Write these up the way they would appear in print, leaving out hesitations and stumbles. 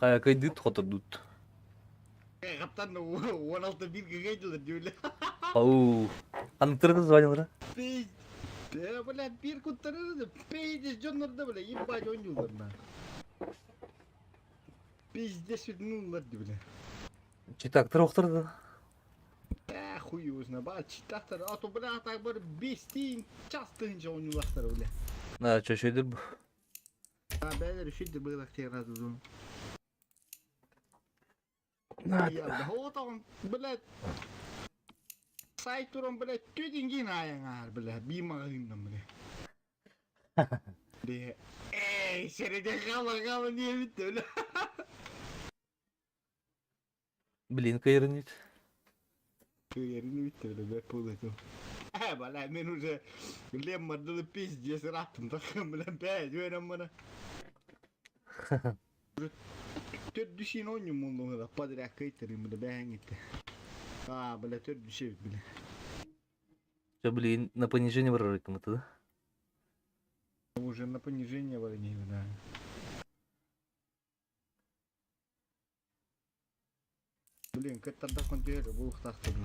Хайа кыйдыт хотордут. Хаптан 16 бир гыгайдылар диуле. Ау. Ханныктары звонилара? Пиздец. Бля, бир куттары пиздец дьоннорда бля, ебать ойнуулар на. Пиздец үтнуллар ди бля. Читактар охтар да. Э, хуй его знает, ба, читактар, а то бля, так бар бестин час тыһынча ойнуулахтар бля. На, чөшөйдür bu. А, бәлер үшүйдір быйлак тегразы. Отон, блядь, сайт туран, блядь, тетингин аяңар, блядь, бимагыннан, блядь. Эй, середе хала хала не битте, бля. Блин, кайрынит. Кайрынит битте, бля, бля, пулы Э, бля, мен уже леммарды пиздец раттым, бля, бля, жуэнам бана. Төрдүшін ойнum муллуҥа подряд кыйтырым бля бэһэҥҥитте. А, бля, төрдүшэ бля. Все, блин, на понижение барар да? Уже на понижение барыне, да. Блин, кыттарда контейнер булуктахты бу.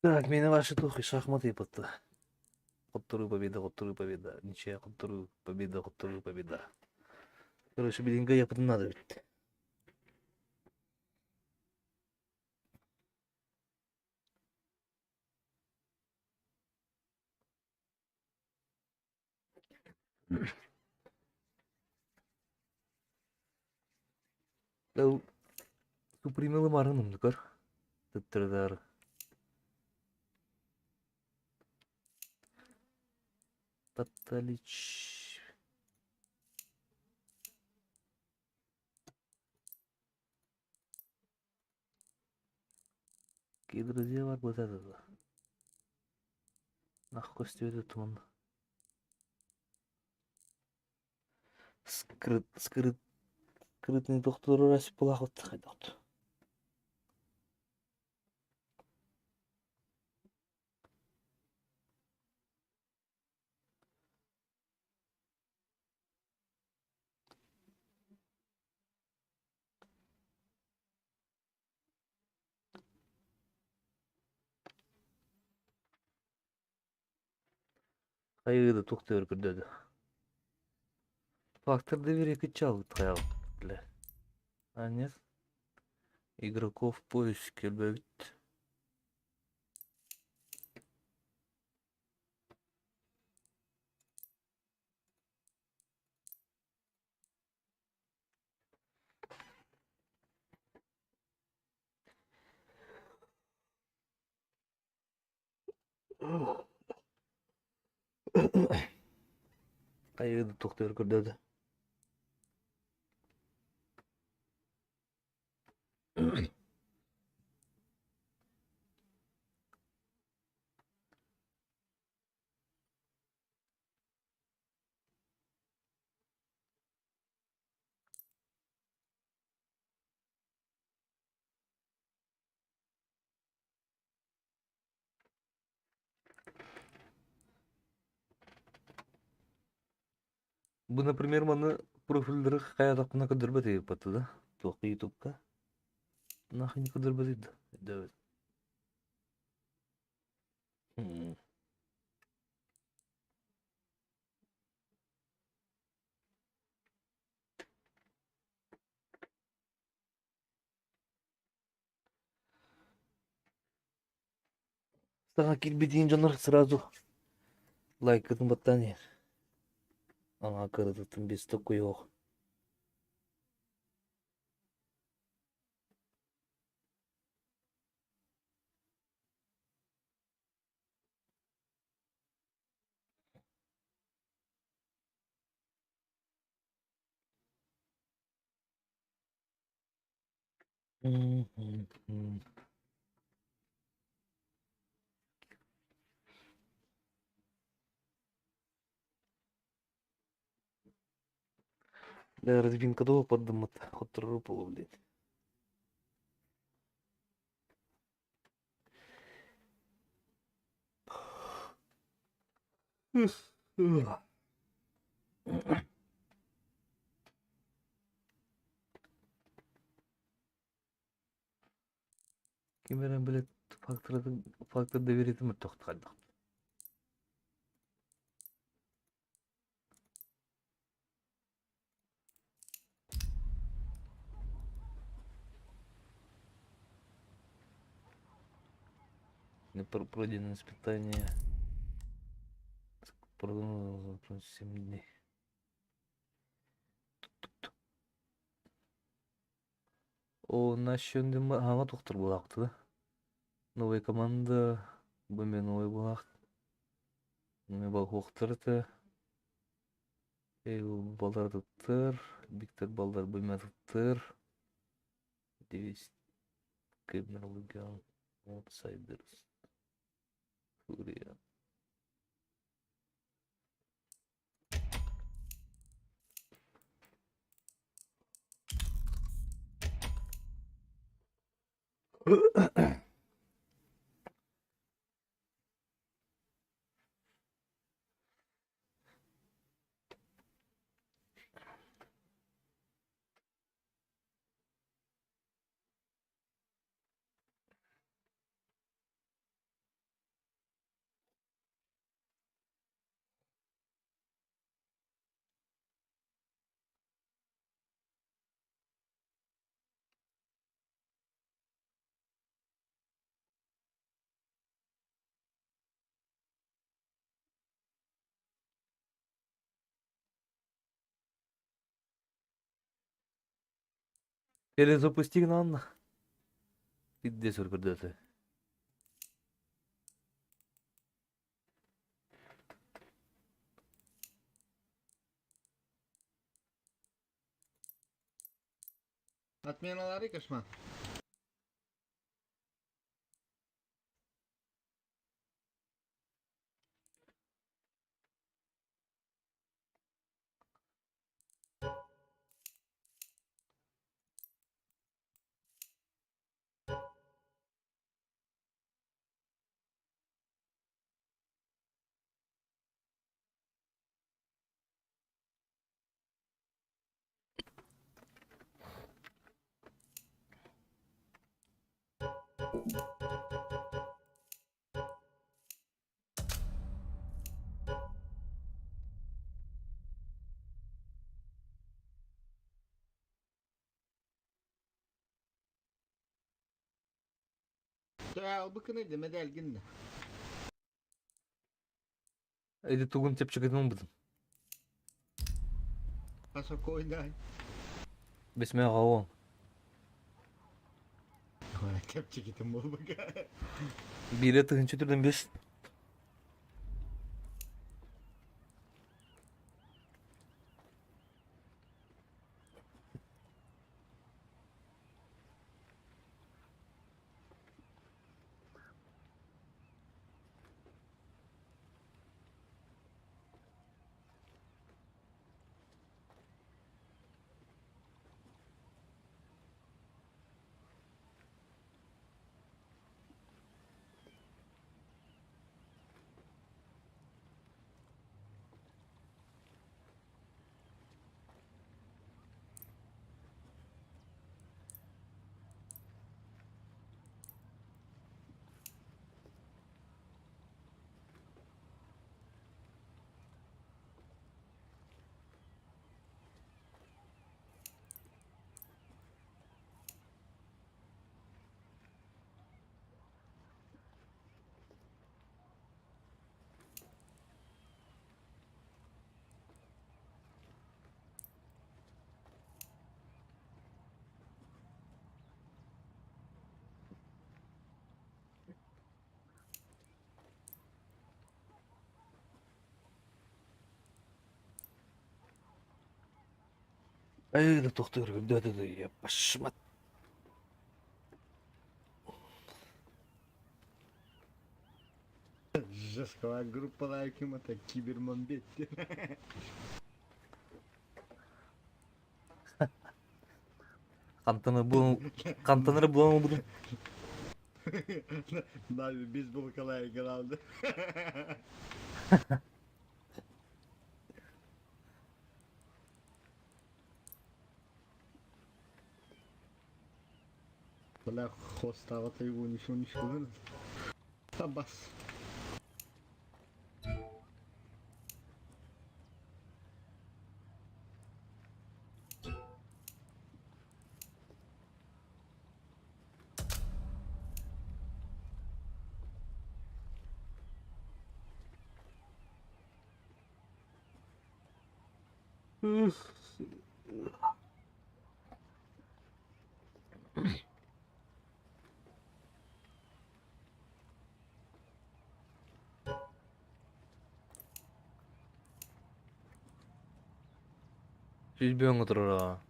Так, меня ваши тухи шахматы епатты. Хоттору победа, хоттору победа. Ничья, хоттору победа, хоттору победа. Короче, билинга япытын надо ведь. Супримелы марыным дукар. Тыттырдар. Патталич. Какие друзья бар вот это. Нахуй этот он. Скрыт, скрыт, скрытный доктор Расипулахот хайдот. Хайыды тухтыр көрдөдү. Фактор доверия кычал хаял. Бля. А нет. Игроков в поиске бит. Хайыды тухтыр көрдөдү. Бу, например, маны профилдері қаядақпына көдірбет епатты да. Тоқы ютубка. Нахуй не көдірбет еді. Да. Сага кирбитин жонор сразу лайкатын баттани. Аңа кырытытын без такой ох. Бля, разминка дуо поддаммыт хотторор буолуо блин. Ким эрэ, блядь, факторы фактор довериетин мөлтөхтүк Пройдено испытание. Продано 7 дней. О, хаҥа тохтор буолаахты да. Новая команда, бу эмиэ новай буолаахт. Балхуохтар этэ. Баллар атыттар, Виктор баллар бу эмиэ атыттар. Девять Кэмерон Outsiders Фурия. Перезапусти гынан. Пиздец көрдөөтө. Отменалары кошмар. Албыкыны демедэлгин да. Эти тугун чэпчэкитин ылбытым. Спокойно. Бесмэ аҕа Чэпчэкитин буолбука. Биирэ тыһыынча түрдэн бес. Эй, да тохтуур көрдөөтө да пашмат. Жесткая группалаах ким это кибермамбет. Хантаны булан хантанары булан ылбытым. Нави бейсболкалаах главное. Бля, хостаҕа его ничего не школы. Табас. Сүүс турара.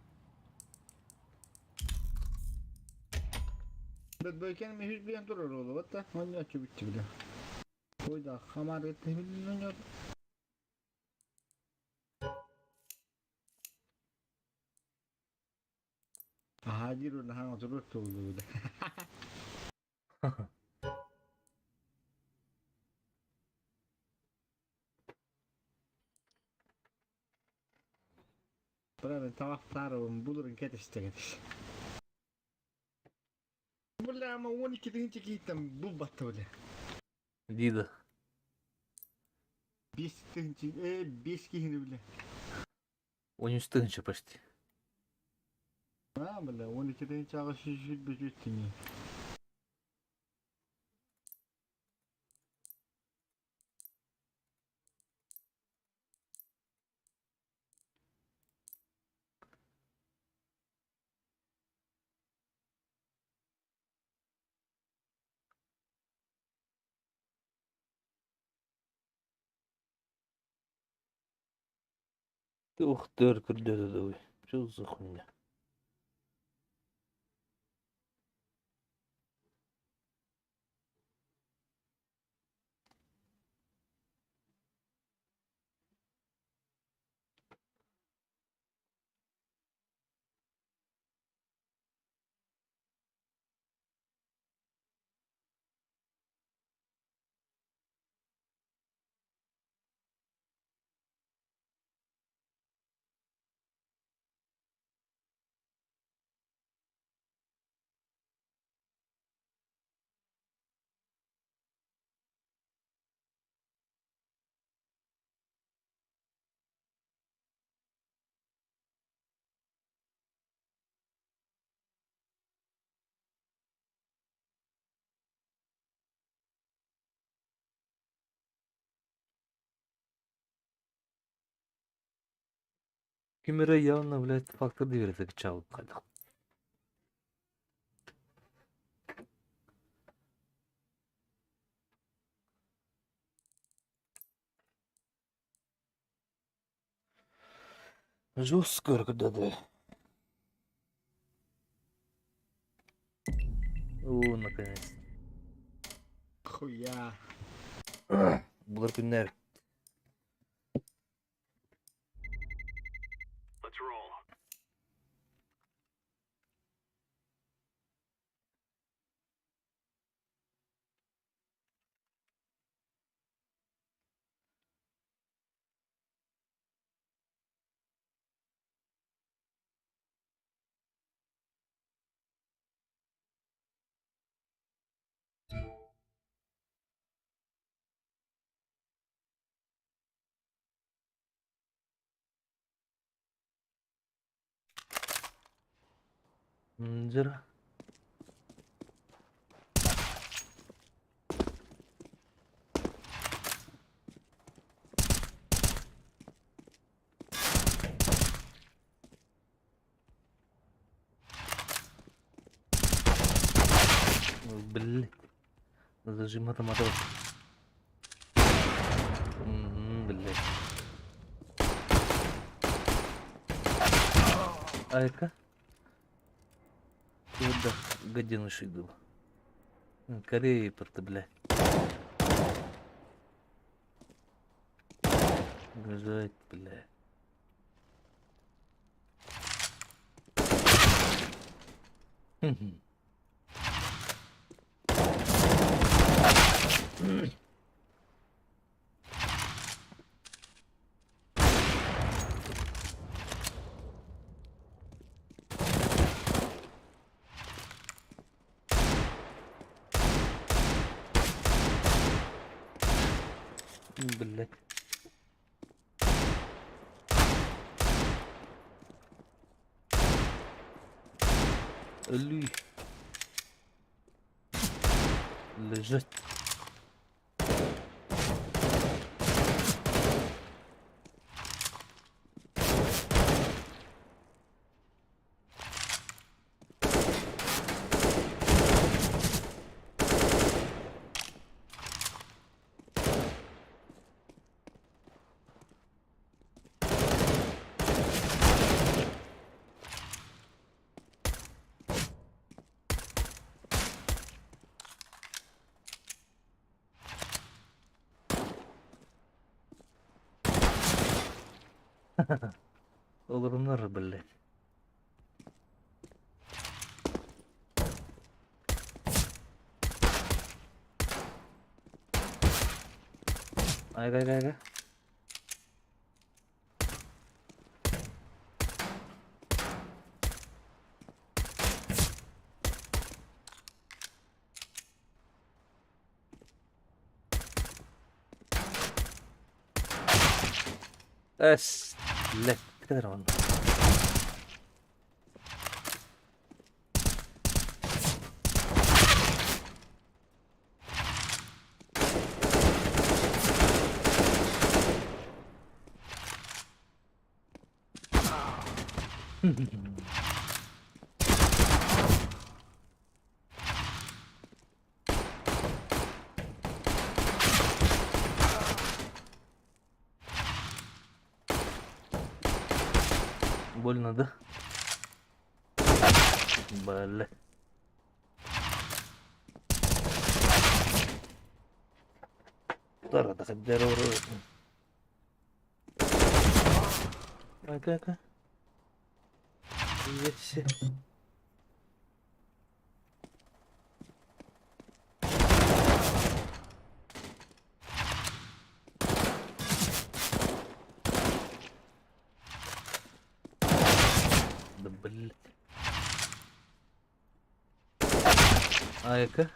Бөкен үһүс биэн турар буолуо да, оонньооччу бүттэ бile. Ой да, хамаар билин Аһаа диир уонна отурur туоллубут. Бра табахтаарыбын булурун кэтэстэгит. Бля, ама 12 тыһыынча киһиттэн булбатта бile. Дида. 5 тыһыынча, 5 киһини бile. 13 тыһыынча почти. А, бля, 12 тыһыынчаҕа сүүс тиҥи. Ух ты, көрдөрдө. Что за хуйня? Ким эрэ явно, блядь, фактор доверия чал хайдах. Жестко да. О, наконец. Хуя. Булар күннэр. Дьара. Блин. Зажим мотор. Блядь. Айка. Куда гаденыш иду. Корея, порта, блядь. Лежать, бля. Блять. Өлүү. Лежать. Олорунар, блядь. Айга, айга, айга. Эс, блядь, кадр он. Больно, да? Бля. Айка-айка. Есть. Да блять. Айка.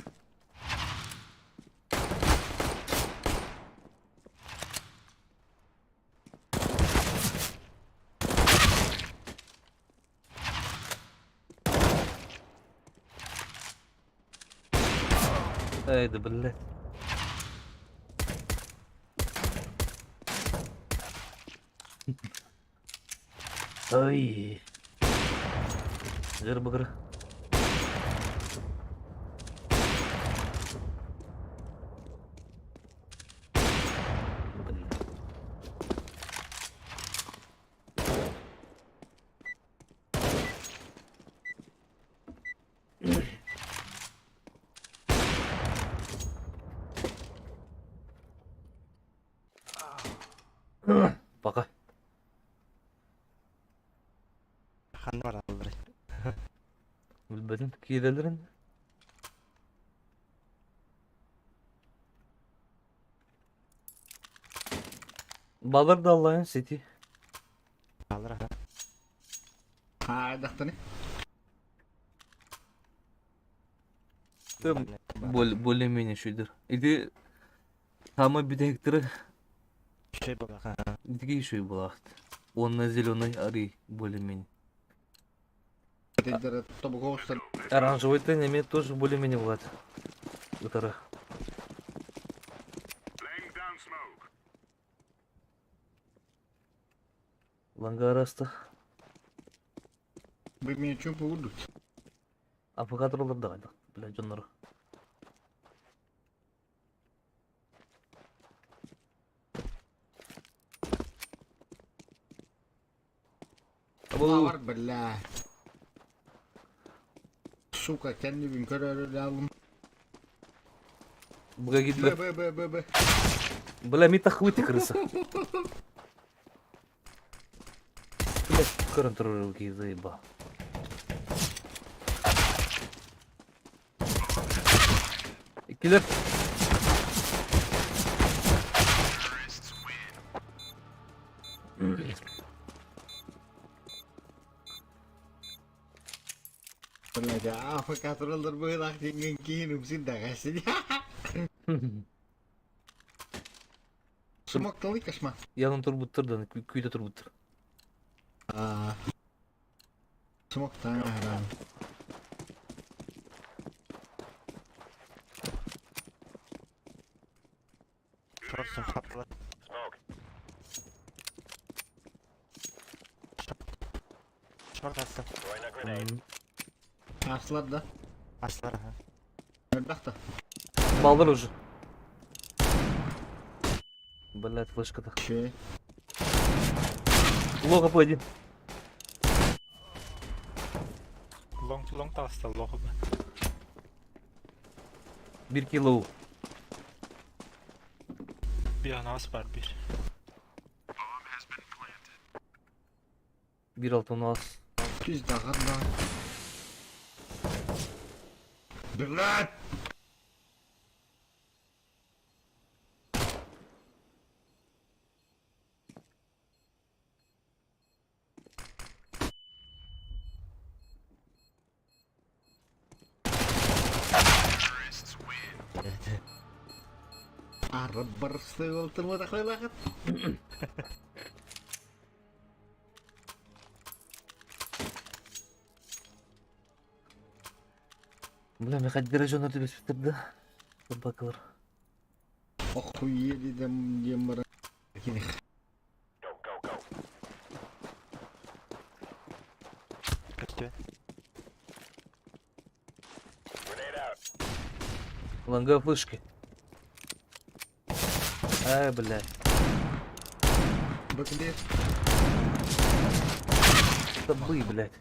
Эй, да блять. Ой. Жир быгыр. Блин. Пока. Ханна бараллар. Билбэтим киирэллэрин. Балар да Alliance City. Балар аха. Аайдахтаны. Там более-менее шүйдер. Иди самый бүтэһиктэрэ Үчүгэй буоллаха. итиги үчүгэй буолаахт. Уонна зеленый арый более-менее. Тобугоустар Оранжевый эмиэ тоже более-менее болады. Ытара. Лангараста. Вы меня чем поведут? Авокадолар да бля дьоннору. Бар, бля. Сука, кэннибин көрөрү алым. Бга Б, Б, Б, Б, Б. Бля, ми тахуй ты крыса. Көрөн турар киһи заебал. Иккилэр. Блядь, АФК тураллар быһыылаах диэҥҥин киһин үксүн даҕайсın. Смокталый кошмар. Янын турбуттар да күүтэ турбуттар. Аа. Смоктаан аһараан. Просто хапла. Шорт аста. Аслар да. Астылар аха. Элбэх да. Балдар уже. Блять, флешка-то. Че? Лоха пойди. Long long таҕыста лох. Бир кило. Bir анаҕас бар bir. Бир алтын ас. Пиздаҕа да. Блядь! Арбарсы олтырмада қойлағыт. Бля, мен хоть дөрөжөн өтүп өспүттөр да. Собакалар. Охуели дем дем бар. Көстүбэт. Лонга флешки. Ай, блядь. Бөкүлер. Табы, блядь.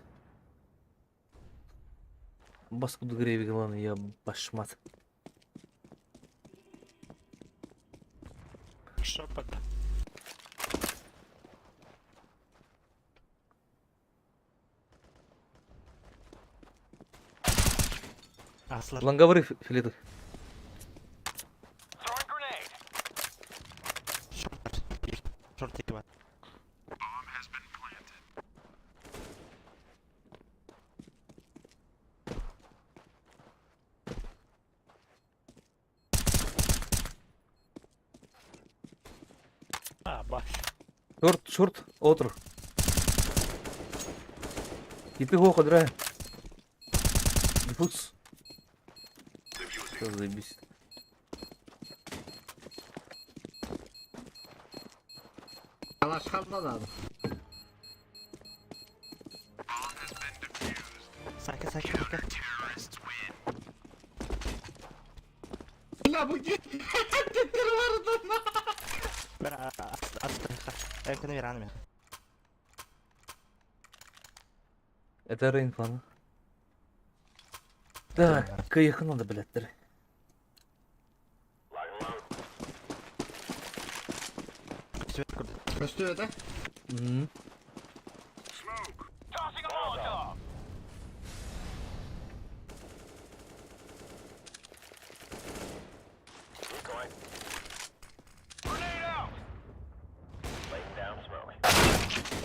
Баскуду грейви главное, я башмат. Шепот. Астылар. Лонговры филеты. Шорт бар. Bir. Шорт екі бар. А, бас. Шорт, шорт, отр. Кипи хоха, драй. Диффуз. Что заебись. Алаш қалды да. Сака, сака, сака. Бля, бу Теттер барды. Бер асты. Эмкені бер аны мен. Это Рейнфан. Так, кайых надо, блядь, дыр. Көстүбэт көрдү. Көстү это? М.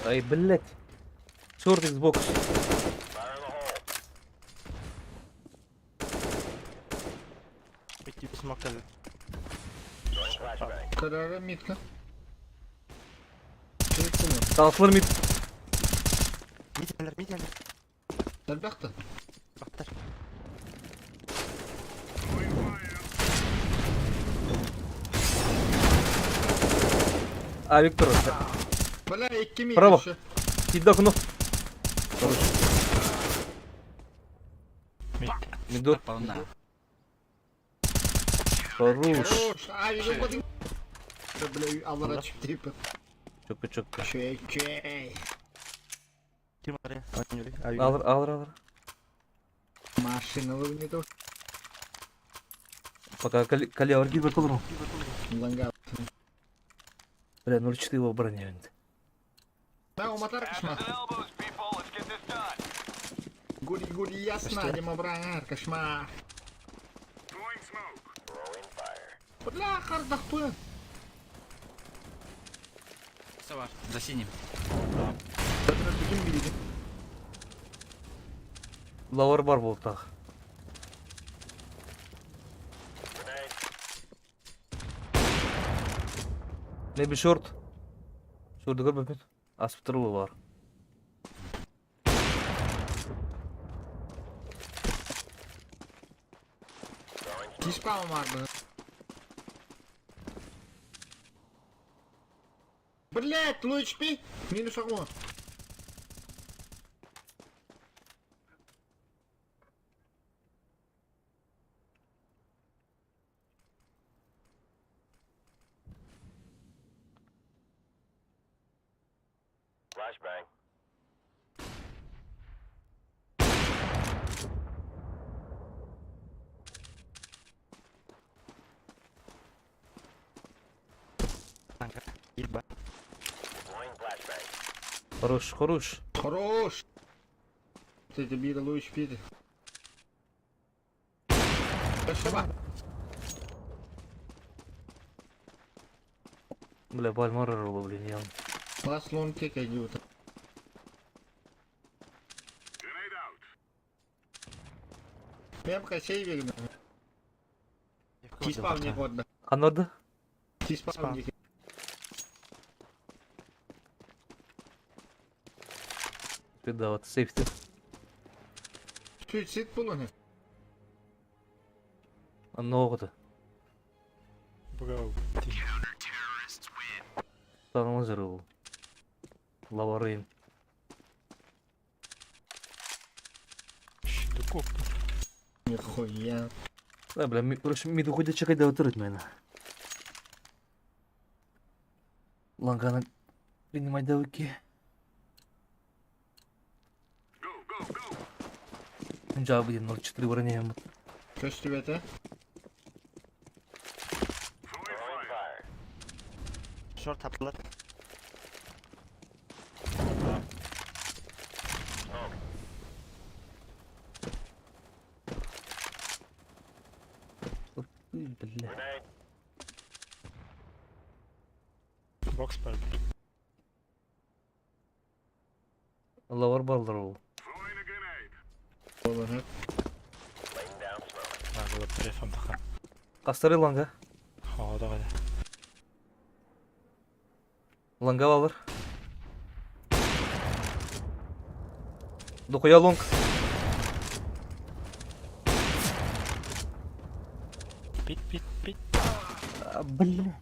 Ай, блядь. Шорт Xbox. Бүйтіп смоктады. Карара митка. Талсылар мид. Мид мид әлер. Элбэхтэ. Бақтар. А, Виктор, Бля, икки мит. Право. Кида окно. Короче, Мид. мидор. Хорош. Хорош. Ай, ну Бля, аллара чүп Чөккө, чөккө. Чөй, чөй. Ким бар? Алыр, алыр, алыр. Машина не то. Пока калявр гибер кылыр. Ланга. Бля, 0,4 его броня. Да, уматар кышма. Гори, гори, ясно, Дима браңар, кошмар. Бля, хардахпы. Бар, за синим. Ким билди? Лавар бар болтах. Maybe short. Short'u görmedim. Asptırlı var. Тиспам бар. Блять, луч пи. Минус огонь. Ланга. Еба. Хорош, хорош. Хорош. Ты бир луч пи. Спасибо. Бля, пальмар ролл, блин, я. Лас лон тек идиот. Мемка сейвер. Тиспам не годно. Анорда? Тиспам не. Беда, вот сейфти. Чуть сит полоне. Анногда. Бро, ти. Таныл жырыл. Лаварын. Щедуков. Нихуя. Да, бля, ми, короче, ми доходит чекать да отырыть меня. Лангана принимать давыки. Жабы 0,4 броня. Что тебе это? Шорт таптылар. Бля. Бокс бар бир. Лавар балдар ол. Полоне. Агылып телефон тахан. Кастары ланга. Хавада гада. Ланга балар. Докуя лонг. Пит, пит, пит. А, бля.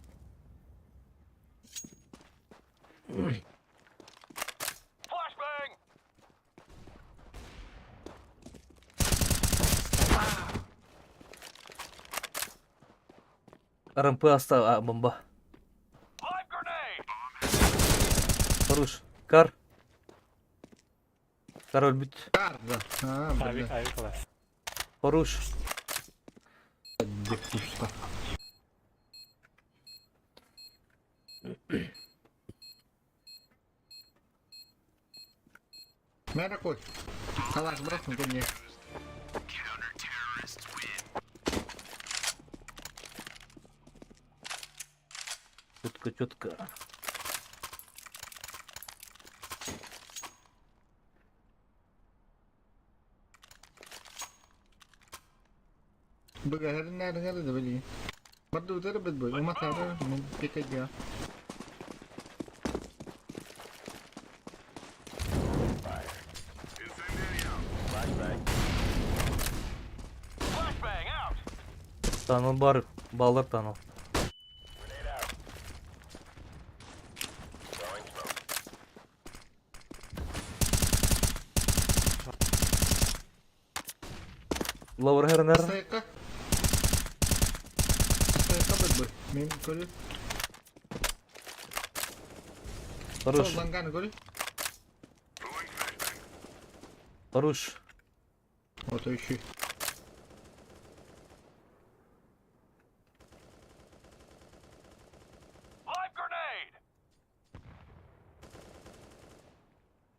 РМП оставил, а, бомба. Хорош. Кар. Король бит. Карда. А, Авик, бля. авик лас. Хорош. Где пусто. Мэр какой? Калаш бросил ко мне. Четко, четко. Быгар нәргәле дә били. Барды үтәр бит бу. Ума тары, пикадя. Таныл бар. Баллар таныл. Лавр хернер. Стайка. Стайка бит бу. Мин көрү. Хорош. Ланганы көрү. Хорош. Вот еще.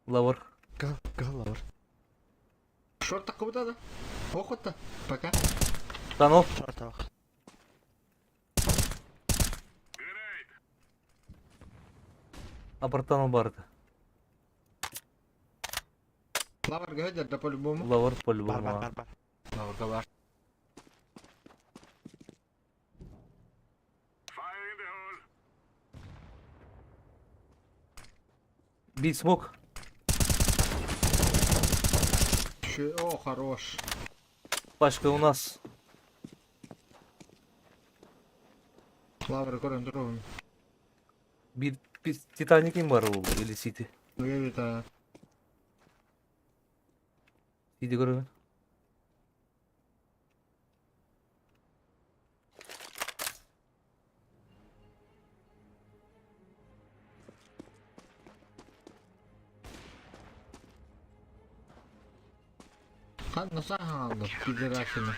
Лавр. Гал, гал, лавр. Шорт таххыбыта да? Охота. Пока. Танов. Шорт ох. Апартанал барда. Лавр говорит, да по-любому. Лавр Бар по-любому. бар бар бар. Лаврга бар. Бить смог. Че- О, хорош. Пашка у нас. Лавр көрөн туругун. Bir, bir Titanic'in var o или City. Evet ha. City көрөбүн. Ханна сахан алды. Пидерасını.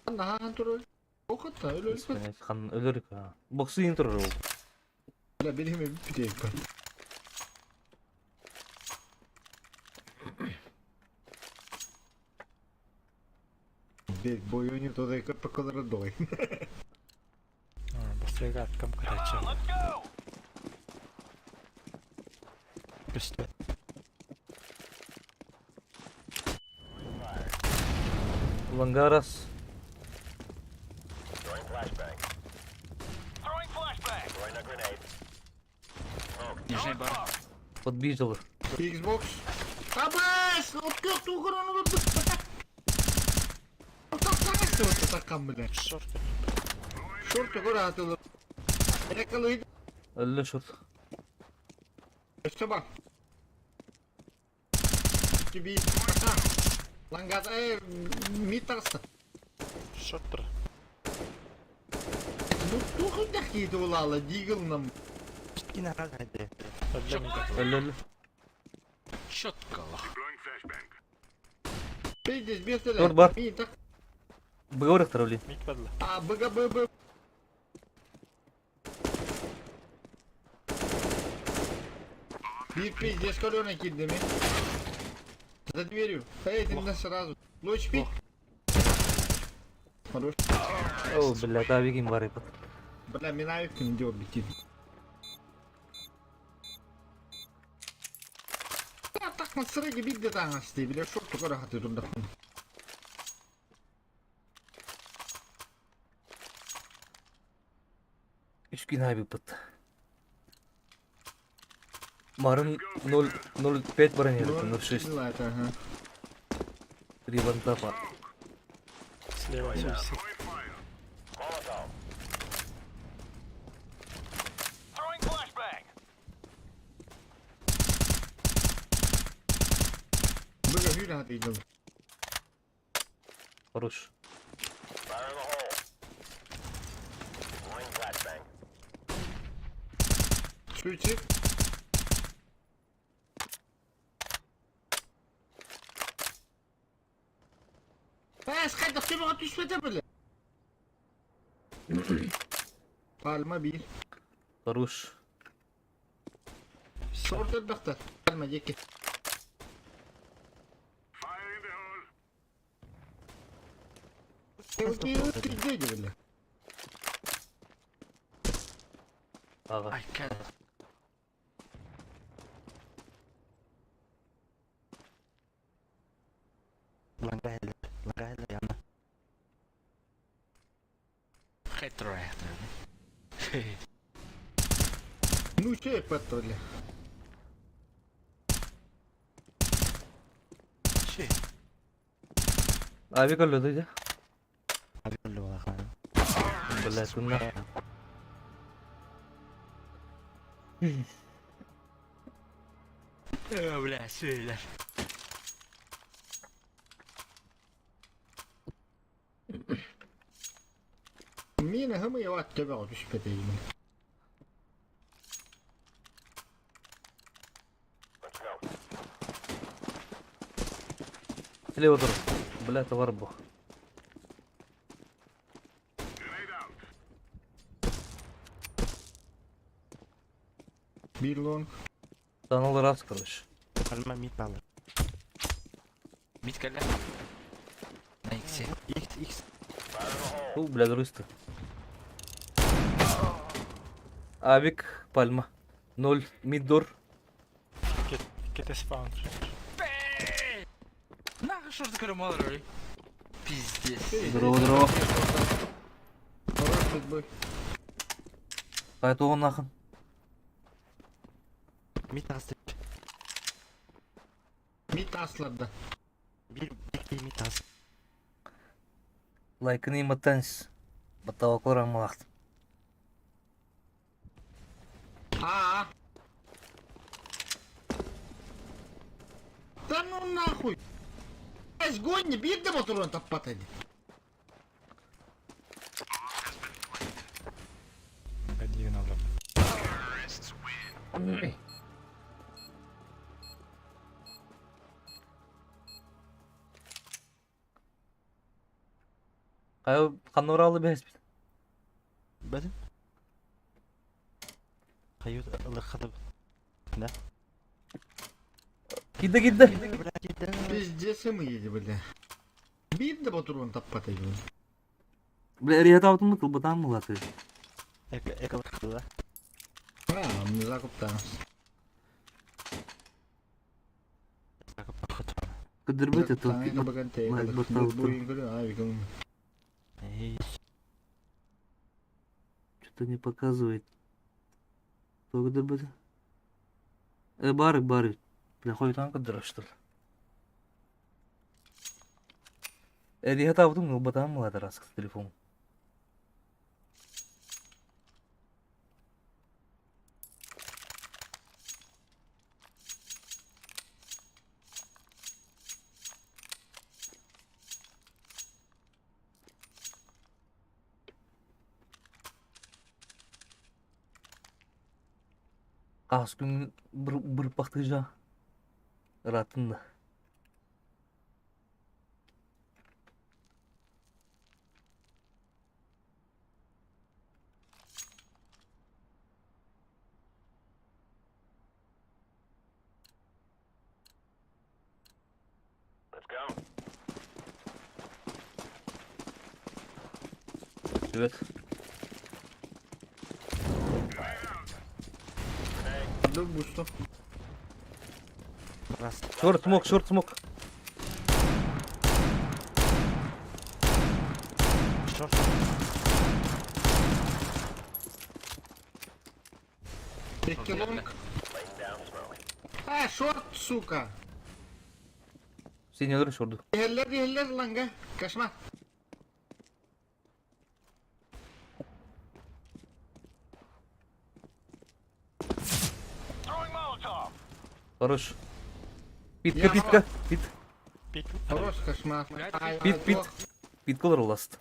Ханна хахан турur. Охота өлөр. Хан өлөр ha. Боксы ин турар ол. Бля, benim evim bir dakika. Бек, бойони туда и по колородой. Быстрее откам короче. Көстүбэт. Лангарас. Нижний бар. Подбежал. Xbox. Абас! От как туграны Такам, бля. Шорт. Шорты гора атылы. Экалы Өллө шот. Что бар? Тебе Лангаз, митарса. Шорт тұр. Ну, тухы дахи улала, дигл нам. Кина хайды. Өллө мид. Өллө өллө. Четко лох. Пиздец, без Шорт бар. Митар. Быгорых травли. Мид бадла. А, Б, Г, Б, Б. Bir пиздец, колена кидами. За дверью. Эй, ты на сразу. Луч пить. Хорош. О, бля, тавигин бар ипат. Бля, минавик не делал бити. Так на сырыге бит де таңасты, бля, шорт только рахаты турда. Үч күн айбыппыт. Марын 0.05 баран еді, 0.6. Ага. Три вантапа. Слева суицид. Бля, хүрэ хаты идем. Хорош. Суицид. Бәс, қайда төбеға түспеді біле. Palma bir. Хорош. Шорт элбэхтэр. Palma екі. Бля. Ага. Ай, кәд. Лангайлер. Лангайлер яна. Хитро. Ну че патто, бля. Ши. Авик өллө дойду. Abi өллө балахан. Бля, тунна. Бля, сөйлер. Мина хымы яват төбеға түспеді деймін. Слева тұр. Бля, товар бу. Bir long. Танал раз, короче. Palma мид балы. Мид кэллэ. На иксе. X, X. Бу бля дұрысты. Авик, пальма. 0, миддор. Кете спаун. Нахуй шорты көрө Пиздец. Здорово, здорово. Хороший бой. Қайтуған нахын. Мид асты. Мид асларда. Bir bir мид асты. Лайкны иматтанс. Баттаваклар амалақты. А. Да ну нахуй. Сгонни, бир де моторун таппат эди. Один алып. Қанноралы бәс бит. Бәдім. Хайют ылыққады. Да. Кидді, кидді. Бля, кидді. Пиздец мы едем, бля. Бир де моторун таппат эди. Бля, рия табытын mı кылбатан mı латы? Эк эк ылыққады да. А, мне закуптан. Кыдырбыт это. Лайк Эй, Что-то не показывает. Кто кыдырбыт? Бары, бары. Бля, хоть там кыдыра, что ли? Рия табытын кылбатан mı латы раз телефон. Ас күн бір бір пақтыжа. Ратында. Привет. Dur бусту. раз. Шорт смок, шорт смок. Шорт. Икки лонг. А, шорт, сука. Сен өлөр шорду. Ехеллер, ехеллер ланга. Кошмар. Хорош. Питка, питка, пит. Пит. Хорош, кошмар. Пит, пит. Питка олар ласт.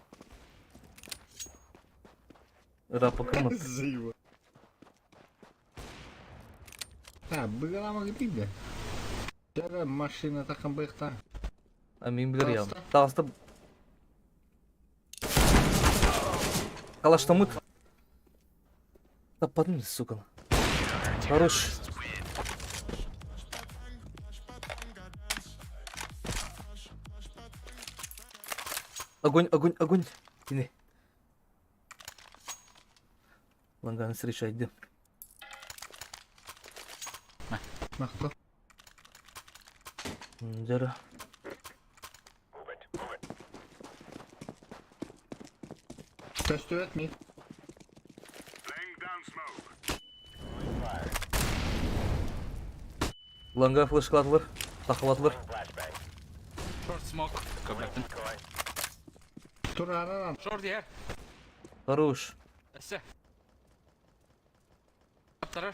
Рапа кымат. Заеба. А, быгалама гидде. Жара машина такын быйыкта. А мен билер ям. Тағыста. Тағыста. Калаштамыт. Таппадым, сука. Хорош. Огонь, огонь, огонь. Кини. Ланганы встречай, Мактал. Жара. Көстүбөт ми. Ланга флешкалатылар. Тақылатылар. Short smoke. Көбілеттім. Тур араран. Short ер. Хорош. Әсі. Аптарар.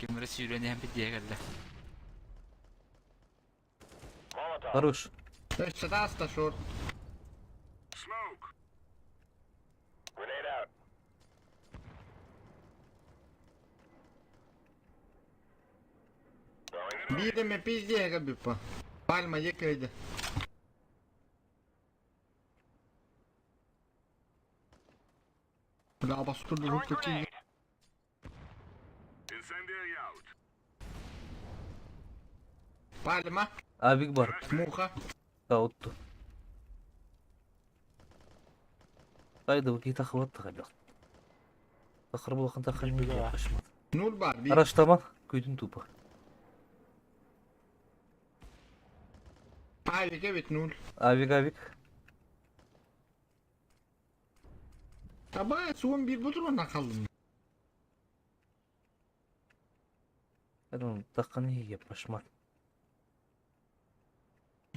Кемірі сүйренен бір дие келді. Хорош. Өссө таста шорт. Биреме пизде габипа. Пальма екейdi. Бля, бастырды рук такие. Пальма. Авик бар. Муха. Каутту. Хайда бу киһи тахыбат тахайдах. Тахыр булахан тахыр Быга. Нул бар. Bir. Араштаман көйтүн тупа. Авик evet нул. Авик авик. Таба суон bir budur kaldım. Adam тахқаны епашмат.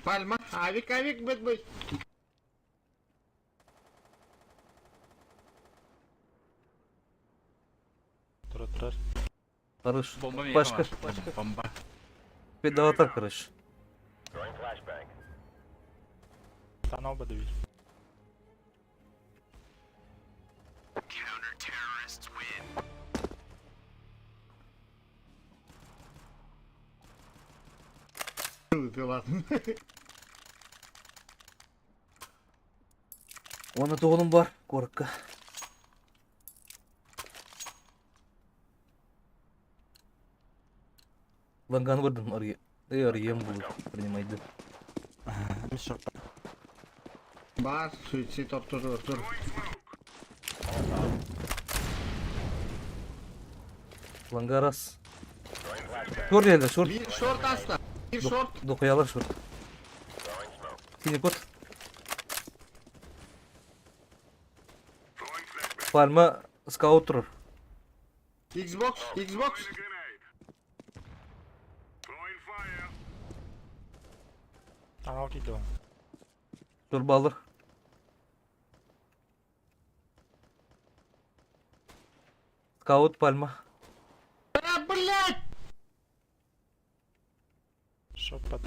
Пальма. Авик авик бэт бэт. Тура турар. Хорош. Бомба миэхэ Пашка. баар. Бомба. Педалатар короче. Танал ба дебил. Ладно. Оны тоғыным бар, коротко. Ланган көрдім, арье. Эй, арьем бұл, принимайды. Мис шорт. Бар суицид ортор ортор. Лангарас. Шорт geldi, шорт. Bir short hasta. Bir short. Dokuyalar шорт. Синий кот. Пальма скаут тұрыр. Xbox. Xbox. Танал кийди ону. Жорба алыр. Скаут пальма. А, блядь! Шорт бат.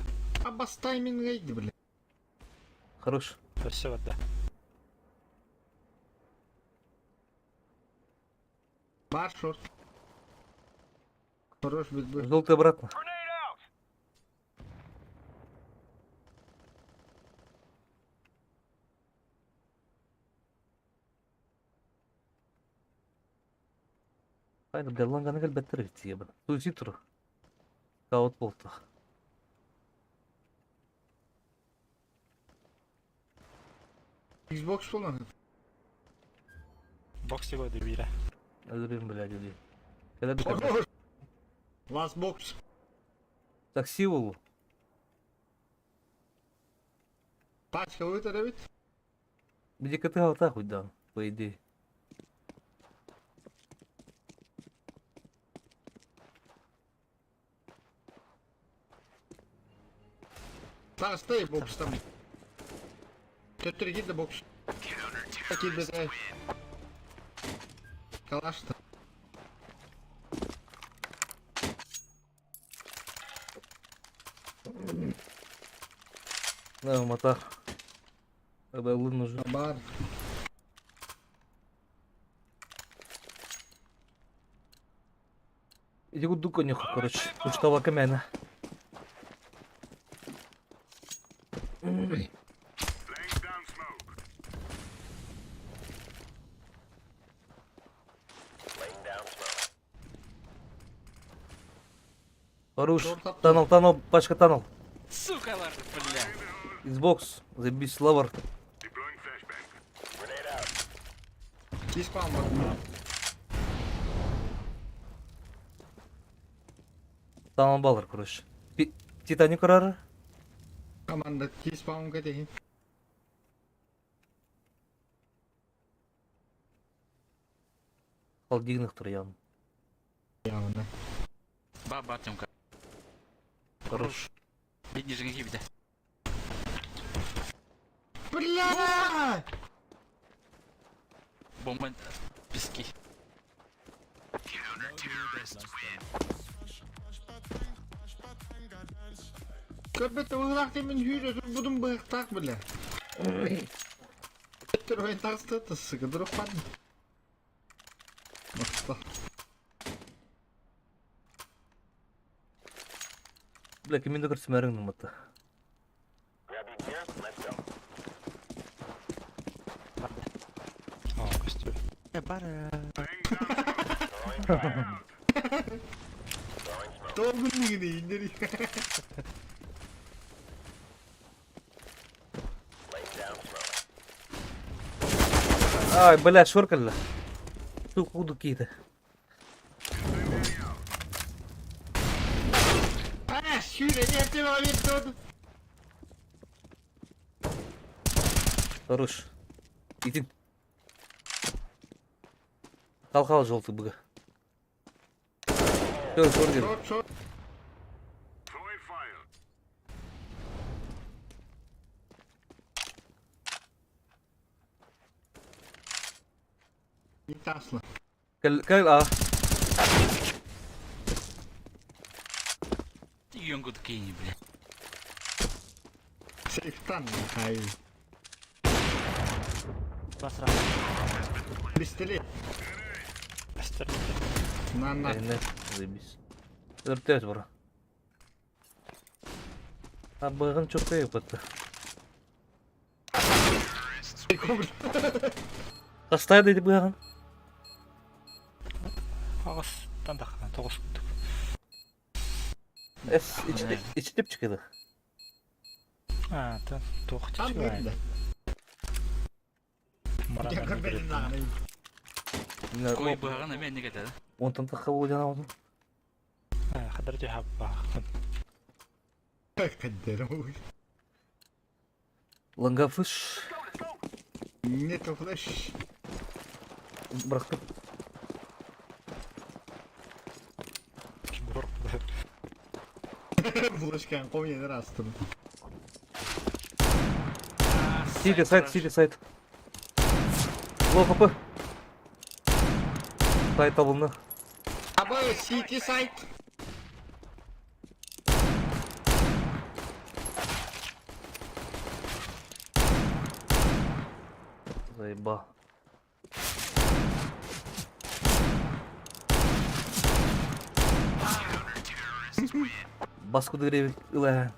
Абас тайминг эйди, блядь. Хорош. Өссө барда. Бар шорт. Хорош бит бит. Желтый обратно. Хайда, бля, ланганы кэлбэттэр эбит ебан. Суицид тур. Скаут болду. Xbox болан. Бокс его дебиле. Өлөрүм, блядь, өлөйм. Кэлэ бит. Хорош. Last box. Такси болу. Пачка өтөр эбит. Где КТ алта хоть да, по идее. Тастай бокс там. Төттөр кирди бокс. Кирди. Калашта. На, мотар. Абелын нужен. Бар. Иди куду конюху, короче. Учтова камена. Хорош. Танал, танал, пачка танал. Сука, бар, бля. Xbox, забись лавр. Диспаун бар. Танал балыр, короче. Титаник урары. Команда диспаун кетейин. Холодильник тур явно. Явно. Ба ба Тёмка. Хорош. Бедни же кибите. Бля! Бомба пески. Көрбөтө углак демен хүрө будун быктак биле. Төттөр ойын тагысты тысыгы дуруп бардым. Мыкты. Бля, киминде көрсүмөрүң нымыты. О, костюм. Бар. Тоҕо гынныгын ииннэри. Ай, бля, шоркалла. Ту куду киһитэ. А, сүүрэн эртэ Хорош. Иди. Қалқал желтый быга. Все, шор деді. Шорт, шорт. Tasla. Кэл, кэл, а. Тиийэн курдук киһини, бля. Сейфтан хай. Басра. Пистолет. Пистолет. На на. Не, заебись. Өртөөс бара. А быгын чөкөй бытты. Хастай дейді быгын. Аҕыстан таххан тоҕус курдук. Эс ичтеп чыкыды. Аа, тан туох Там чичи видно. Я көрбөтүм даҕаны. Кой быһаҕын эмиэ инник этэ да. Онтон тахха болжана олдум. Аа, хадыр жаһаппаахпын. Каддером. Лангафыш Нету флеш. бырахтым. Ким Флешкан комья растым. Сити сайт, сити сайт. Ло хп. Сайт табылны. Абы сити сайт. Заеба. Баску дыревит ылаа.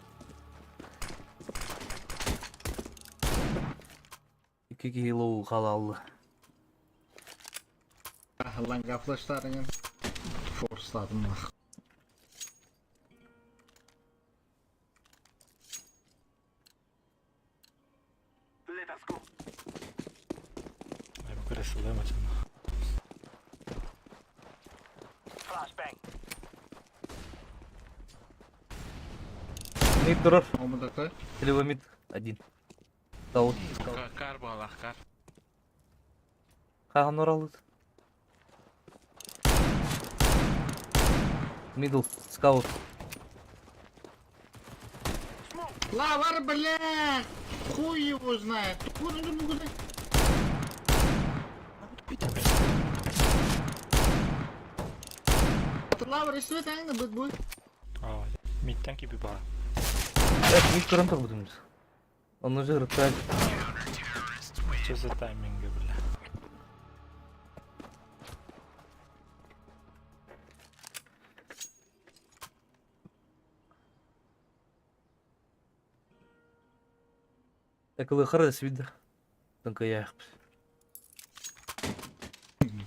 Икки киһи лоу халаллы. Ланга флештарыңын форсладым ах. Ай, бу көрө сылдыам ачан. Мид турар. Оmu такой. Лево мид. Один. Таут. Кар буолах, кар. Хахан оралыт. Мидл. Скаут. Лавар, бля! Хуй его знает. Куда, куда, куда? Лавр, если это будет будет. Аа, мидтэн киби баа. Э, мид көрөн тур будумuz. Оны же рыттан. Что за тайминг, бля? Экылы хара свидер. Тонко я.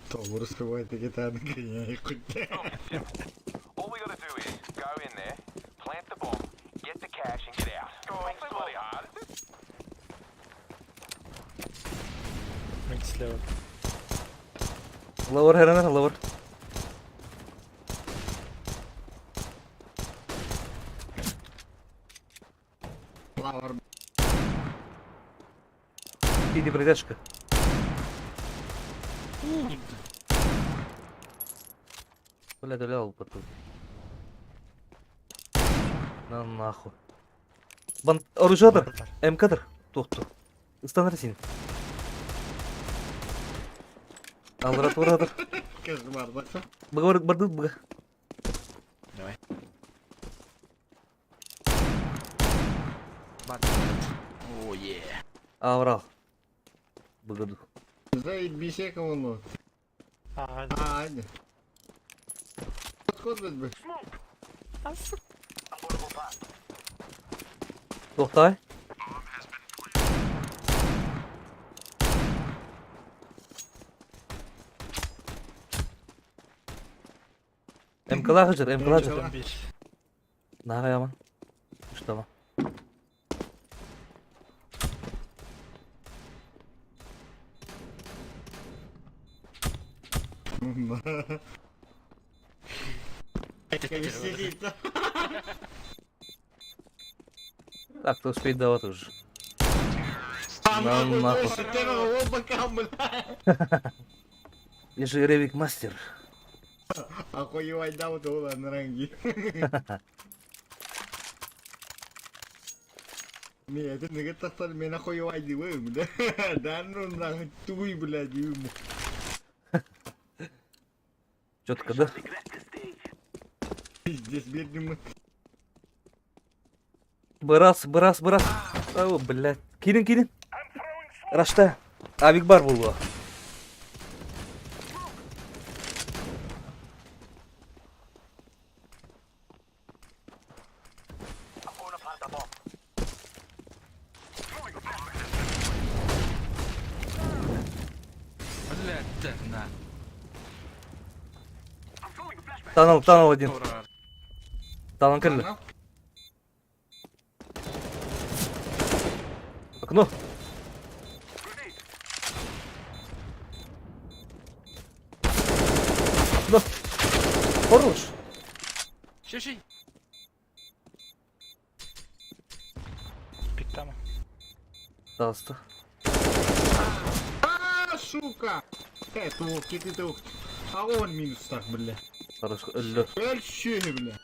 То раскрывает гитарный All we gotta do is go in there, plant the bomb, get the cash, and get out. Not so bloody hard, is it? Мид слева. Лавр херенер, лавр. Лавр. Иди бродяжка. Бля, долял потом. На нахуй. Бан оружиатор. МК-дыр. Тоқту. Ыстанар син. Алыра турадыр. Кошмар, да? Быга бар барды быга. Давай. Бар. О, е. Аврал. Быгаду. Заебись, кого Аа, А, не. Подход бы. Тоқтай. МКлаах жыр, МКлаах жыр. Биир. Наҕай аман. Уштама. Так, кто успеет давать уже. На нахуй. Я же ревик мастер. Охуевать да вот ол ранги. Не, это не тахтар мен охуевать дивым, да? Да ну нахуй туй, блядь, дивым. Четко, да? Пиздец, бедный мы. Бырас, бырас, бырас. О, блядь. Кирин, кирин. Рашта. Авик бар булуа. Блядь, на. Танал, танал один. Ура. Танал кэллэ. Окно. Окно. Хорош. Шиши. Пиктама. Пожалуйста. А, сука! Это вот, ты ух. А он минус так, бля. Хорош. Өллө. Өлшү, бля.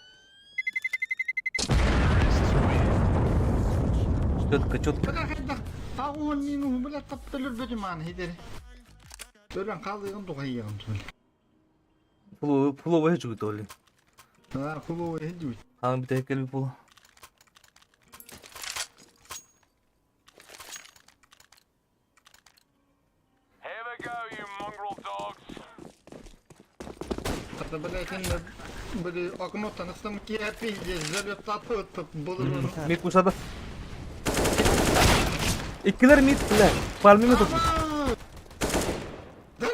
Четко, четко. Бля, хайда. А он минус, бля, таптылыр бөтү маны хидер. Төлөн қалыгын тухайыгын түл. Пулу, пулу жүгүт олин. А, пулу хеджүт. Хаң бите келби пулу. Here we go, you mongrel dogs. Это, блядь, энэ были окно таныстым кия пиздец, залет тапы булыр. Мид кушады. Иккилер мид, бля. Пальмы ми tutmuş. Да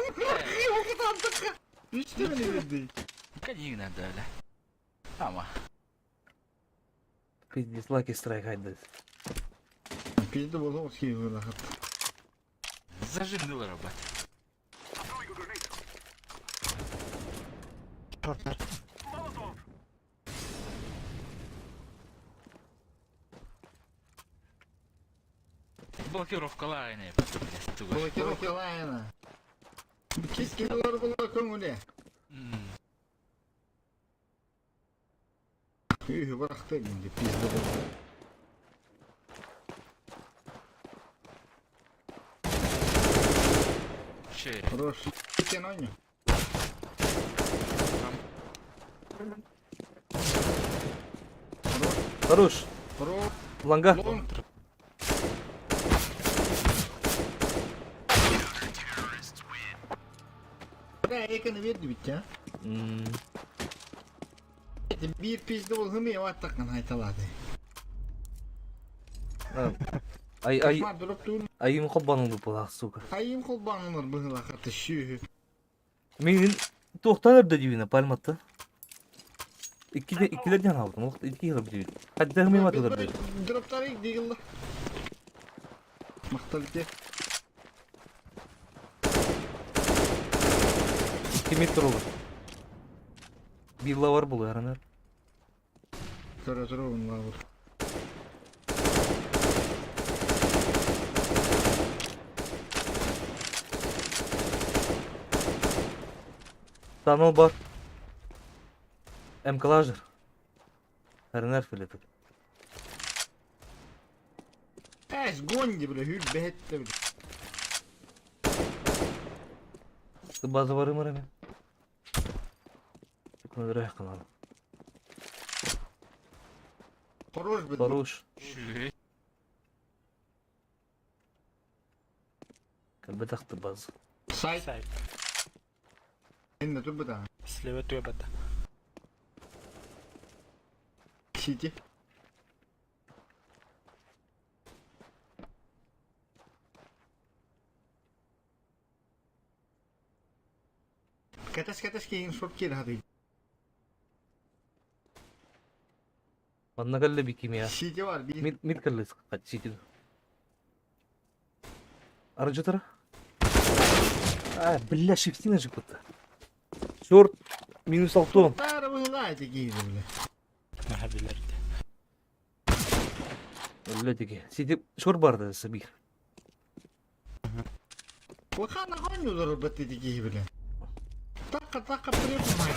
Үч берди. Конечно, да, бля. Ама. Пиздец, лаки страйк хайды. Пизди болсо ски Зажимнула работа. Шорт. Блокировка лайны. Блокировка лайна. Кискилер була көңүле. Үй, баракты инде пизди болсо. Че? Хорош. Кен ойна. Хорош. Хорош. Ланга. Лонг. Бля, экени берди бит я. Бир пизди бол хымы яваттаккан айталады. Ай, ай, Ма дроп туун. айым холбанылды була, сука. Айым холбанылар быһылахаты шүүһү. Мен тоқтан өрді дивина пальматты. Иккилер иккилерден алдым. Ол икки yıl bir. Хадда хымы матылыр бир. Дроптары дигилла. Макталке. 2 метр olur. Била бар бұл яранар. Көрө туруун лабыр. Таныл бар. МКлажер. Яранар филетик. Эс гонди бля, хүл бэхетте бля. База бар ымыр эме. Күнөрө кылалы. Хорош бля. Хорош. Че? Калбетакты база. Сайт. Сайт. Инне турбута. Слева туябата. Сити. Катас катас кейин шорт кир хаты. Манна кэллэ бикимия. Сити бар бии. Мид мид кэллэ сити. Арыжытара. А, бля, шифтина же будто. Черт, минус алтон. Тара быһылаа ити киһи бля. Наһаа билэрди. Өллө диги. Сити шор барды сабир. Улахан оонньуулар бат ити киһи бля. Такка такка препмай.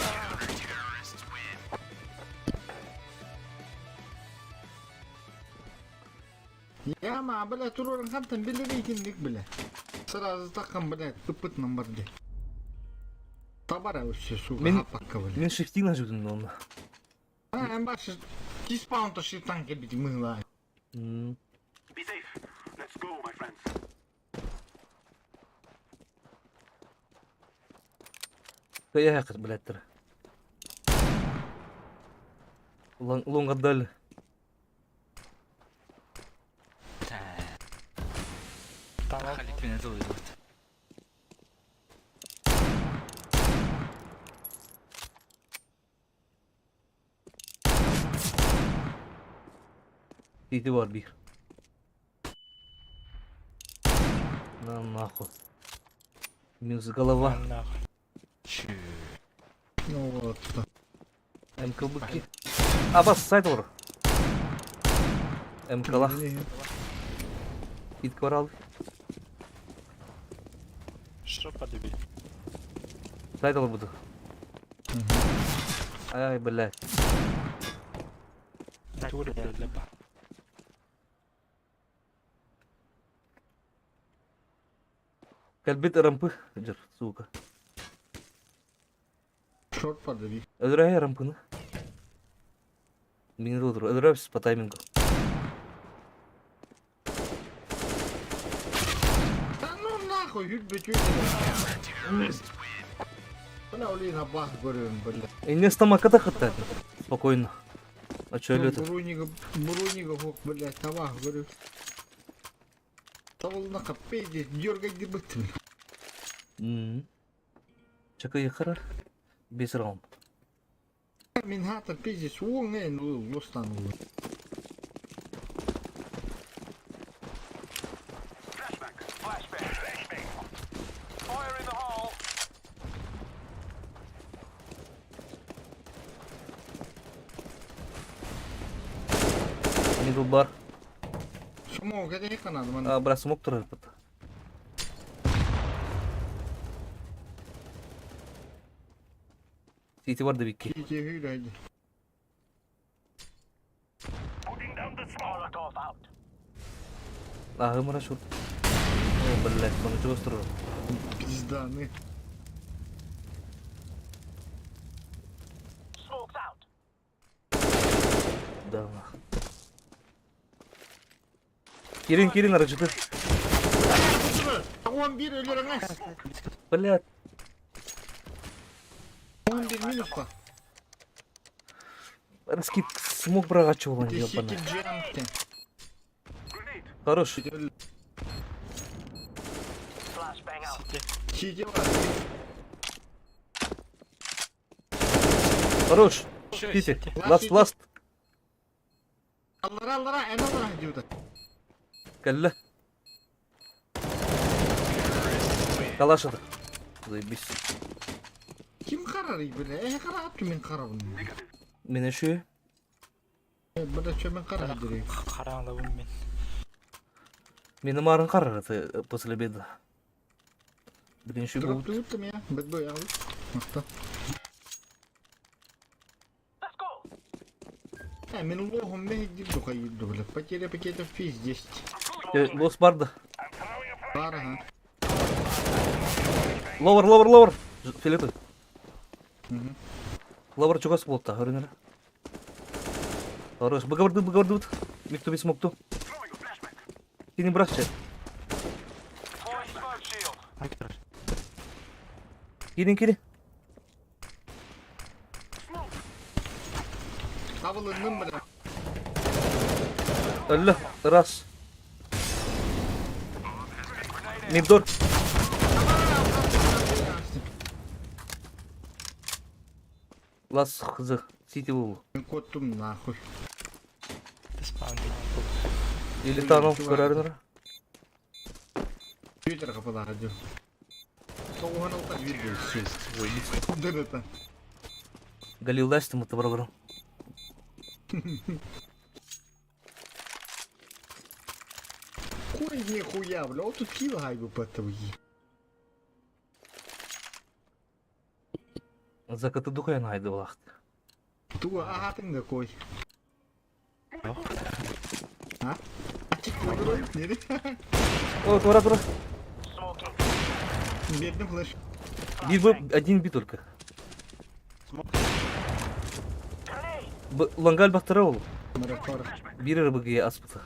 Яма, бля, туруоран хантан биллэр итинник бля. Сразу таккан бля, ыппытынан барды. Табара өссө сука Мин- хаппакка бля. Мин шифтина жудун онно. А, эн баш диспаунта шифтан кэлбит мыылаа. М. Be safe. Let's go, my friends. Кыйа блядь. Лонг лонг отдали. Tamam. Халикпин это выйдет. Сити бар бир. На нахуй. Минус голова. Нахуй. Чү. Ну вот. МКБки. А, бас, сайт олар. МКла. Ит корал. Что подбить? Сайт олар буду. Ай, блядь. Туре для Кэлбит рампы. Жыр, сука. Шорт подави. Өлөрөй рампыны. Мин отур. Өлөрөбүс по таймингу. Да ну нахуй, хүлбүт Бля, улина бах көрөм, бля. Инне стомаката хатта. Спокойно. А чё это? Бурунига, бурунига хок, бля, табах көрөм. Табылна каппейди, дергай дебыт. Чакы якарар. Бес раунд. Мин хатар пиздец, уң эн лостан улы. Flashbang. Flashbang. Flashbang. Fire in the hole. Мидл бар. Смоук, это не канада, ман. А, бра, смок турар бут. Сити бар да бикки. Кити хүрәйди. Putting down the smoke. Molotov out. Ахы мара шур. О, блядь, маны чугас турар. Пизданы. Smoke's out. Да. нах. Кирин, Кирин, арыжыты. 11 өлөрөңөс. Блядь. 11 минус па. Раскид смог брагачу вон, Ты ёбаный. сити джампте. Grenade. Хорош. Flashbang out. Сити бар. Хорош. Сити. Ласт, ласт. Аллара, аллара, эн аллара диута. Кэллэ. Калашады. Заебись. Ким карар, бля? Э, карап мен карабын. Мене шү. Бля, чё мен карар дирек. Қараңда мен. Мени марын карар это после обеда. Блин, шү Дроп будет. туттым я, бэдбой ал. Макта. Let's go. Э, мен лохом мен дип духай бля. Потеря пакетов пиздец. Лос барды. Бар, ага. Ловер, ловер, ловер. Филипп. Мгм. Ловер чугас болду, көрүнөр. Хорош. Быгабырды, быгабырды. Микту бис мокту. Сени бракчы. Deploying smoke shield. Кирин, кирин. Табылындым, бля. Өллө, раз. Мидор. Лас хзы. Сити болду. Мен коттум нахуй. Или танов көрөрүнөр. Твиттер капалаах дьон. Тоҕуһан алта биир буолсу. Дырыта. Галилдастым это программ. Хуй нихуя, бля, вот тут килл гайбы потуги. Закаты духа найды булахт. Туга аһатыҥ да кой. А? Нери? О, тура, тура. Бедный флеш. Би, б, один би только. Б, лангаль бахтара ол. Марафар. Бир рыбыгы аспыта.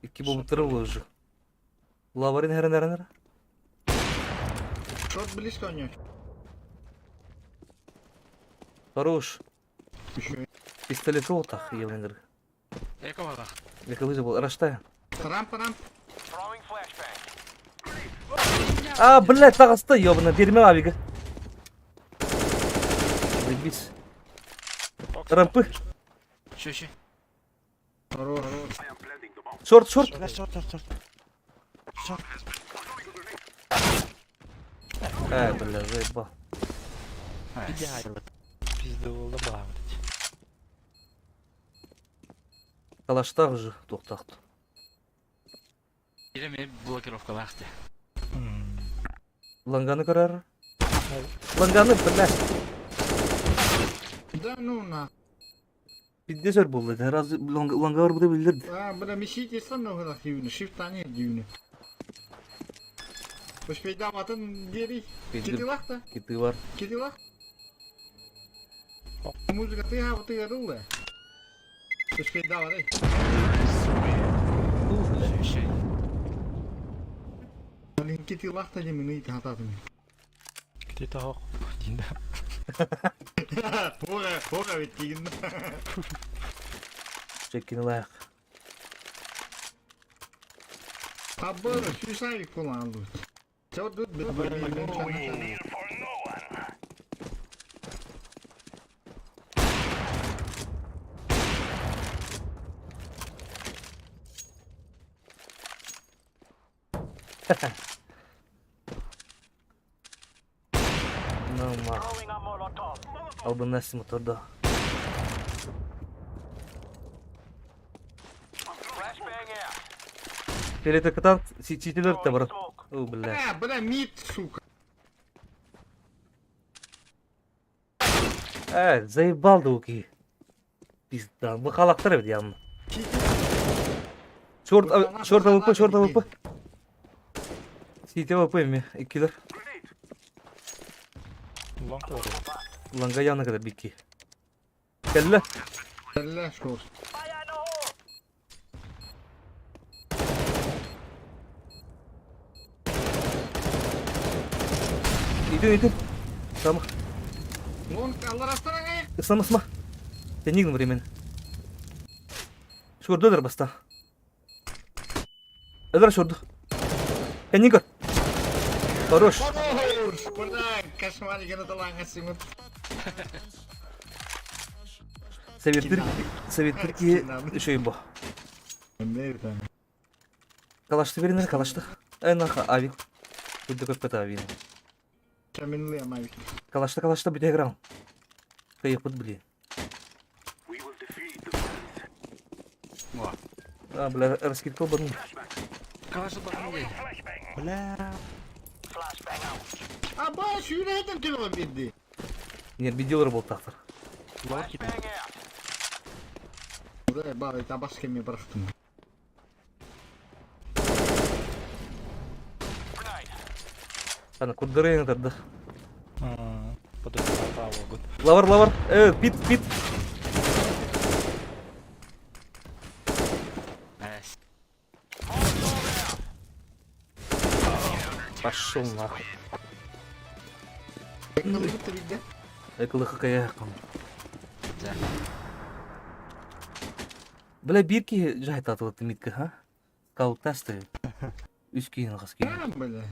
Икки болмуттара ол уже. Лаварын хәрен әрен әрен. Шот близко у него. Хорош. Еще. Пистолет ол так, евлендер. Эко бала. Экология был. Раштая. Рампа, рамп. Throwing flashbang. А, блядь, тағысты, ёбана, берме авига. Заебись. Рампы. Еще, еще. Хорош. Шорт, шорт. Бля, шорт, шорт, шорт. Шорт. Ай, бля, заебал. Идеально. Пизды буолла баа, блядь. Калаштақ уже, тоқтақты. Или мне блокировка лахты. Ланганы көрөр. Ланганы, бля. Да ну на. Пиздец өр болды. Раз ланга бар бұда білдірді. А, бля, месите сам на грах юны, шифтане дюны. Успейдам атын дери. Китилах та, Киты бар. китилах. Музыка ты ха, ты горылла. Успейдам ай. Еще, еще. Блин, китилах та демен ит хататым. Где-то ох, дин да. Хора, хора ведь тигин. Чеккин лайық. Табыр, сюсавик куланды. Чё тут бля? Ну, ма. Албын нәрсе моторда. Flashbang out. Телетакатан ситилер те бар. О, бля. Бля, бля, мид, сука. Ә, заебал да уки. Пизда. Бұл халақтар бит явно. Шорт, шорт АВП, шорт АВП. Сити АВП эми, иккилер. Лонг бар. Ланга явно кадar бикки. Кэлле. Бля, шо. Итин, итин. Сама. Лонг, аллар астана Ысма, ысма. Сен нигін времен. Шорду өдір баста. Өдір шорду. Кәнигір. Хорош. Хорош, бля, кошмарик таланга симут. Советтир, советтир ки еще бо. Мерда. Калашты беринер, калашты. Эй, наха, авик. Тут такой пэта авин. Каменлы амавик. Калашты, калашты, бите играл. Кайыпыт, блин. А, бля, раскидкал бы. Калашы бахын Бля. А ба, сүйрәтен төлөп бирди. Нет, беделер был тақтыр. Лонг кит. Flashbang out. Бля, бар, это башка мне бырахтым. Grenade. Ана, курдырын тарды. Подожди, могут. Лавар, лавар. Пит, пит. Найс. Пошел нахуй. Битти. Эколы хакая кам. Да. Бля, бирки жайт атылыты митка, ха? Скаут тесты. Үс кейін қас кейін. А, бля.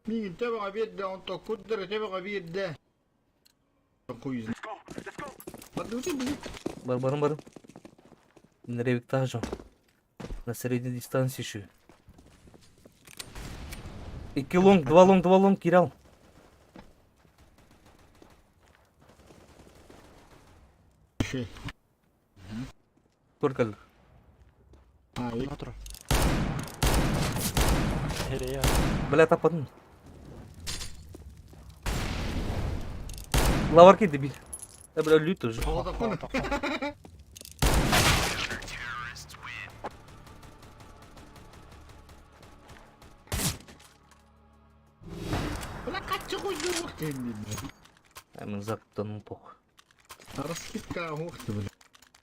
Мигин төбөҕө биэрдэ, онто курдары төбөҕө биэрдэ. Хуй знает. Подожди, блин. Бар, барым, барым. Неревиктаах дьон. На средней дистанции еще. Икки long, два long, два long кирал. Ши. Только А, и Отур. Эрэйэ. Бля, тападым. Лаварки дебил. Э, бля, лют уже. тоҕо Бля, хаччы хуйдурух диэн Э, мы заптанул похуй. Раскидка хух ты, бля.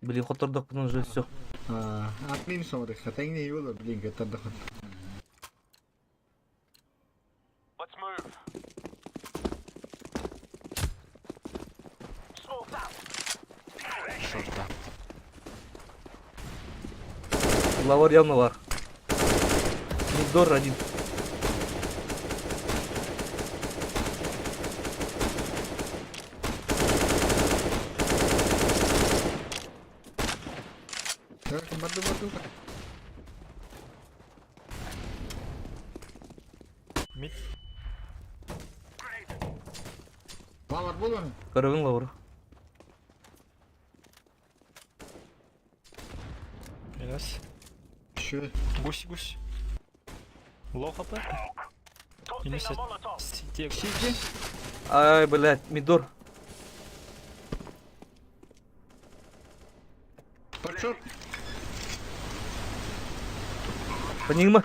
Блин, хотордохпун уже все. А, админ сорых, тэҥне юла, блин, кытардахын. Let's move. Smoke's out. Шорта. Лавар явно var. Мидор один. Так, барды барды. Мид. Лавар буолан. Каравин лавр. Минус. Ши. Гусь, гусь. Лоу хп. Tossing Минус a Molotov. Сити. Сити. Ай, блядь, мидор. Подшот. Понима.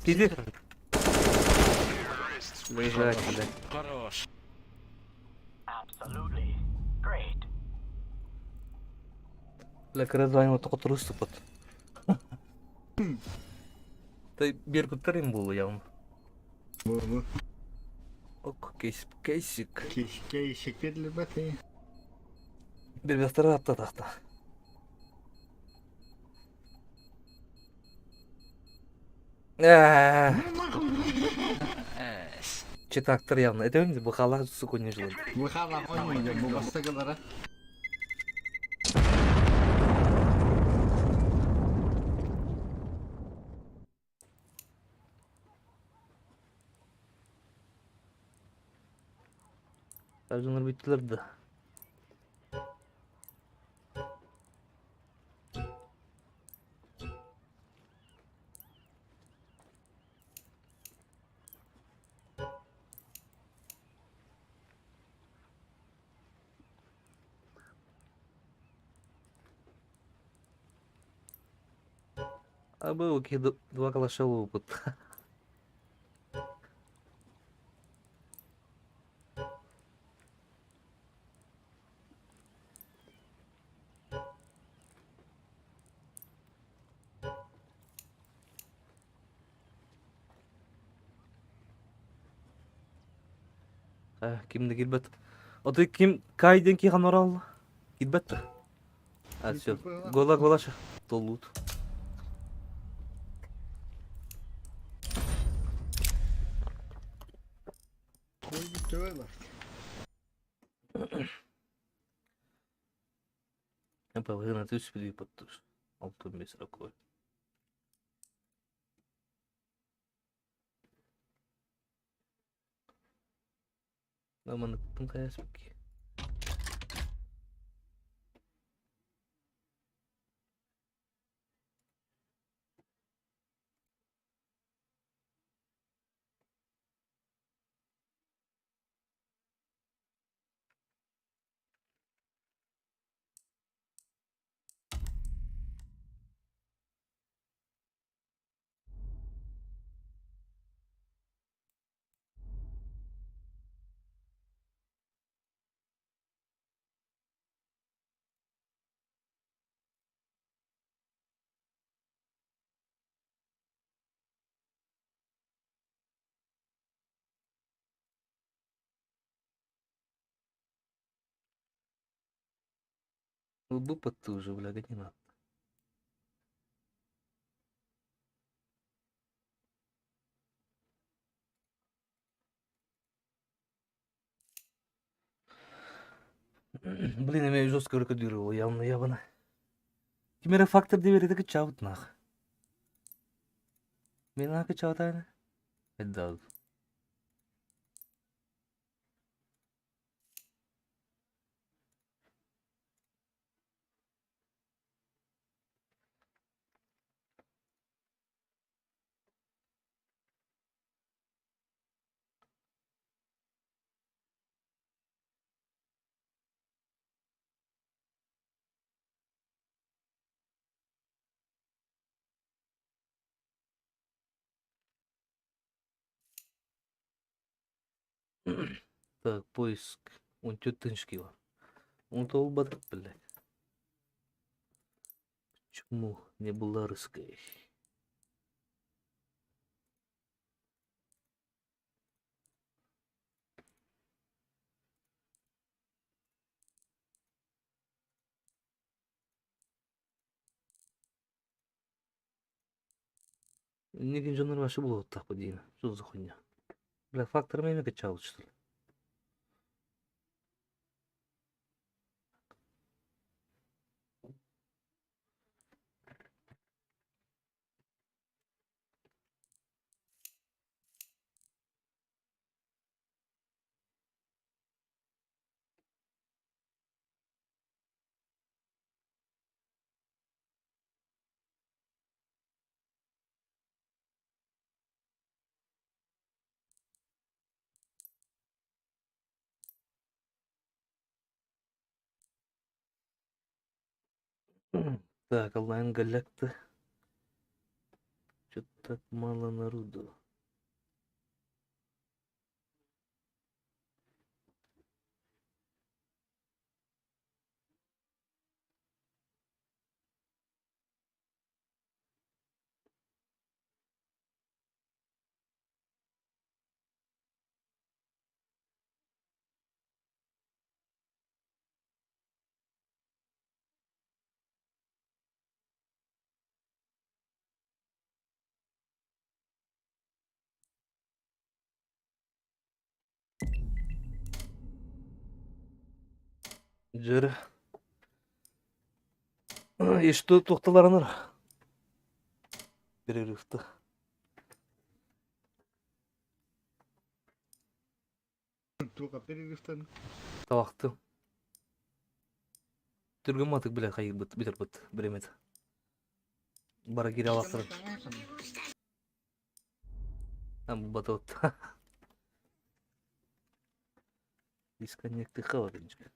Сиди. Лежать, блядь. Хорош. Absolutely. Great. Бля, кыра тоқотуру сыпыт. Та Беркуттар им было явно. Бу бу. Ок, кейс, кейсик. Кишке шекпедлер баты. Бирбяхтара атта тахта. Эс. Читактор явно. Это он бухала, сука, не желает. Бухала хойнуйда бу бастагылара. Ажыныр бүттілер да. А был два калаша опыт. Кимди килбет. Оты ким кайден ки ханорал? Килбет. А все. Гола голаша. Толут. Кой бүтү Половина тысячи подтуш. Алтын бес ракой. Наманы тын каяспыки. Лбу уже, бля, гони надо. Блин, эмиэ жестко көрдүүр явно ябана. Ким эрэ фактор диэбэритэ кыччаабыт нах. Мен нах кыччаабатааны? Эддаал. Так, поиск. Он тетынский. Он толбат, блядь. Почему не была русской? Инникин дьоннор вообще булуохтаахпыт диин. Что за хуйня? Бля, факторами эмиэ кыччаабыт что ли? Так, онлайн галякта. Что-то так мало народу. Дьөрө. И что туохталаранар? Перерывта. Туга перерывтан. Табахтым. Түргэн матык билэ хайыыбыт бүтэрбит биримит. Бара киирэ алахтарын. Батут. Дисконнекты хаварынчик.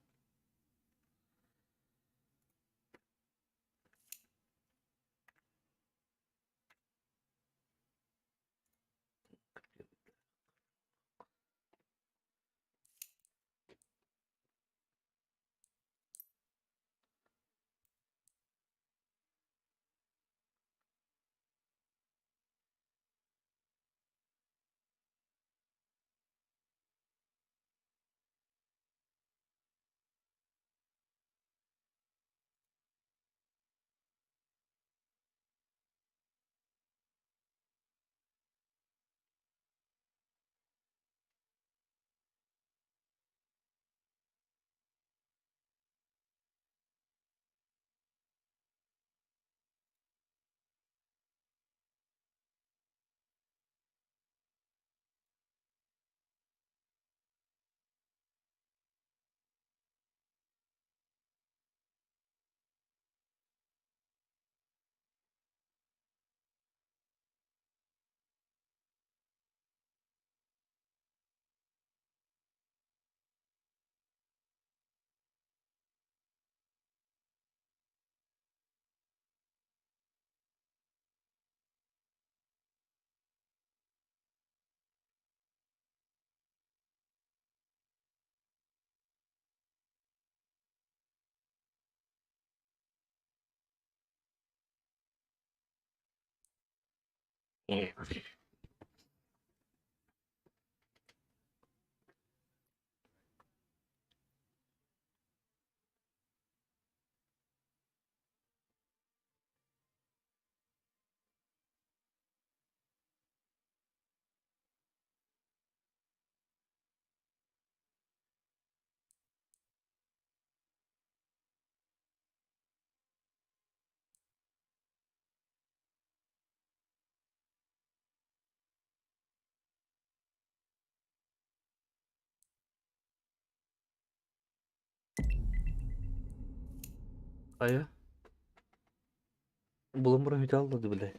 Айа. Булан баран үтэ аллады, блядь.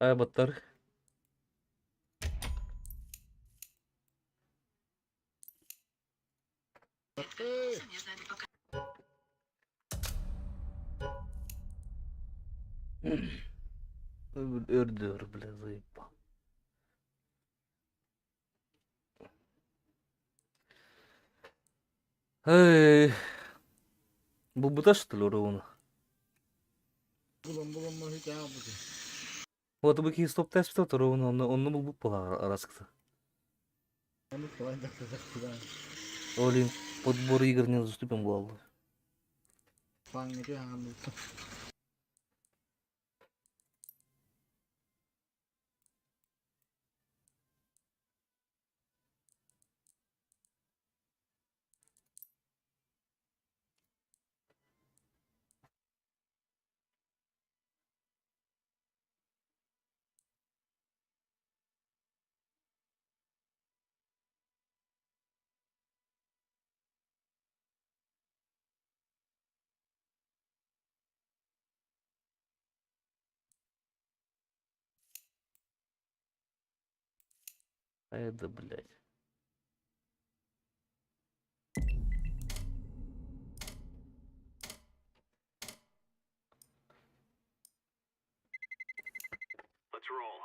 Айа баттар. Өрдөр, бля, заебал. Эй, булбута что ли ровно? Булан булан ма үтэ албыты. Вот бы ки стоп тест то ровно, он булбут была араскта. Оны қалай дақтазақ. Олин, подбор игр недоступен был. Паңы аңы. А это, блядь. Let's roll.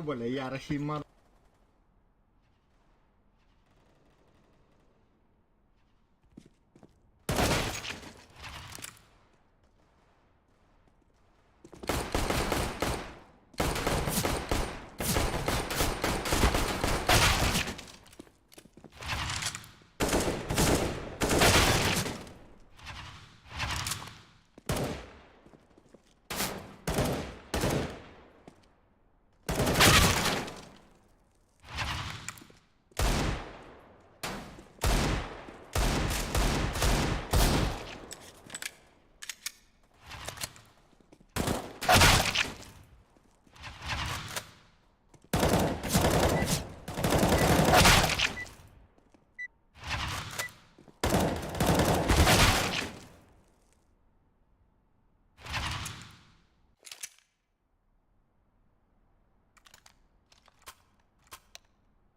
бля, я Россия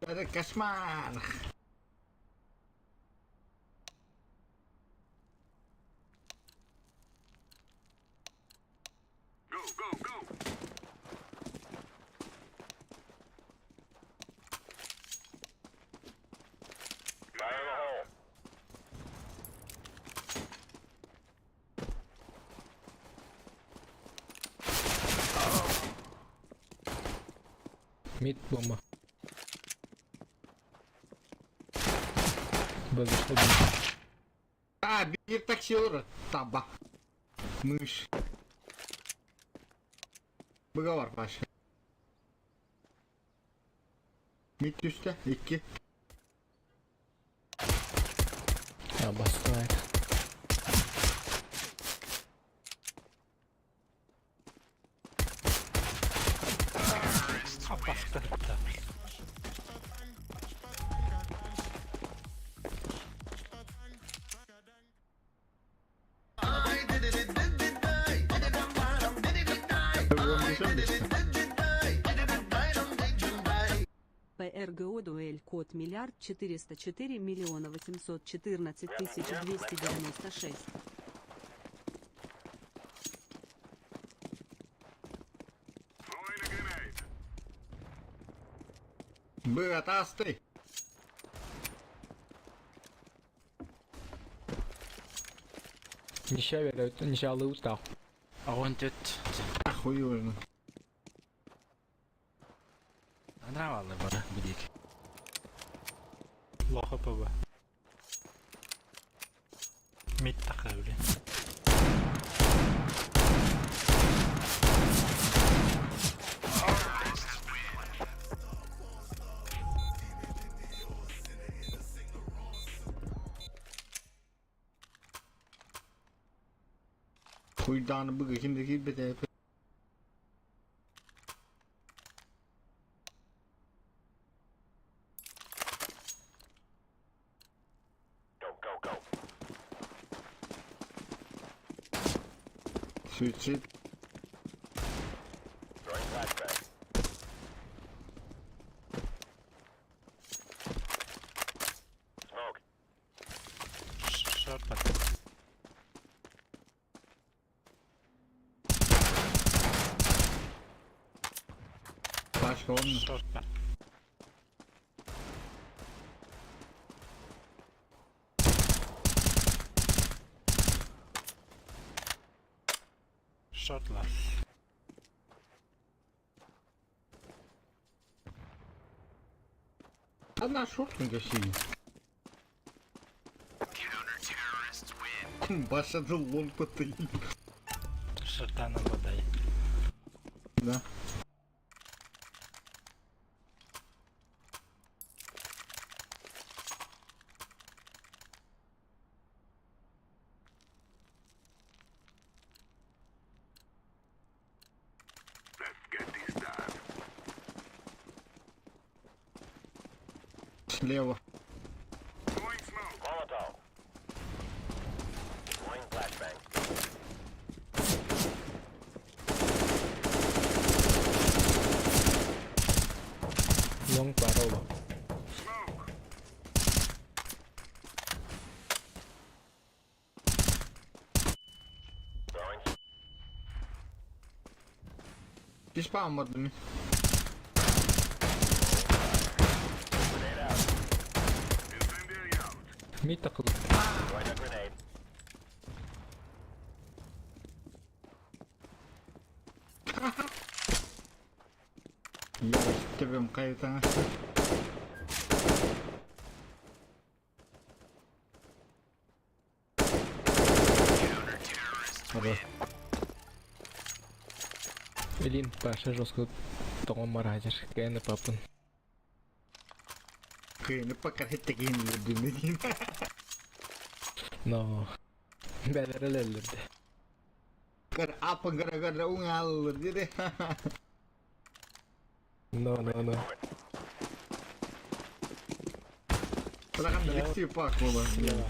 Это кошмар! Go, go, go! Fire in the hole. Mid bomba. Б зашло Б. А, биир такси олорор. Таба. Мышь. Быга Паша. Mid түстэ, икки. А, бастывает. Апаска. ПРГО дуэль код миллиард 404 миллиона 814 тысяч 296. Throwing a grenade. Быга тасты. Нища верят, нища лыута. А он тут. Охуенно. Нравалы бар, будик. Лоха ПБ. Мид тахыр, блин. Хуйданы быга кимде киирбэтэ. Go, go, go. Суицид. Throwing flashbang. Smoke. Short под. Пашка он. Short под. Short last. Одна шортненько сидит. Баша лонг потыли. Шорта на бодай. Да. Let's get this done. Слева. Throwing smoke. Molotov. Deploying flashbang. Long парола. Smoke. Throwing Ты спам мордами. Мид такыл. Төбөм хайытаҥа. Илин Паша жестко тоҕон бараачар. Кээнэ папын. Кыйыны пока хеттекин үрдүнү Но. Бэлэрэлэллэрде. Көр апын көрө көрө уҥааллыр дири. Но, но, но. Улахан Алексей Пак буолар. Слева.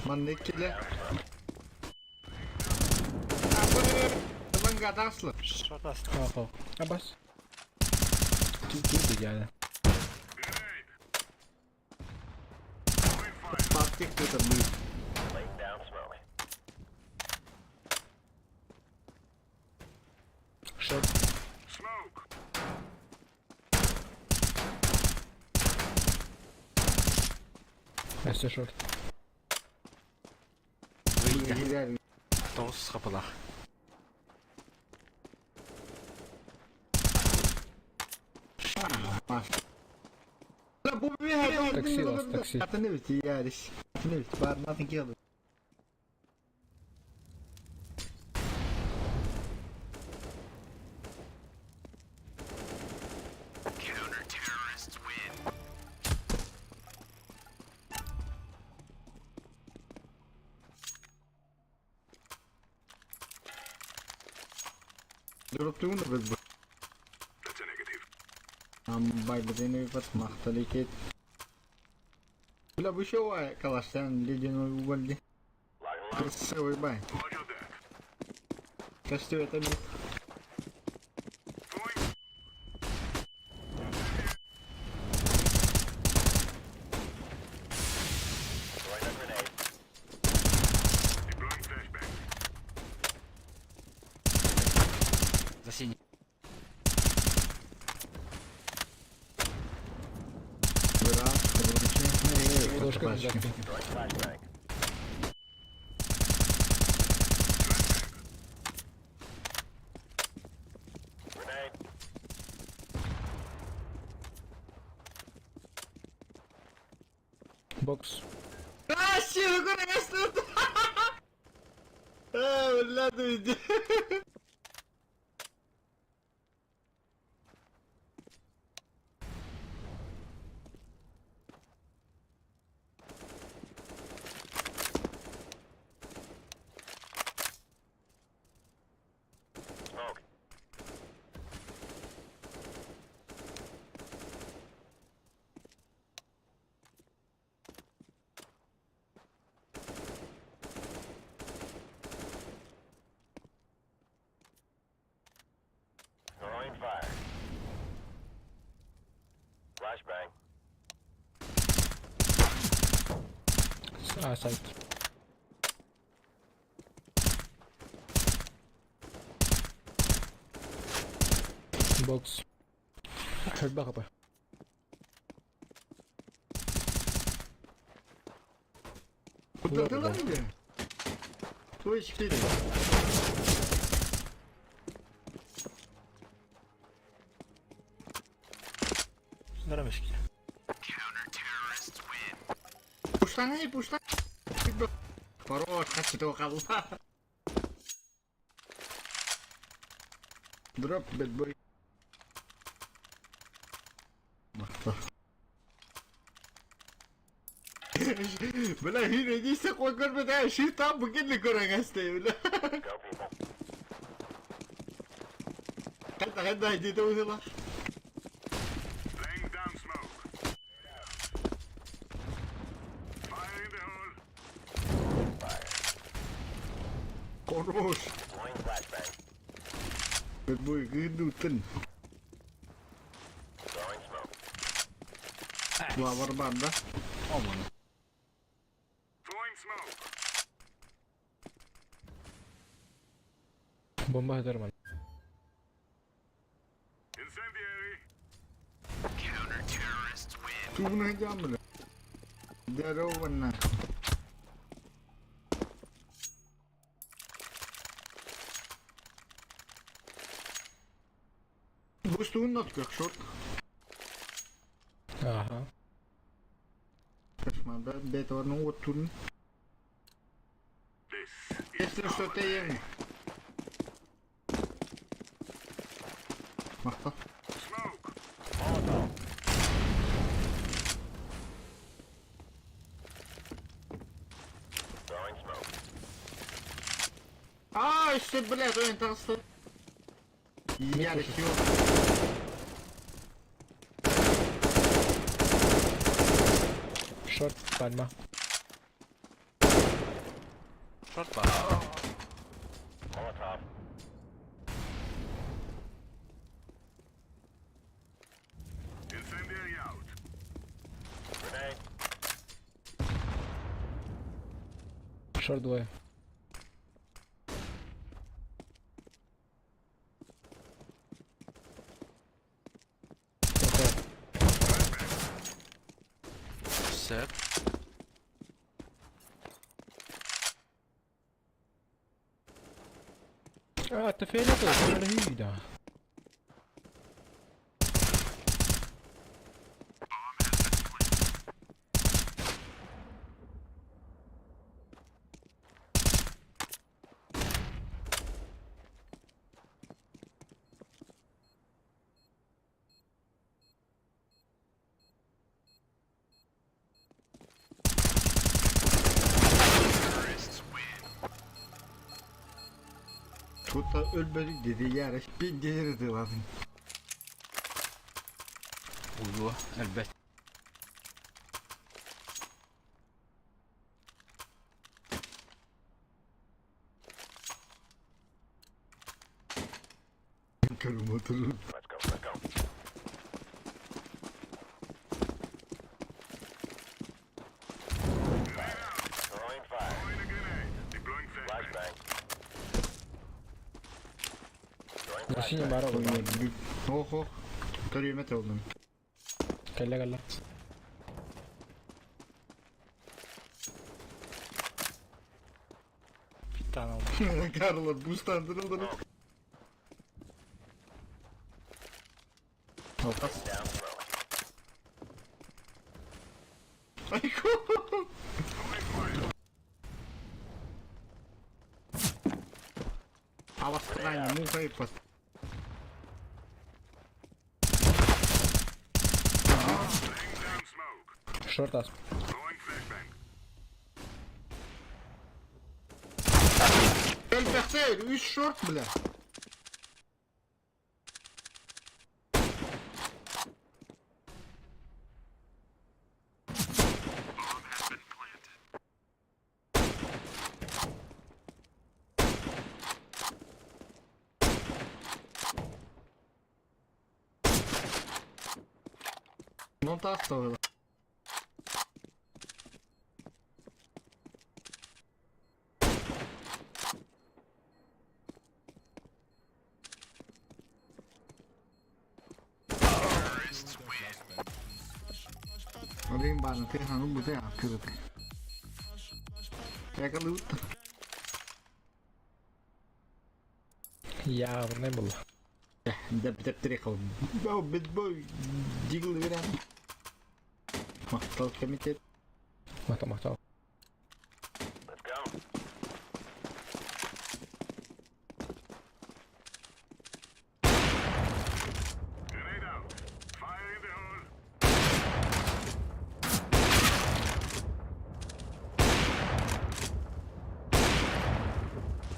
Маннык киле. Лангатаслы. Шорт астı. Ах, Абас. Тут идеально. Тактик это мы. Шорт. Өссө шорт. Выйда. Тоғыз қапылақ. Такси вас, такси. Бар, nothing killed. Дроптуун бит. Амбай бит махталикет. Бля, бу еще калаштан ледяной уголь. Красивый бай. Костю это мид. За синий. Раз, короче. Ложка на закрытии. Бокс. А, щи, куда А, бля, ты иди. А, сайт. Бокс. Хөрбә капа. Куда ты Твой четыре. Нормально. Пуштана и пуштана. Хорош, хочу того. Дроп, bad boy. Бля, хире, не се қой көрмеді, ши там бүкіл көріңізді, бля. Қайда, қайда, дейді өзі. Хорош. Bad boy, гыдутын. Лавар бар, да? Оман. Бомба сытар манна. Тугуна дьаам бля. Здорово на. Бустуун как шорт. Ага. Кошмар, да? До этого ну вот тут. Если что-то ем. Махта. А, еще, блядь, он там стоит. Я решил. Шорт, пальма. Шорт баар. Шорт двое. Окей. Сөп. А, это фиолетовый, дорогие, да. Тут өлбөдүк dedi яра пиздец ладно. Уйуо, элбэт. Көрүм На синем бара было. Ох, ох. Көрүмөт олдум. Кэллэ кэллэ. Питан алды. Карло бустандырылды. Алкас. Айко. Авастрания, муха и пос. Шорт ас. Эльперсель, үс шорт, бля. Ну та оставила. Олин бана, ты хану буте акырыт. Якалы утта. Явно было. Деп деп трехал. Бау бит бой дигл веран. Мактал комитет. Махтал, махтал.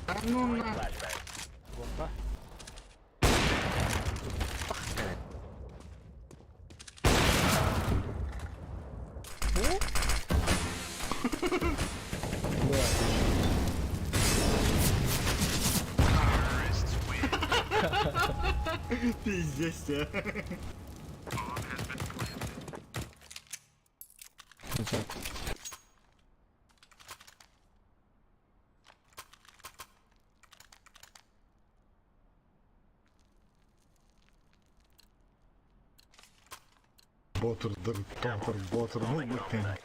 А ну на. Бомба. Пиздец. тебя. Назад. Боотурдар, тоотор, боотур буолбуттан.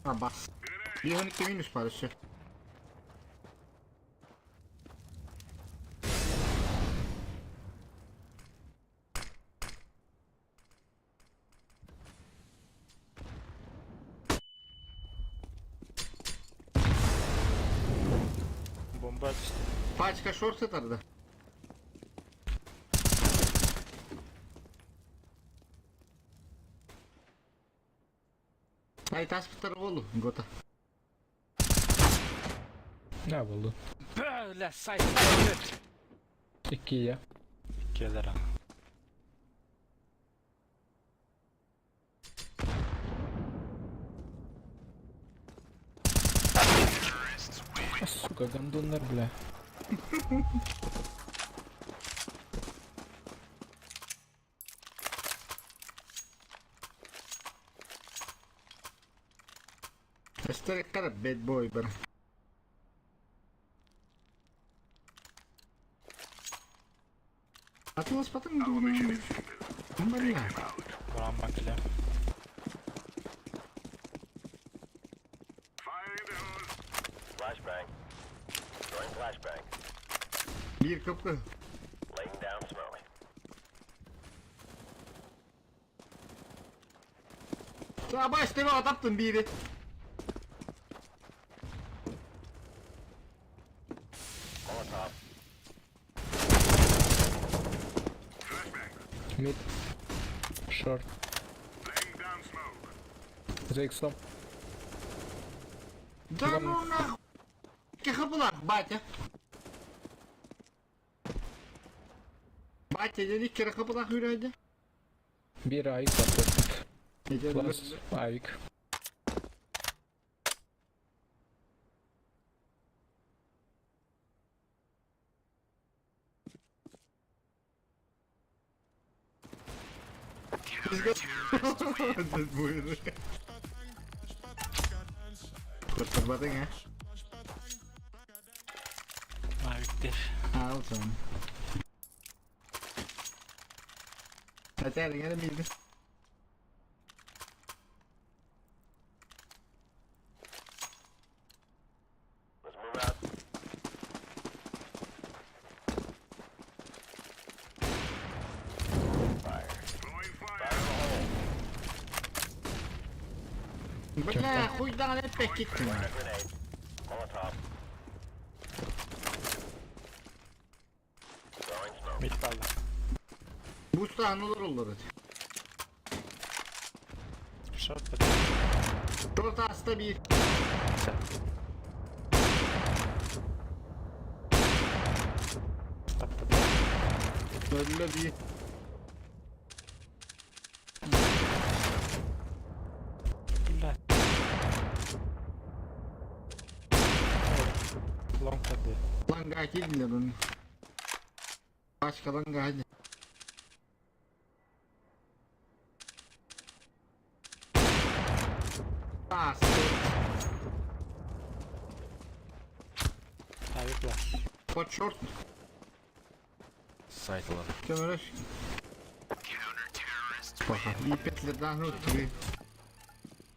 Абас. 112 минус бар өссө. Бомба түстэ. Пачка шорт сытар да? Ай таспыттар буолу, гота. Ne oldu? Бля, сайт, сайт. Иккиэ. Иккиэлэр аа. А, сука, гондоннар, бля. Эстереккара bad boy бар. Атыласпатың дугунан. Бля. Бураамман кэлиэм. Биир кыпкы. Абаш тебе атаптын биири. Mid. Short. За иксом. Да ну нахуй. Кихабулах, батя. Батя, дени кирахабулах үрәді. Бир авик бар. Плюс авик. Көртөрбатың, ә? Авиктер. Ал сон. Хотя, я не Бля, хуй да не пекит. Мид қалды. Буста анулар олар. Шорт бит. Шорт аста bir. Тапты. Öldü bir. Бля. Лонг тады. Ланга килдилер onu. Başka langa hadi. Ас. Авик лас. Под шорт. Сайт олар. Көмөрөш. Паха. И петлерден рутри.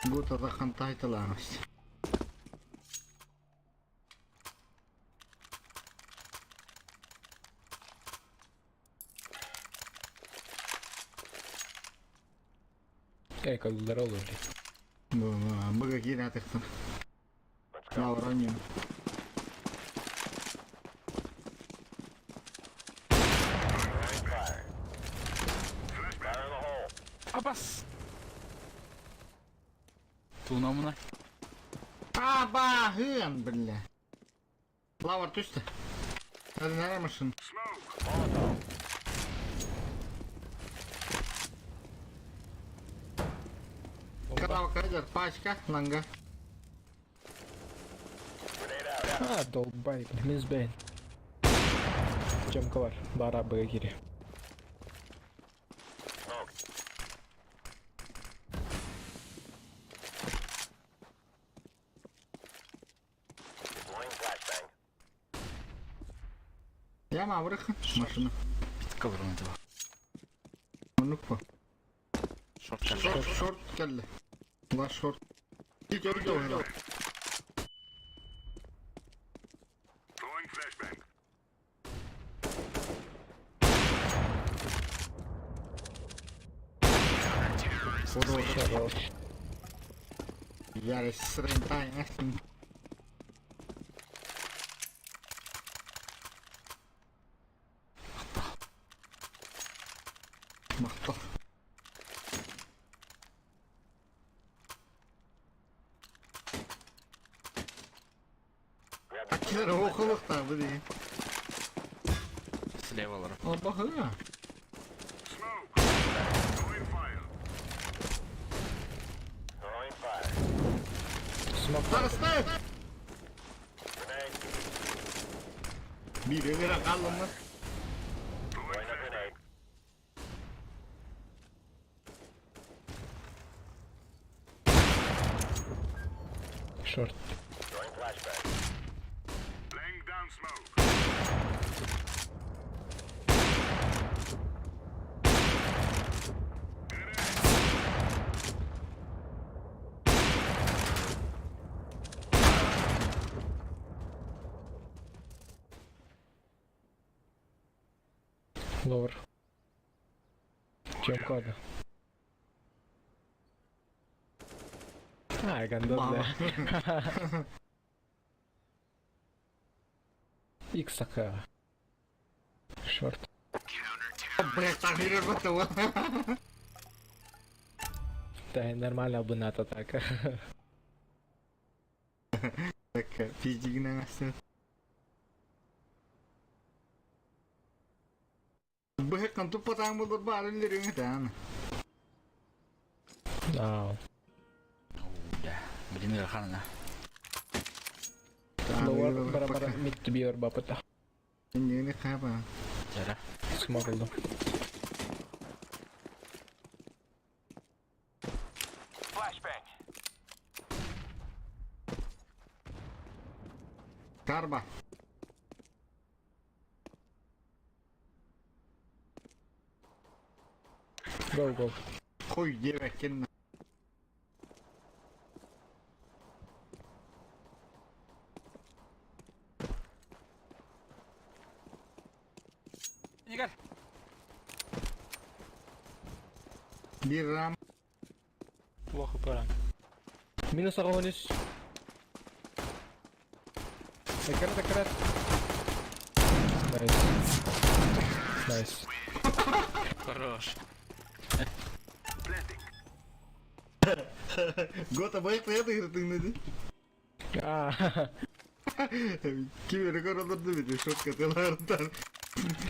Гута да хантайталармыз. Эй, коллар olur. Быга кире атыктым. Лавраньо. Абас! Туна мына. Абахын, бля. Лавр түстü. Hadi nereye машин? Канал кайдер, пачка, ланга. А, долбай, бля, минус бейн. Жамка бар. Бара Б кире. абырых машина. Битка бурун этого. Оннук по. Шорт кэллэ. Шорт, шорт кэллэ. Ла шорт. Ити өрдө. Хорош. Хорош. Яры срентай ахтын. Махтал. Акилер оқылықта бұл деген. Слева олар. Албахы. Смок. Тарыстай! Bir ögere kalın mı? Шорт. Ловер. Чем кода? А, гандон, бля. Икс такая. Шорт. Блять, так не работало. Да, нормально бы НАТО так. Так, пиздигинен астын. Быһыккан туппатаң булыр бар иллериң этан. Ау. Да. Блин, Ирханна. Ловер бара-бара мид биор бапыта. Иннени хаба. Жара. Смок ылдым. Flashbang. Карба. Go, go. Хуй девекин. Игорь. Bir ram. Плохо пора. Минус агонис. Экрат, экрат. Найс. Найс. Хорош. Гота байқы еді ыртыңны А, Ким рекордорду бит шотка телардан.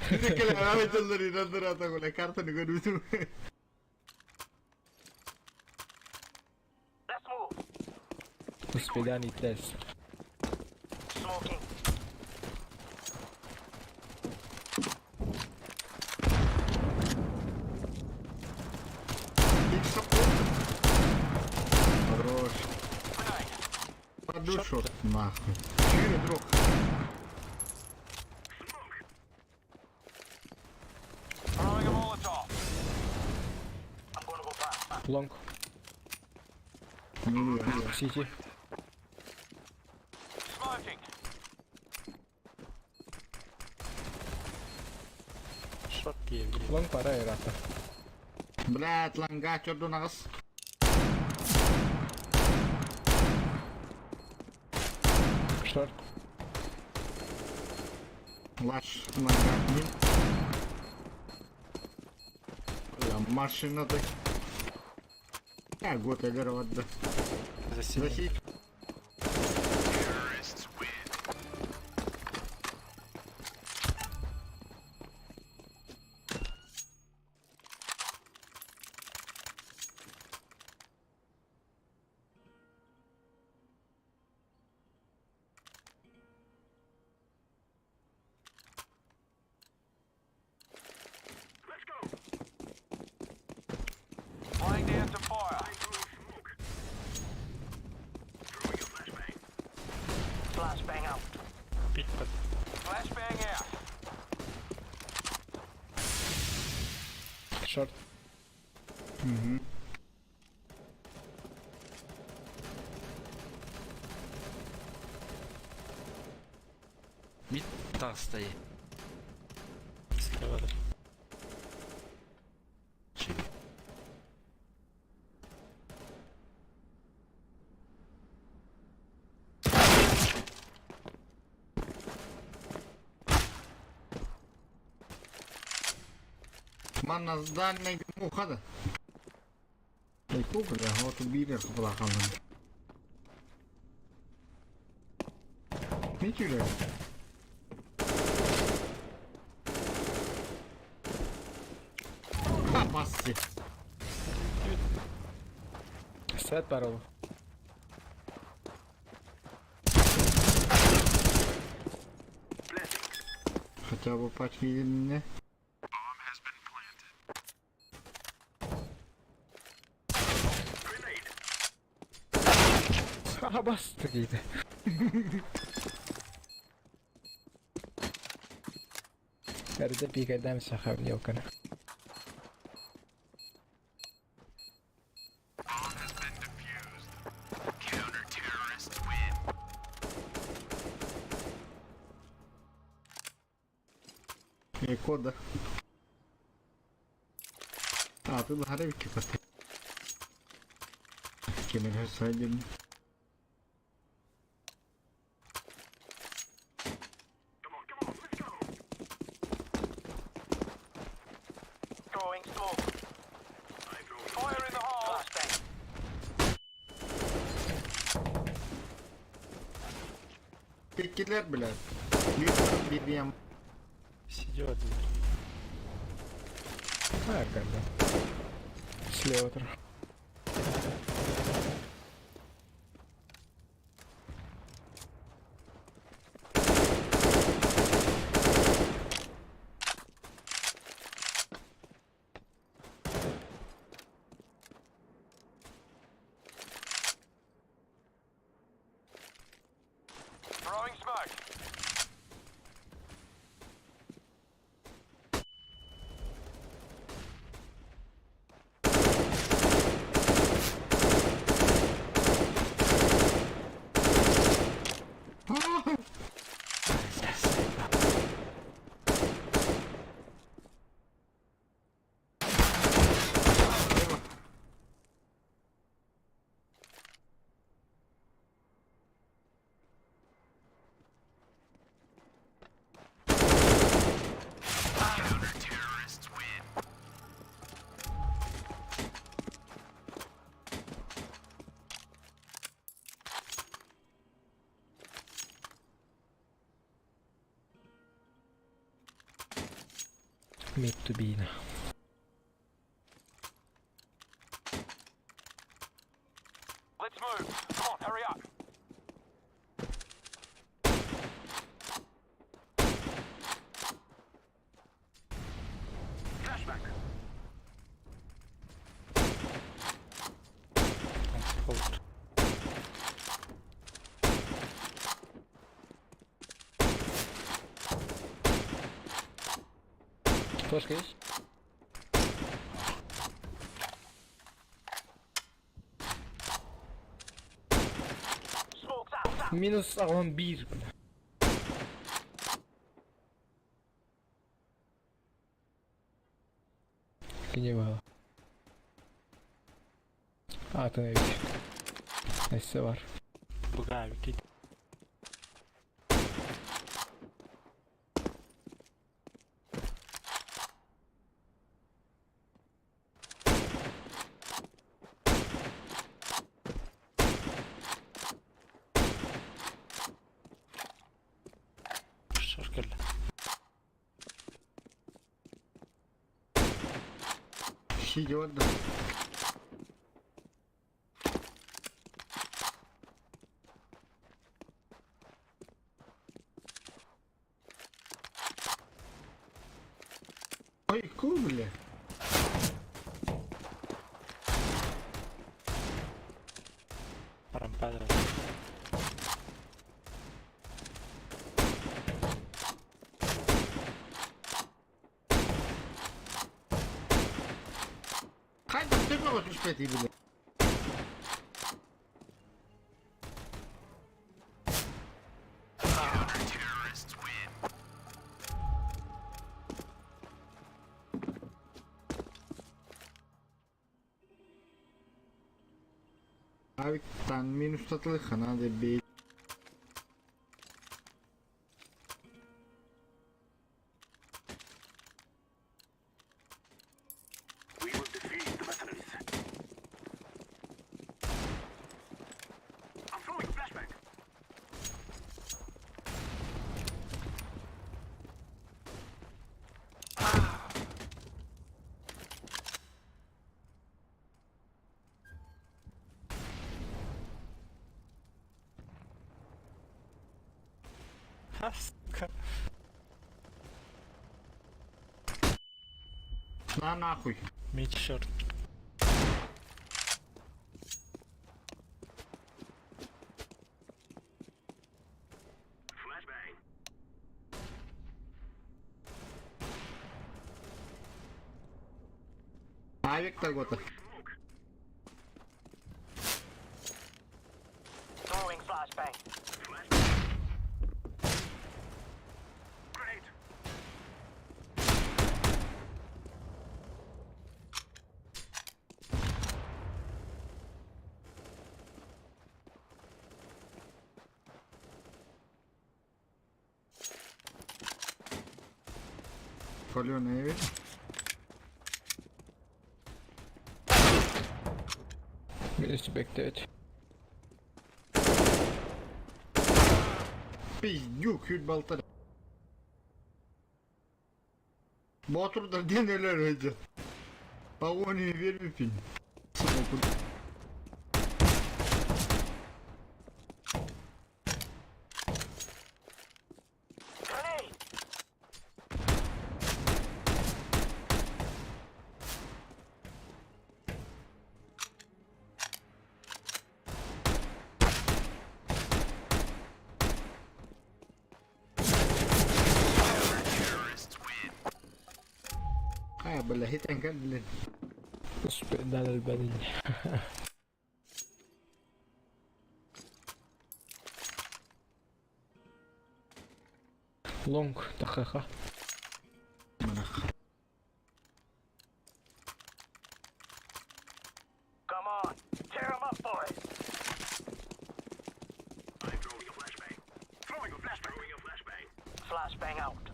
Келе абетелер инандыр ата голе картаны көрбүтүм. Let's move. Успеданий тест. Smoking. Хорош. Паду шот нахуй. Чире друг. Throwing a Molotov. I'm gonna go fast. Лонг. Сити. Smoking. Шорт Евгений. Лонг пора и рата. Блять, ланга чорду нагас. Шорт. Лаш ланга мин. Бля, машина так. Я год элер вадда. За синий. Захи. Laying down some fire. Мгм. Мид таҕыста дии. Слева. Манна здание муха да. Ой, бля, вот убили плохо. Видели? А, басси. Сет парол. Хотя бы пачки не. А басты дейді. Эрдэ пиикэрдээн саха ёлканы. И кода. А, ты ларевки поставил. Кемер садим. Throwing smoke. Fire in the hole. Flashbang. Пикелер, блядь. Bir bir yan. Сидел один. А, когда. Слева тұр. Throwing smoke. Mid to be на. Let's move. Come on, hurry up. Flashback. Там hold. Флешка есть? Smoke's out. Минус аҕыс биир, бля. Не было. А, ты ведь. Өссө баар. Бугай, вики. Шашкель. Сидел, да. Ой, ку, бля. Парампадра. Хайда, ты Тоҕо түспэтий били? Авиктан минус татылыхха надо бей. Ха, сука. На нахуй. Мид шорт. Авик того-то. Throwing flashbang. Каленый авик. Минус бэктээт. Пиздюк, чуть болтали. Ботруда ден элер өйдө. Погони вербипин. Grenade! А, бля, хитен калли. Успедан албанин. Лонг тахаха. Манах. Come on, tear 'em up, boys. I'm throwing a flashbang. Throwing a flashbang. Throwing a flashbang. Flashbang out.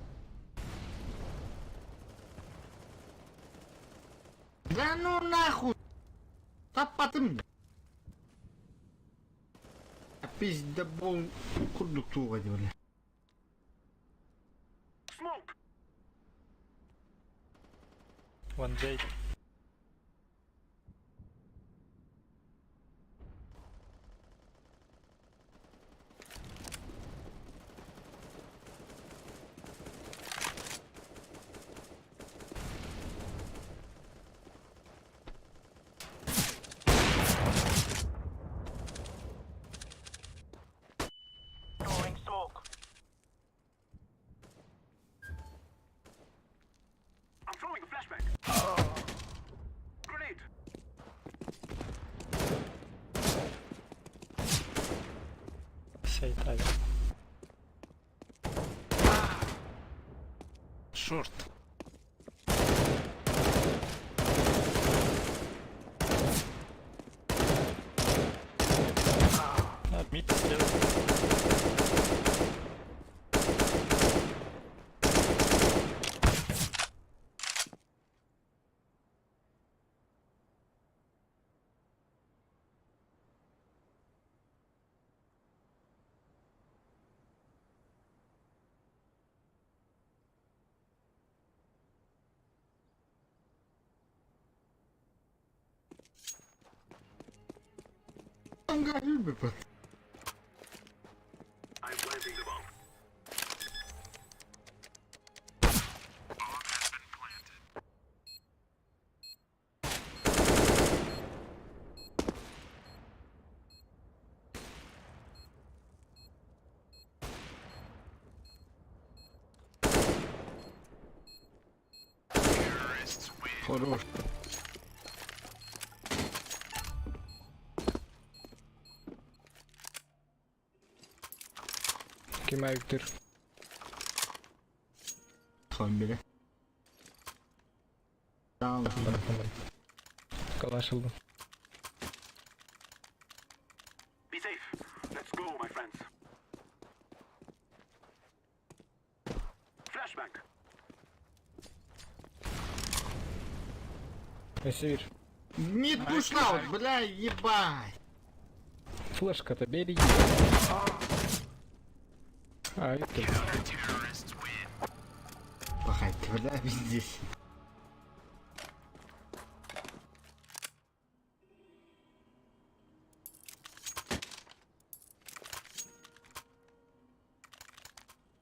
Да ну нахуй! Таппатым! Пиздабол курдук тууга деп эле. One J. Throwing smoke. I'm throwing a flashbang. Grenade. Сейт авик. Шорт. А, мид слева. Анга любит. I'm planting the bomb. Хорош. Ким авиктыр? Хон бile. Tamam. Калаш ылдым. Be safe. Let's go, my friends. Flashbang. Север. Мид пушнаут, бля, ебать. Флешка-то бери. А, это... Пахать, бля, пиздец.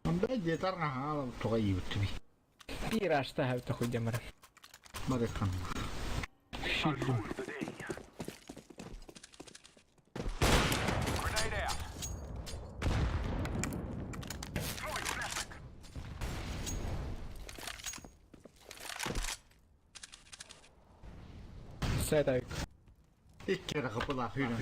Анда детар ага, туга ебут би. Пирашта хавта хуйдемара. Барыкан. Rule the day. Grenade out. Throwing flashbang. Сайт авик. Иккere капыла хүйрен.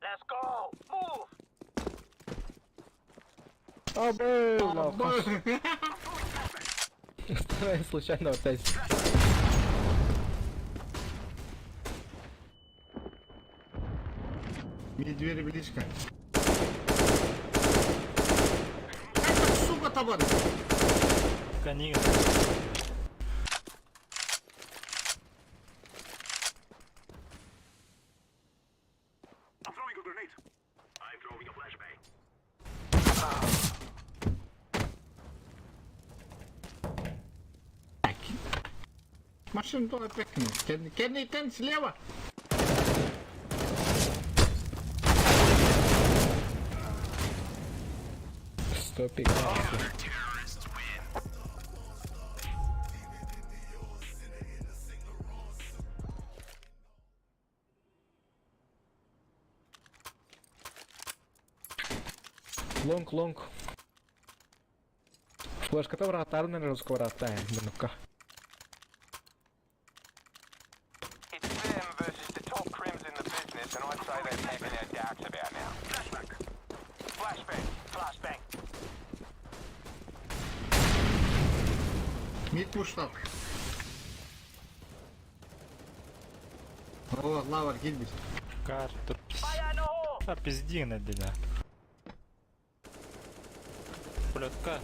Let's go. Move. Абы, Случайно опять. Мид двери близко. Это, сука, табан. Канига. I'm throwing a grenade. I'm throwing a flashbang. Так. Машину туда пекну. Кенни, тен слева. Стопик. Лонг, лонг. Флешка-то вратарный разговор, ну-ка. It's them versus the top crims in the business, and I'd say they're taking their darts about now. Flashbang. Flashbang. Flashbang. Мид пушнал. О, лавр, килбис. Карту. А пизди на меня. Плетка.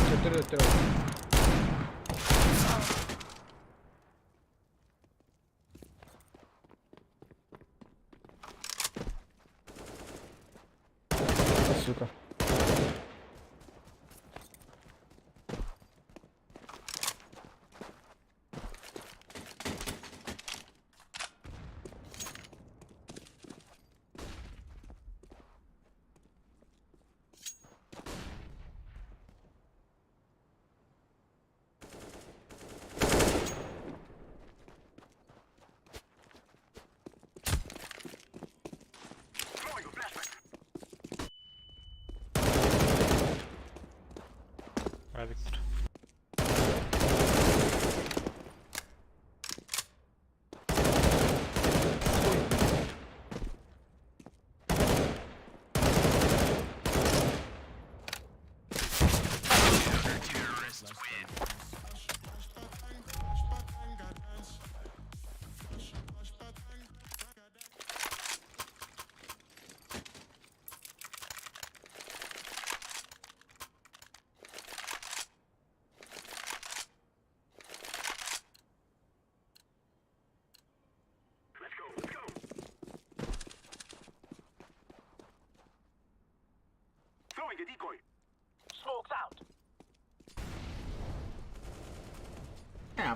Четыре, три. Сука. Throwing a flashbang. А, Виктор.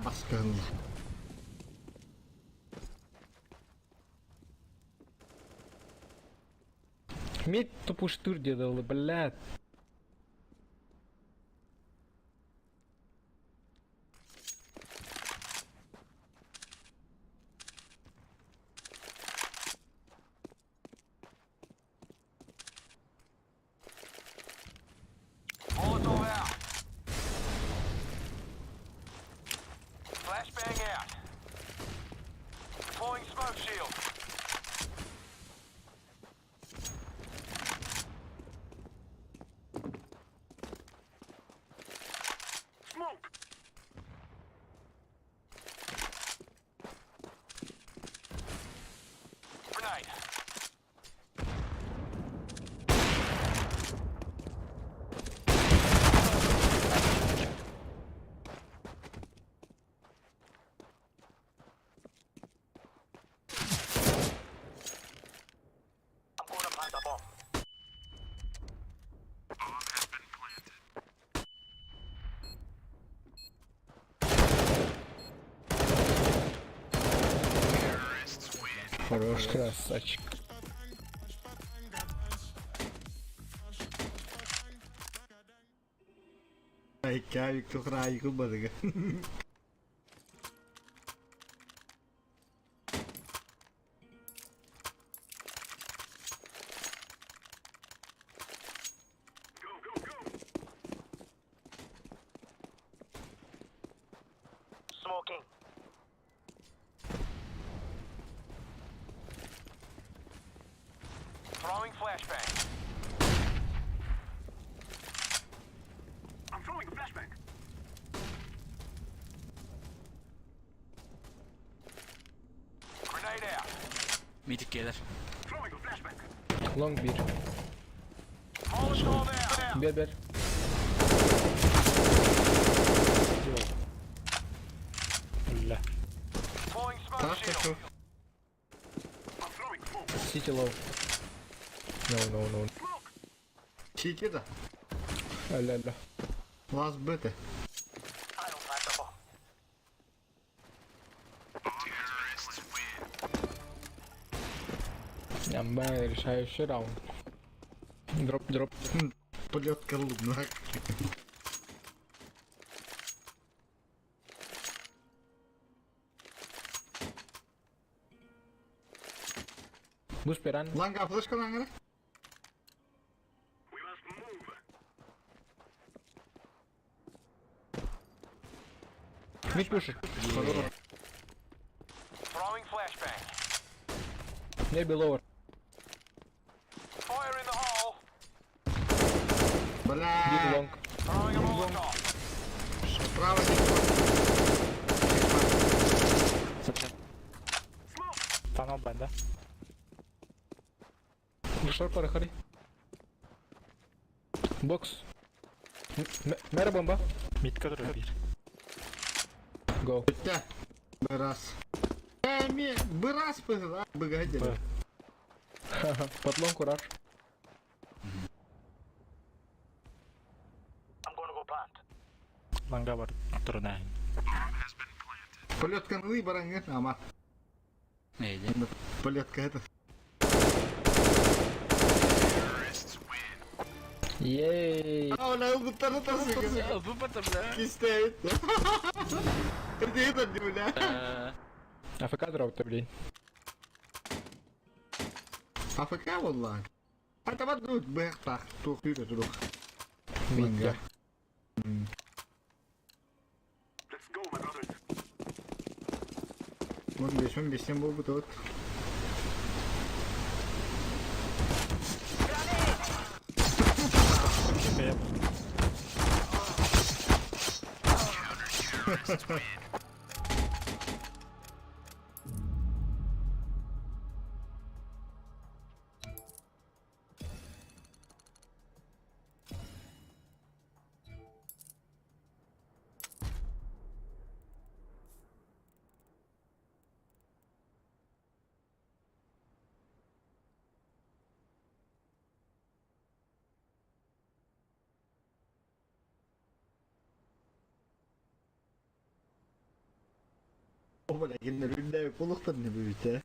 А, баскын. Медь тупуштур делал, блядь. Molotov out. Flashbang out. Deploying smoke shield. Smoke. Grenade. I'm going to plant a bomb. Хорош, красавчик. Ай, кавик тухра айкы бадыга. Smoking. Throwing flashbang. I'm throwing a flashbang. Grenade out. Mitik gelir. Throwing a flashbang. Long bir. Molotov out. Bir bir. Бля. Deploying smoke Так, shield. так, I'm throwing smoke. City low. No, no, no. Чики да. Алля, алля. Лас быты. I don't plant the bomb. Ямба, решающий раунд. Дроп, дроп. Полет колумна. Буш пиран. Ланга флешка лангара. We must move. Мид пушит. Throwing flashbang. Maybe lower. Fire in the hole. Mid Бля. long. Throwing a Molotov. Право здесь. Tunnel bende. Буш парахари. Бокс. Мера бомба. Mid'de duruyor bir. Go. Бля. Раз. Эми, бырас пыгла, быгадили. Б. Под long кураж. I'm gonna go plant. Langa var. Durun ha. Полет конлы баранга, ама. Neydi? Полетка это. Ей. А, ола, буттары тасыгы. Bu patı bla. Кистейт. Это это не бля. АФК дроп, ты, блин. АФК والله. Это вот тут бэхтах, тухюка турух. Мид, Ланга. Let's go, my brothers. Он бес, он бес, был бы тут. Tepeye Оба кинилэр үрдээбит буолуохтарын эбит ээ.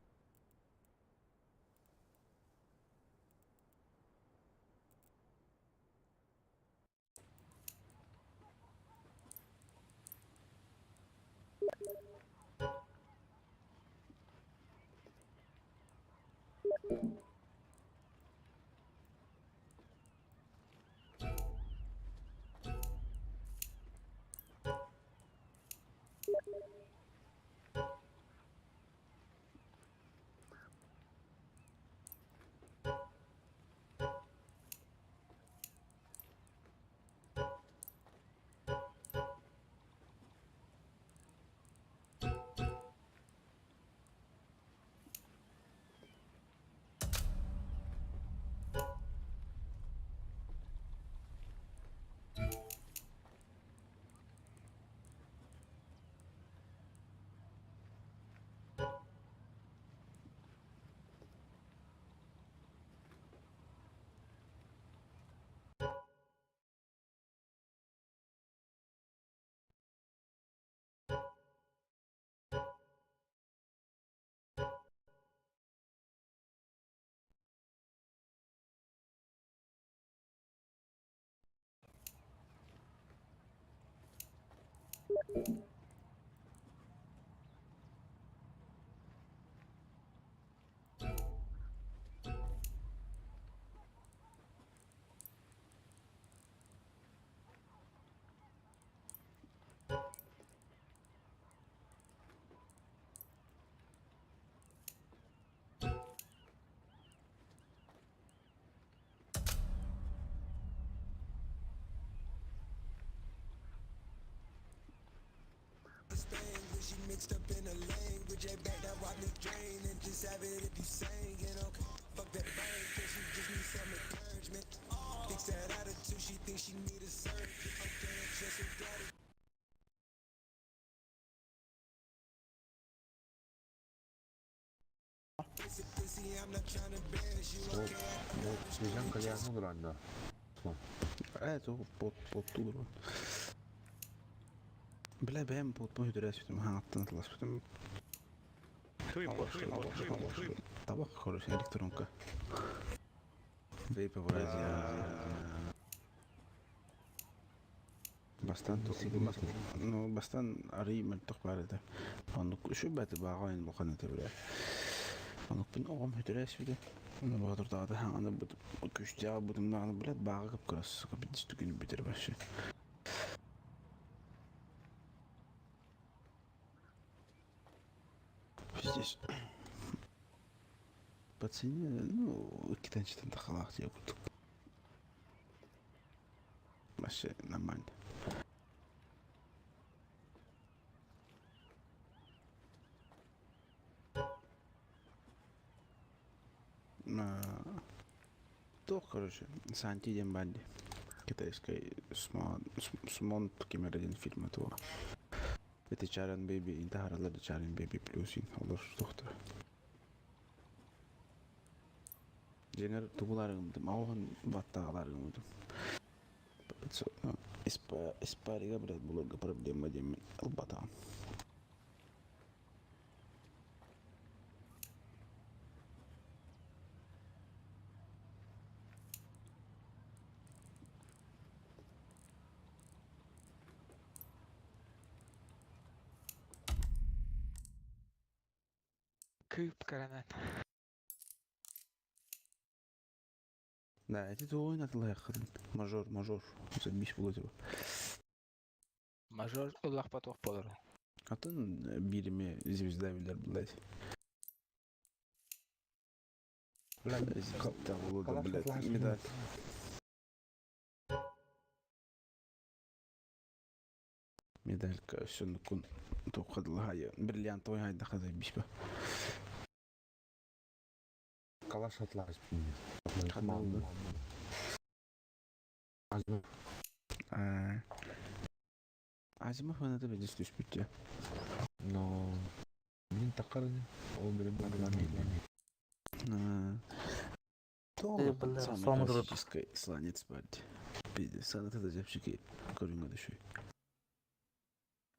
Мажор ыллахпатох болор.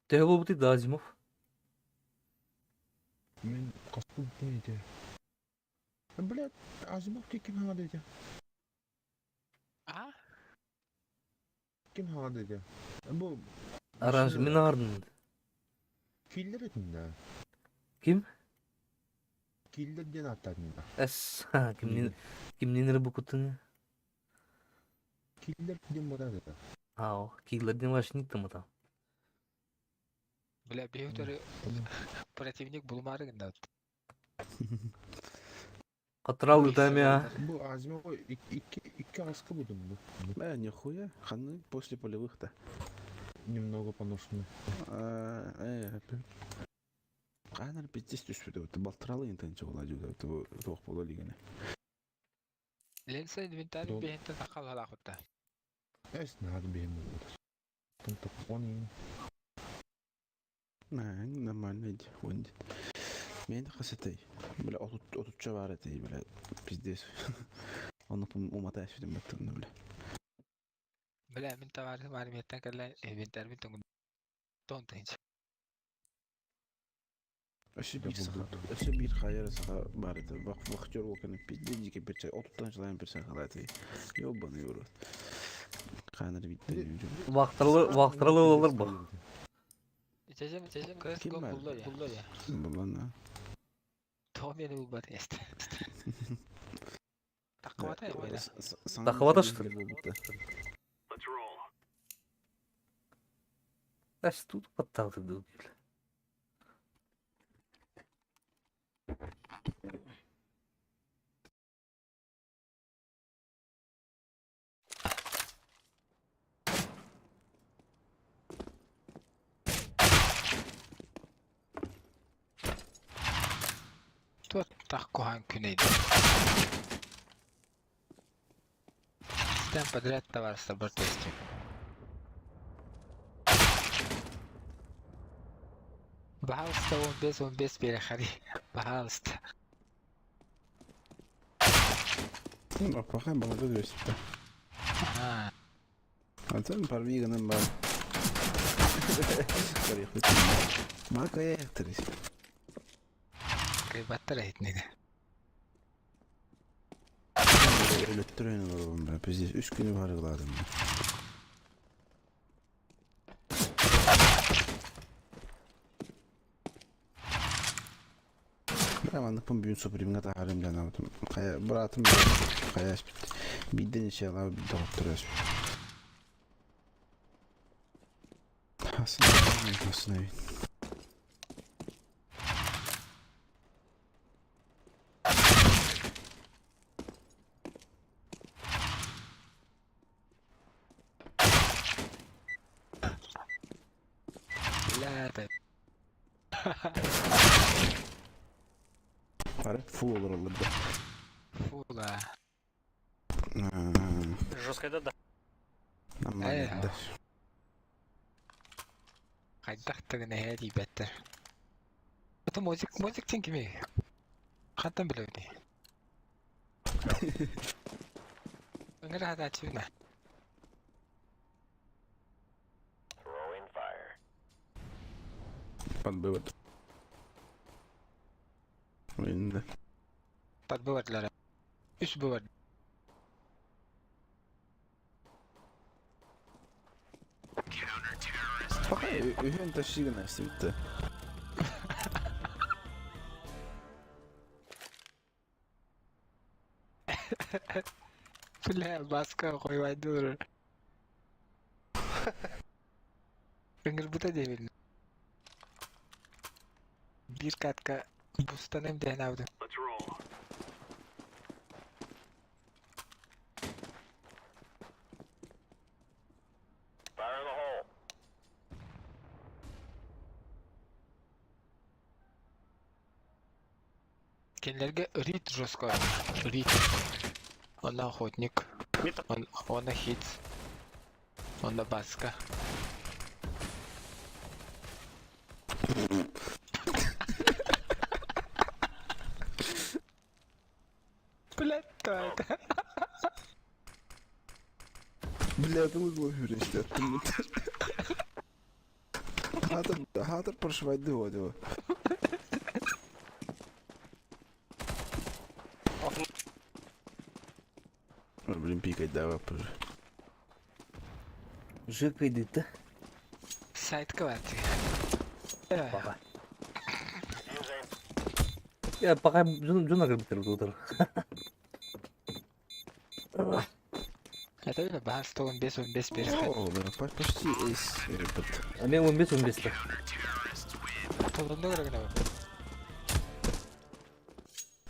Төһө буолбутуй да Азимов? Мин хоспун ити. Блядь, Азимов ким хаҥа ити? А? Ким хаҥа ити? Бу Аранж мин аҕардым. Киллер этин да. Ким? Киллер диэн ааттаатын да. Эс, кимнин кимнин эрэ букутун. Киллер диэн бара это. Ау, киллер диэн вашник там там. Бля, биһи противник булумаары гынна. Катрал ытамя. Бу Азимов икки икки аска будум бу. Бля, нихуя, ханы после полевых-то. Немного поношенный. Хаанар пиздец түспүтэ, балтаралы интенче була дьүдэ, туох буола илигинэ. Ленса инвентарь биһинтэн сахалалаахытта. Эс надо биһин буолбут. Тон Нормально иди, вон Мен хасатай. Бля, отучча бар этэй, бля, пиздец. Оны умата эсүтүм баттырны, бля. Бля, мин товарым армияттан кэлэн инвентарь тоҥун тон тыынч. Өссө биир саха, өссө биир хайар саха бар этэ. Бак вахтер оканы пиздец дики перча, отуттан жылайын перча халаты. Ёбаный в рот. Ханар биттен Вахтаралы вахтаралы олар бу. Чечен чечен CSGO булла я. Булла я. Булла Тоҕо мени булбат эст. Таккыбата я. Таккыбата что ли? Эс тут подталты был. Туох куһаан күнэйди. Систем подряд товар тестим. Пожалуйста, он без переходи. Пожалуйста. Ну, пока было 200. А. Антон парвиганын бар. Мака яхтырыс. Кайбаттар айтнеде. Өлөттөрөн олорбун бра, пиздец, үс күнү барыгладым. Бра, маннык бүгүн супримга тахарым жанабытым. Кая братым кая бит. Бидден иче алар бидде хоттурас. Aslında aslında Бля, Пара фул olur olurdu. Фула. Жестко да. Нормально. Хайдах тагына хэри беттер. Это музык музык тин кими? Хантан билэвди. Ыңыр хада чүнэ. Подбыват. Ойында. Подбыватлара. Үс быват. Пока үһүн ташигын әсибитте. Бля, баска койбайдыр. Ыңыр бута дебил. Бир катка бустаным ден авды. Кинилерге рит жестко. Рит. Он охотник. Он хит. Он баска. Блядь, кто это? Бля, это было хүрээсте. Хатыр хатыр прошивать его. Блин, пикать давай уже. Уже кыйдыт да? Сайтка бар. Пока. Я пока жуна кырбыттар утар. Это бе баар 115 15 берет. О, бля, почти эйс, ребят. А мен 15 15-те. Толонда көрөгөнө.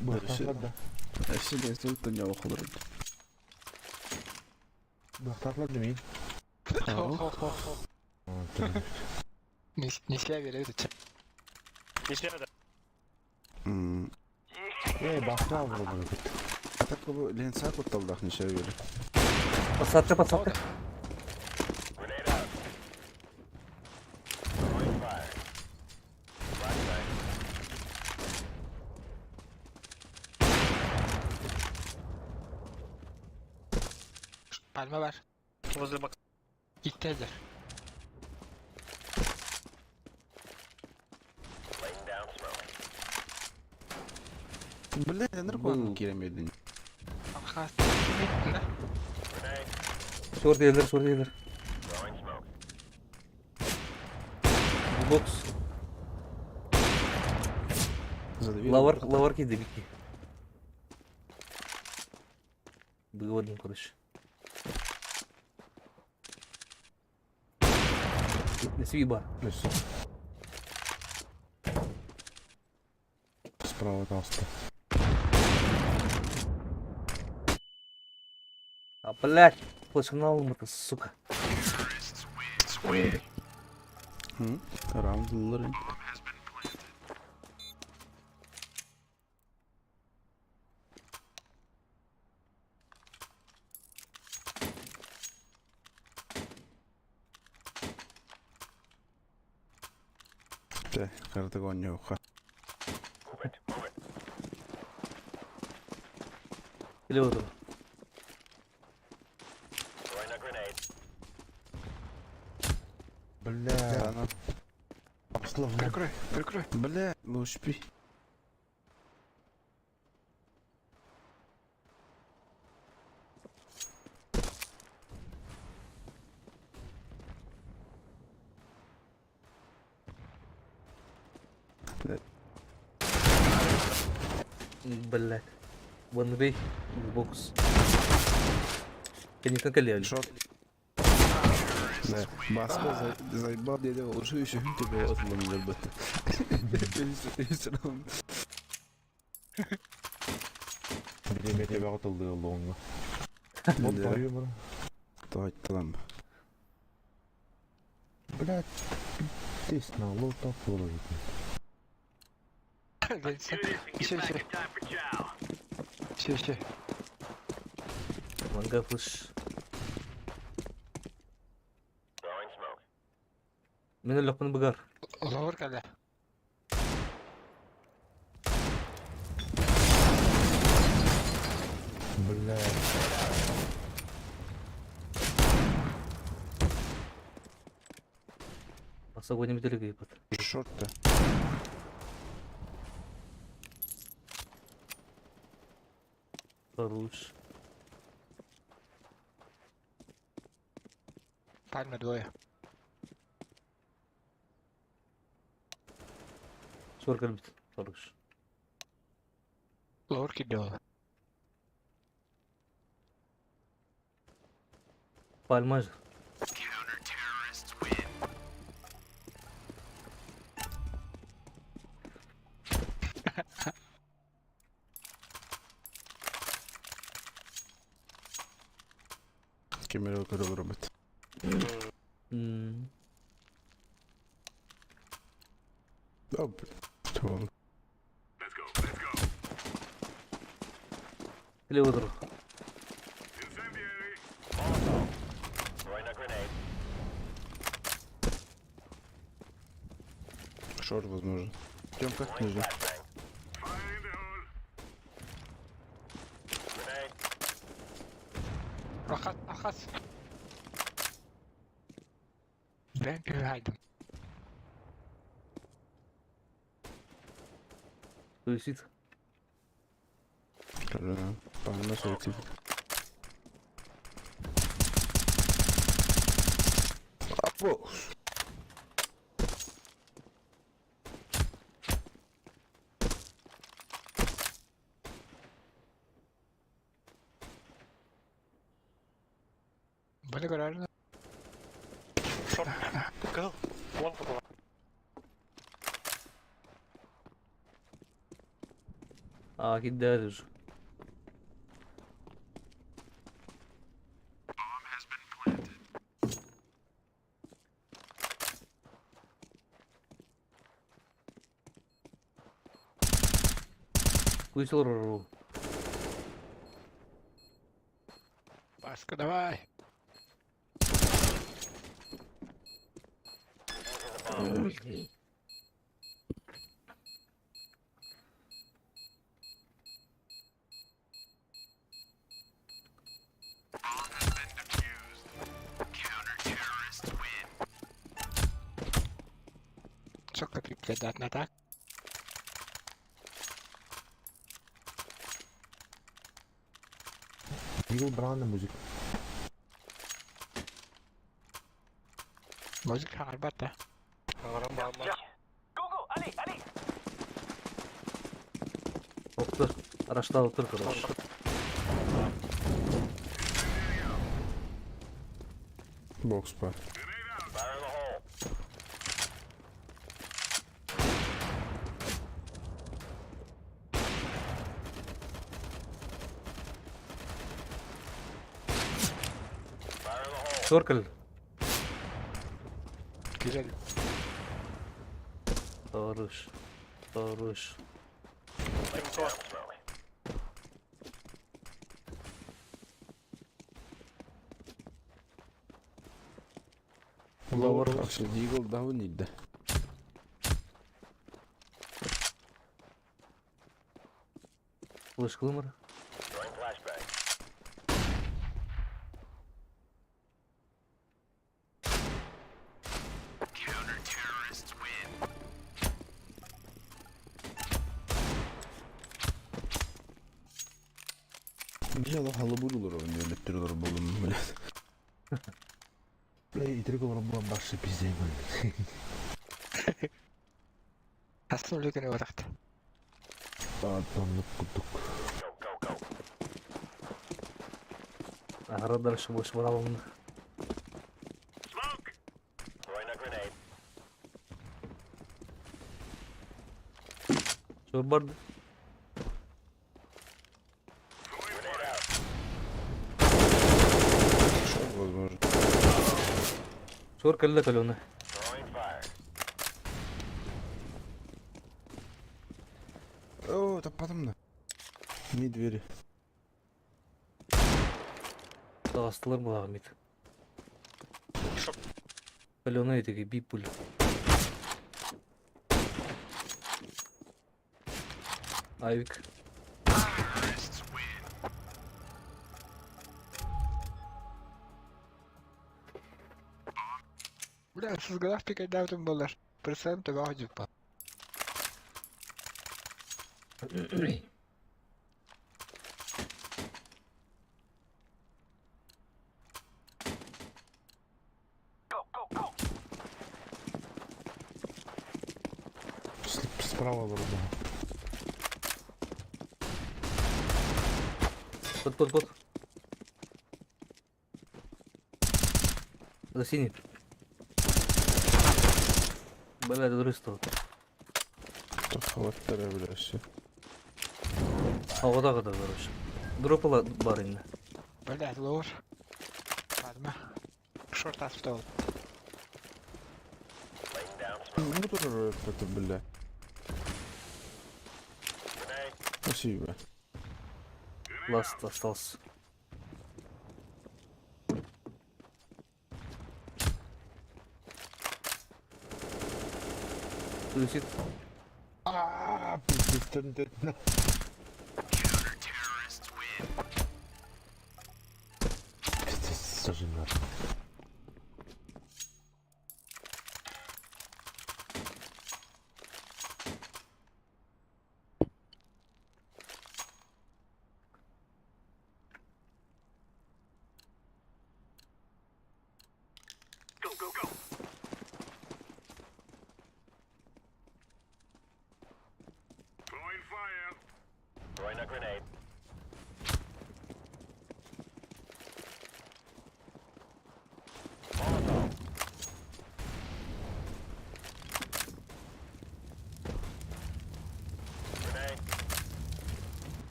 Быхтатлар да. Вообще, я тут не охолор. Быхтатлар демейін. Хо хо хо хо. Несля берет. Эй, бахта алды бұны бит. А так бы ленса кутталдах неше бери. Подсадка, подсадка. Palma var. Возле бокса. Gitti. Бля, я наркоман киремедин. Аха. Шорт елдер, шорт елдер. Бокс. Лавар, лавар киди бики. Договорим, короче. Свиба. Өссө. Справа таста. А, блядь, флешанал это, сука. Раунд лырын. Те, картагон не уха. Или вот он. Бля. Слава. Прикрой, прикрой. Бля, лучпи. Блядь. One way, бокс. Конечно, коллеги. Шот. Да, Баска заебал, я делал уже еще тебе отлом ребята. Билемете бағытылды олуңга. Вот даю мұны. Тойталам. Блядь, тесно, лота флору. Еще, еще. Еще, еще. Ланга флеш. Мен лөкпін бұгар. Ловыр кале. Бля. Басагоним делеги ипат. Шорт-то. Хорош. Пальма двое. Шор калбит. Хорош. Ловыр кидел. Пальма же. Кемеро көрө робот. Да, блин. Левый друг. Шорт, возможно. Тёмка, нижний. Ахас, ахас. Ben пивайдым. Суицид. Погнали суицид. Бокс. Били көрөөрүн. Шорт. Кызыл. Уол кутула. А, кидает уже. Куйсыл ру. Паска давай. Сокка пиздец, так? Игл брана музыка. Музыка хаҥарбат да. Аҥарам бааллар. Go, go, allez, allez! Октор. Араштал тұр, короче. Бокс па. Fire in the hole. Fire in the hole. Шоркаль. Güzel. Хорош. Хорош. Down smoke. Лаур. Вообще, Дигл даун да. Флеш клымер. Throwing flashbang. İnşallah halı olur oynuyor. Öttürüyor bulun böyle. Бля, итирик олорон булан башы пиздец. Асын үлүгүнү барахта. Аттанлык кутук. Go, go, go. Ага, дальше больше брал. Smoke! Throwing a grenade. Шорбарды. Grenade out. Шо возможно. Шоркаль да каленый. Throwing fire. О, это потом да. Не двери. Тағастылар бұлағы мит. Каленый теге бипуль. Айвик. Бля, сызгалах пикайдаутым болар. Присам төбө жуппа. Go, go, go! Справа вроде. Под, под, под. За синий. Бля, это рысто. Хаваттара, бля, все. А вот так это, короче. Дропала барынья. Бля, лор. Падма. Шорт астол. Laying down smoke. Ну тоже это, бля. Grenade. Спасибо. Ласт остался. Суицид. А, пиздец, тын-тын. Пиздец, тоже надо. Go, go, go!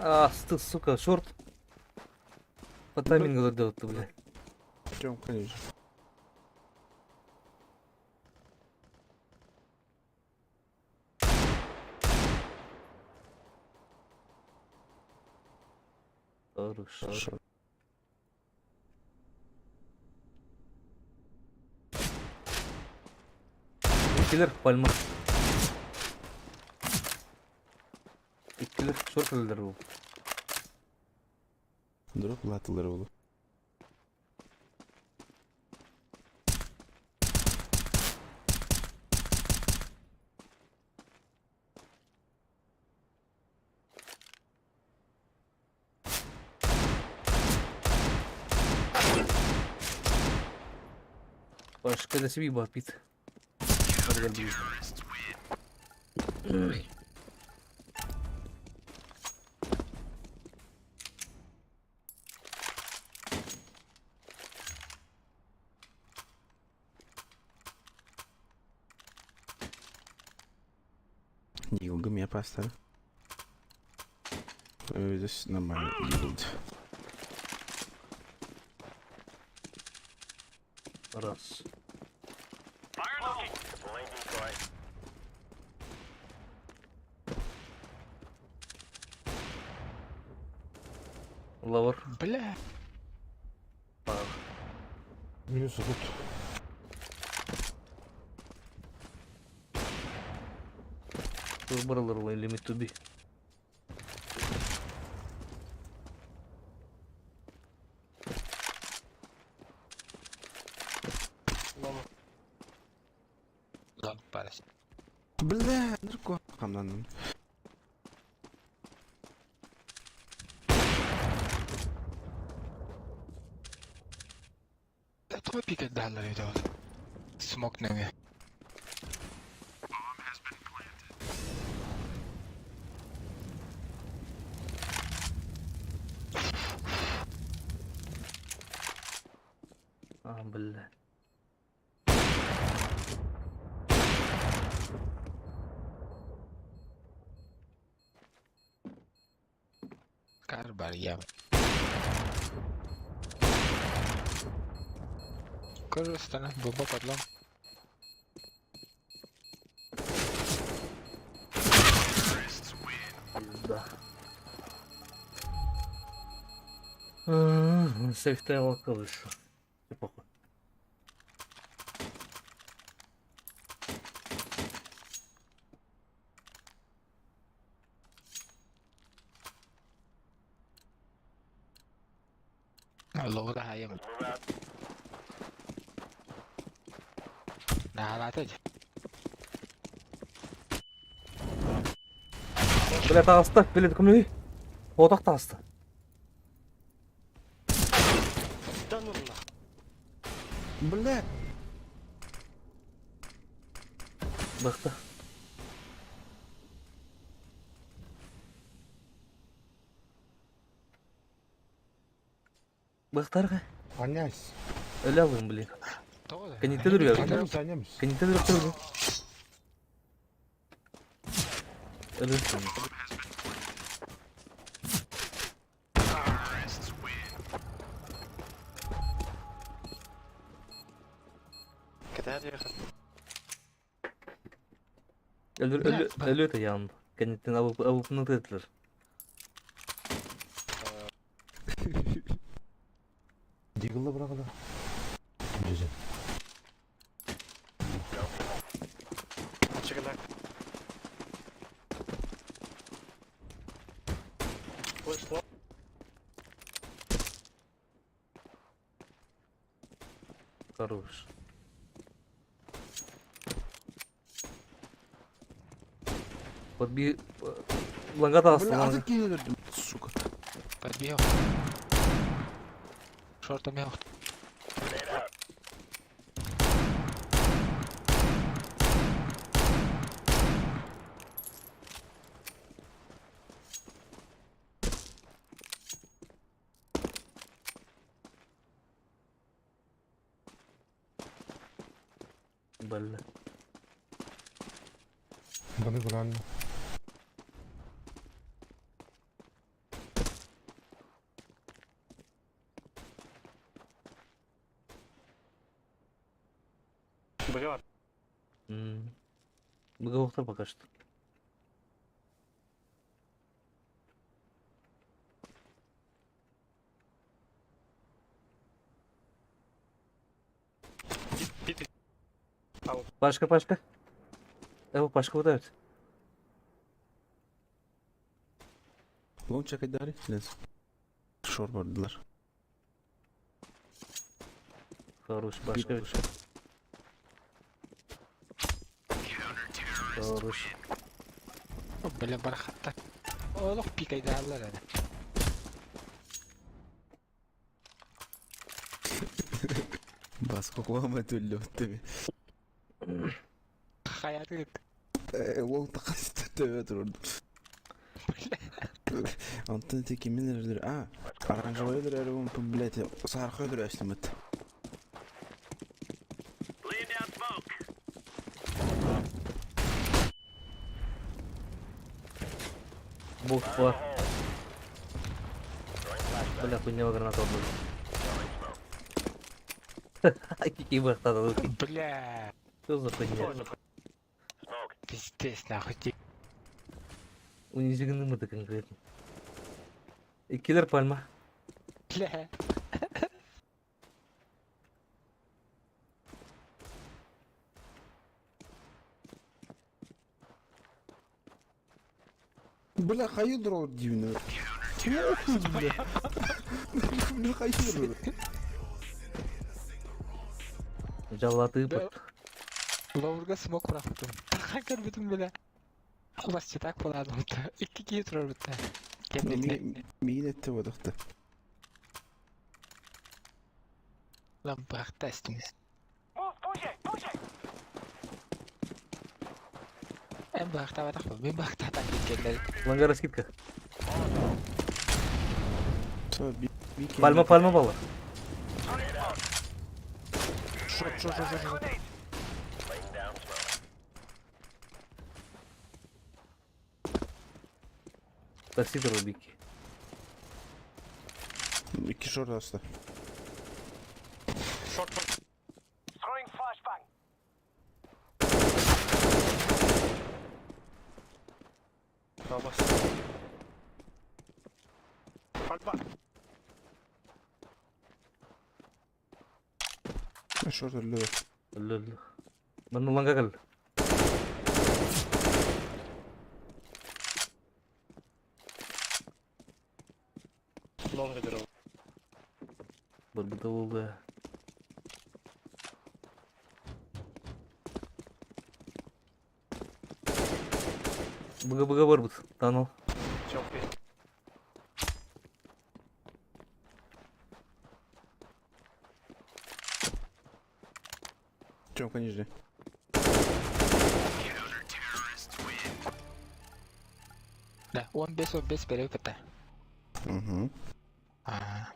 А, ты, сука, шорт. По таймингу ты, бля. Тём, конечно. Хорошо. Иккилэр пальма. Иккилэр шорт өлөлөр бу. Дроп латылар болу. Başka da bir bak bit. Hadi gel bir. Дигл я поставил. Здесь нормально дигл. Раз. Лавр. Бля. Минус тут. Баралар лимит туби. Лонг парась. Бля, нарко. Хамнан. Да твой пикет дали это вот. Смок нами. А, бля. Карбар я. Коростана, бомба подлом. Пизда. Сейфтайл колесо. Все похуй. Лоу да хаем. На латать. Бля, таҕыста, бля, кімлей? Отақ таҕыста. Да ну нах. Бля. Бахта. Бахтарға. Анясь. Өлі алың, блин. Коннектор үрү. Анямыз, анямыз. Коннектор үрү тұрды. Өлі. Когда отъехал? Өлі, өлі, өлі өте yandı. Коннектен алып, алып ettiler. Диглы бырағыда. Жүзі. Чигана. Слышь, Хорош. Подби... Ланга таҕыста, Бля, ланга. азы келердим, сука. Подбил. Шортом я. Бля. Баны гранны. Быга бар. Быга пока что. Бит. Пашка, Пашка. Эво, Пашка выдают. Лон чакайдары, Лес. Шор бардылар. Хорош, Пашка. Хорош. Бля, барахатта. Олох пикайдааллар аны. Басқа қуама төлі өтті. Хайаты Лон тақасы төбе тұрды. Антон теки мен эрдер. А, оранжевый өдір әрі он, блядь, сарқы өдір әшліміт. Бог бар. Бля, хуйня граната был. Какие бахтады. Бля, Что за хуйня? пиздец нахуй. Ти. Унизиганы мы конкретно. И киллер пальма. Бля. Бля, хайыр ол дивні. Бля. Бля, хайыр. Жалаты Да. Ловурга смок бырахтым. Тархан көрбүтүм бля. Бас так болады бутта. Икки кии турар бутта. Мейін етті бодықты. Lan бырахта эстим. Move, push it, push it. Эн бырахта батах бу. Мен бырахта так кеткендер. Лангара скидка. Пальма, Пальма, пальма была. Шот, шот, шот, шот, шот. Такси рубики. Икки шор асты. Шорт, шорт. Throwing flashbang. Бабас. Пальба. Шор өлі. Лөл. Мен ланга кал. Лонг өдір ол. Бір бұта болды. Быга быга бар бұт. Таныл. Чопи. Чемка нижний. Да, 15-15 берег бутта. Угу. А.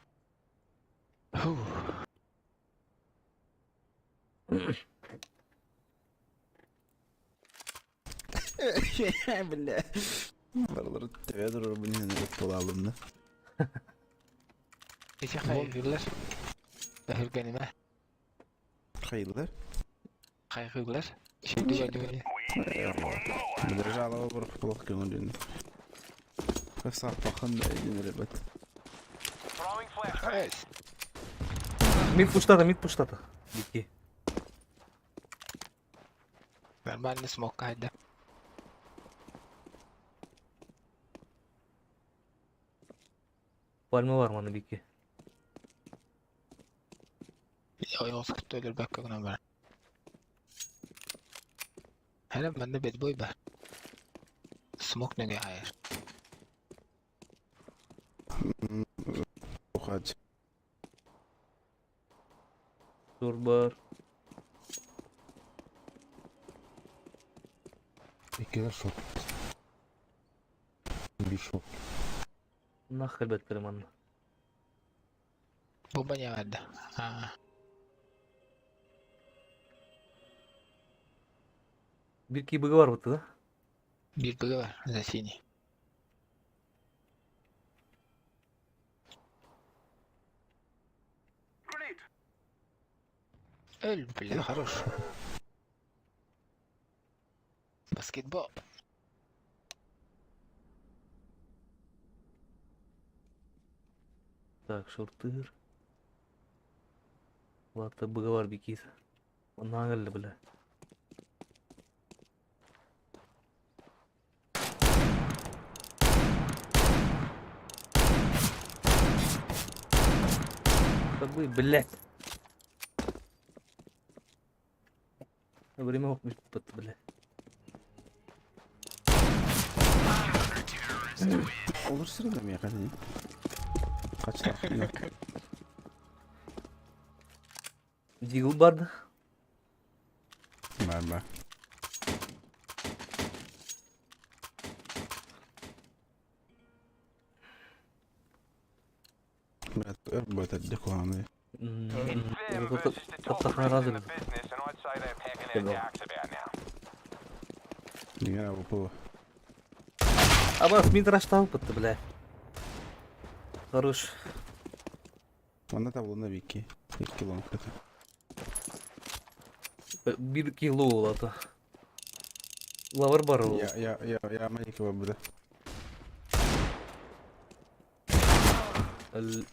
Фу. Бля. Баралар төбе тұрыр бұны бола да. Ити хайгылар. Өһүргәниме? Хайылар. Хайгылар. Шүндү жайдыгы. Бля, жалоба бір құтылық көңілден. Саппақын да един ребят. Throwing flashbang. Эс. Мид пуштата, мид пуштата. Бики. Нормально смок кайда. Пальма бар маны бики. Ойоос күттөлөр бәккө гына бар. Хәле манда бедбой бар. Смок неге хайыр. Ухач. Тур бар. Иккилер шот. Bir шот. Нах әлбәттер манна. Бомба не барда. А. Бир ки быга бар бұты да? Бир быгы бар за синий. Өл, бля, хорош. Баскетбол. Так, шортыр. Ладно, быгавар бикис. Оннаан бля. Тобой, блядь. Время бля. Olur sırada mı yakın? Kaç dakika? Дигл барды. Бар бар. Брат, өр бөтөрдүк ону. It's them versus the top crims in the business, and I'd say they're packing their darks about now. Дигән бу. Абас, мин раштал бытты, бля. Хорош. Онда табылына бикки. 2 кило көтө. Бир кило олаты. Лавар бар ол. Я я я я маленький бар буда. Блядь.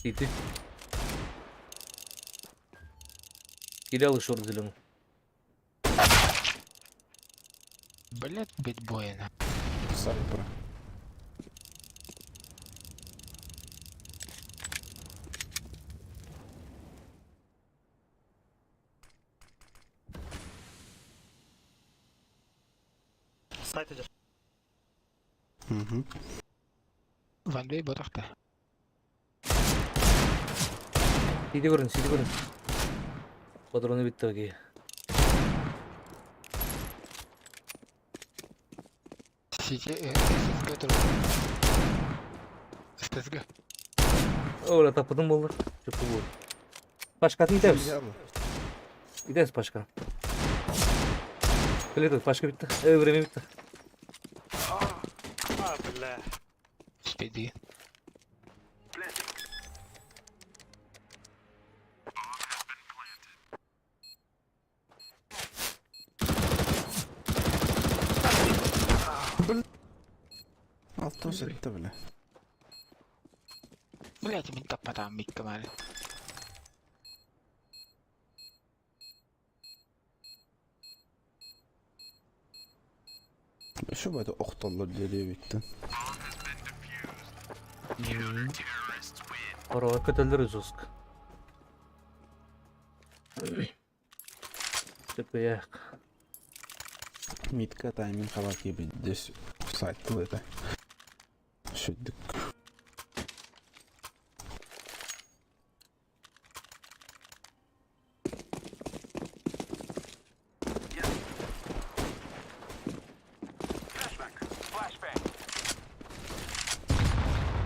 И ты. Кидал шорт зеленый. Блять, битбоина. Сайпра. Сайт идет. Угу. Ван Бей ботахта. Сиди көрін, сиди көрін. Патроны бітті окей. Сити ССГ тур. ССГ. Оля, тапыдым болды. Чөпті болды. Пашкатын итеміз. Итеміз пашка. Келеді, пашка бітті. Э, время бітті. А, бля. Спиди. Алтын сетте бля. Блять, мин таппатаан миккамаали. Şu böyle охтоллор диye bitti. Парова көтөлдөр жестко. Чөпті. Митка таймин хабар gibi здесь сайт это. Шүдүк. Flashbang.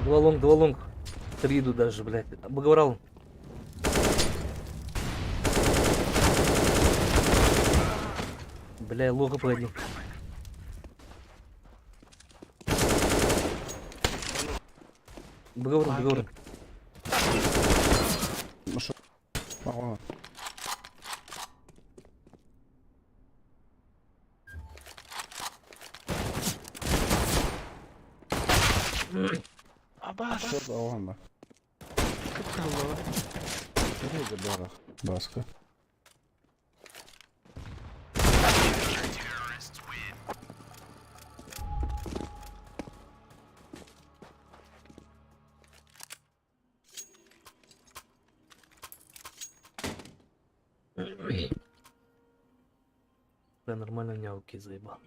Два лонг, два лонг. Три иду даже, блядь. Богобрал. Бля, лоха погоди. Договор, договор. Ну шо? Ага. Абас. Шо ага. Кыпкылы. Это бара. Баска. Бля, нормально няуки заебал.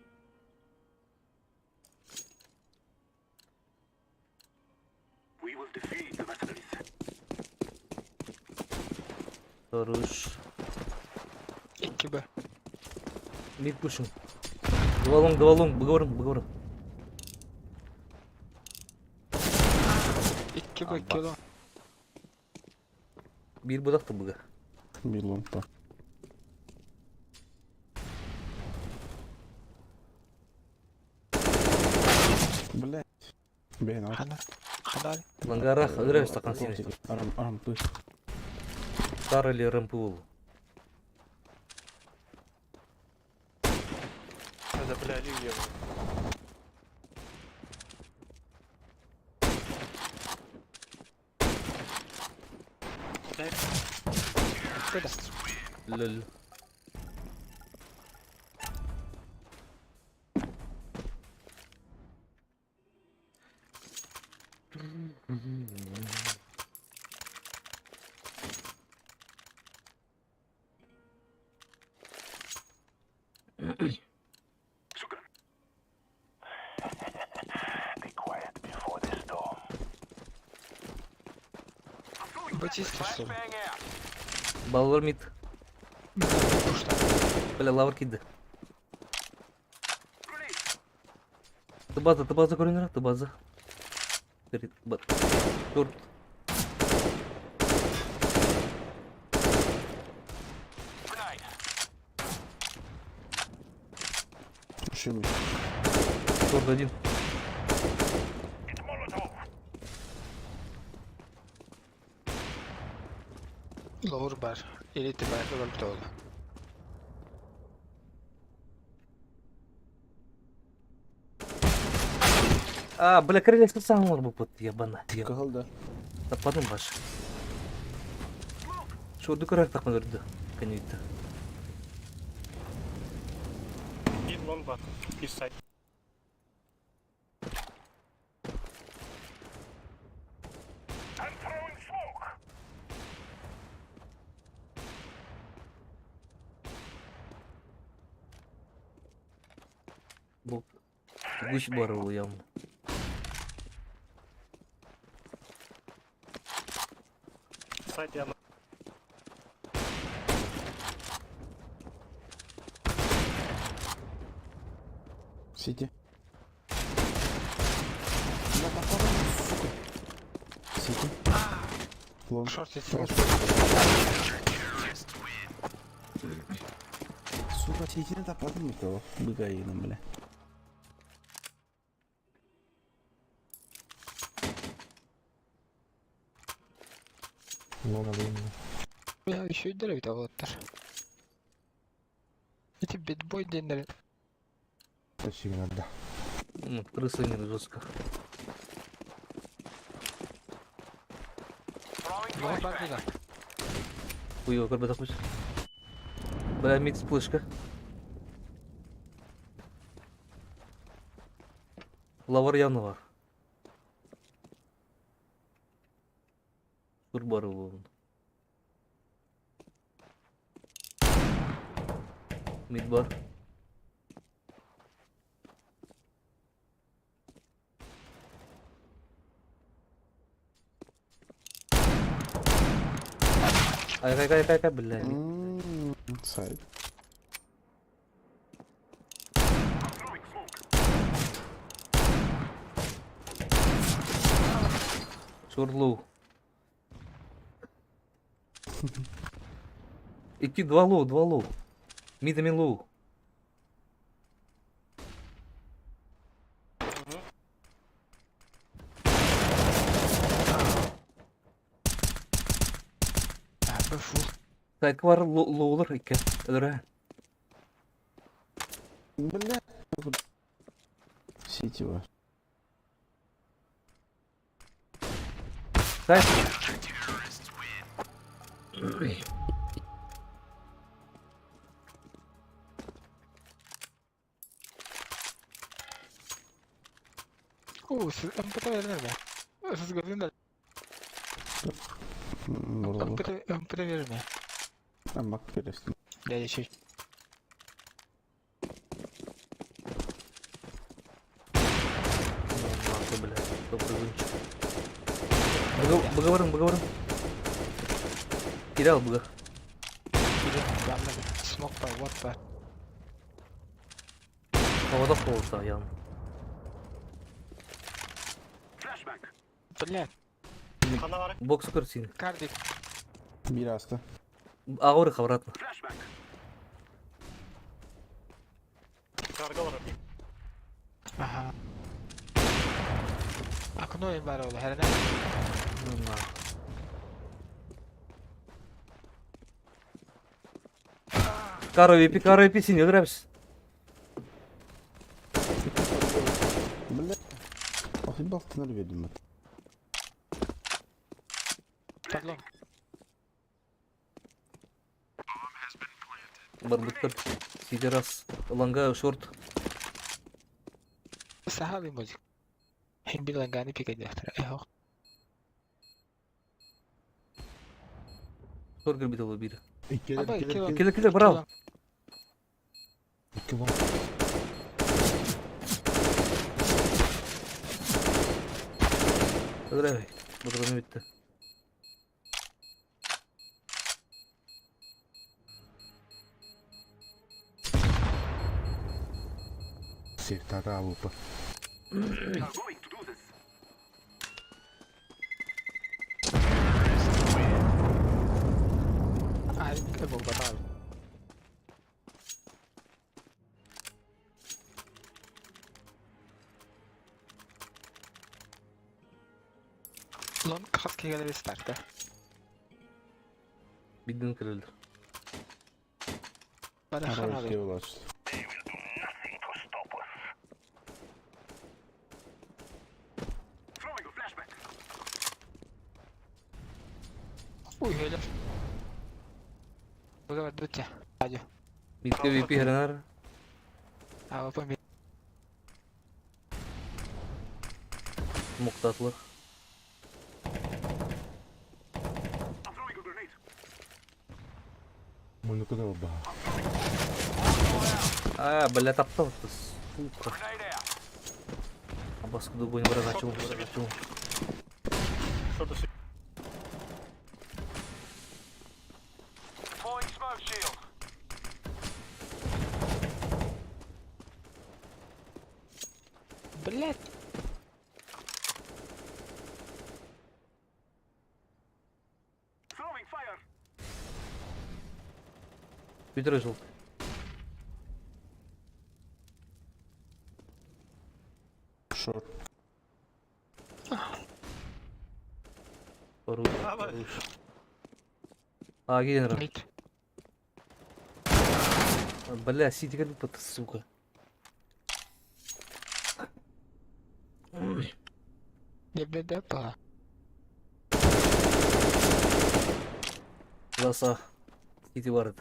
Хорош. 2 Б. Мид пушим. Два лонг, два лонг, бговорим, бговорим. 2 Б 2 лонг. Бир будакты буга. Bir ломпа. Блядь. Бэйэн ал. Хана. Хана. Лангарах, ырыа стакан синий. Арам, арампы. Тар или РМПУ. Да, бля, Оливье. Лол. Be quiet before the storm. Батиста, что ли? Flashbang out. Баллар мид. Пушта. Бля, лавр киди. Ты база көрүнөр, ты база. Төрт. Grenade. Шимик. Торт один. It's Molotov. Лаур бар. Элите бар. Өліп толы. А, бля, крылья сам был под ебана. Кахал да. Таппадым баш. Шо дүкөрөр тақман өрді. Конюйты. Бир лонг бар. Бир сайт. I'm throwing smoke. Бу Гусь бар ул явно. Сайт я Сити. Бля, топором, сука. Сити. Лонг. Шорт сити. Сука, ситини таппадым это. Быгаиным, бля. Лон алыйм. Я еще и бит олоттар. Эти битбой деннер. Точнее надо. Ну, крысы не жестко. Throwing Лаур бар flashbang. да. Хуёво көрбө тақпыш. Бля, мид сплышка. Лавар явно бар. Тур бар ул. Мид бар. Ай, ай, ай, ай, ай, бля. мид. Сайт. Шорт лоу. Идти два лоу, два лоу. Мид и лоу. А, фу. Сайт бар лоулар ике. Өлөрө. Бля. Сити ваш. Сайт. О, МПТ вернер бе. Сіз көрдүң да. Бурлы. МПТ МПТ верме. Амак перестин. Дядя еще. Нахуй, бля. Попрыгунчик. Быговорым, быговорым. Кирял быга. Смок бар, вот бар. Havada болса явно. Бля, Хана бар. Бокс көрсин. кардик. Бир аста. Агыр обратно. Карга бар. Ага. Окно им баар буолла, хэрэнэ. Ну нахуй. Кара випи, кара випи, синий, нравится. Бля. Ох, балтын бердим. Подлом. Барбыттар. Сиди раз. Ланга, шорт. Сахалый музык. Хим биланганы пикадехтер. Эхо. Шорт грабитал убили. Иккилер, Абай, иккилер, кило. иккилер. Киллер, киллер, брал. Икки лонг. Поздравляю. Патроны битте. Сектора АВП. А, был батал. Лонг хаски галери старта. Биддин кирилдер. Бара ханады. Ой, хеля. Бага бардуча. Адё. Митка VP хренар. А по ми. Муктатлар. Мунуку да баха. А, бля, таптал ты, сука. Абас куду не врагачу, врагачу. Deploying smoke shield. Блять. Питер желтый. Шорт. Хорош, хорош. А, генерал. Мид. Бля, сиди как будто, сука. ДБДП. Ласа. Сити варит.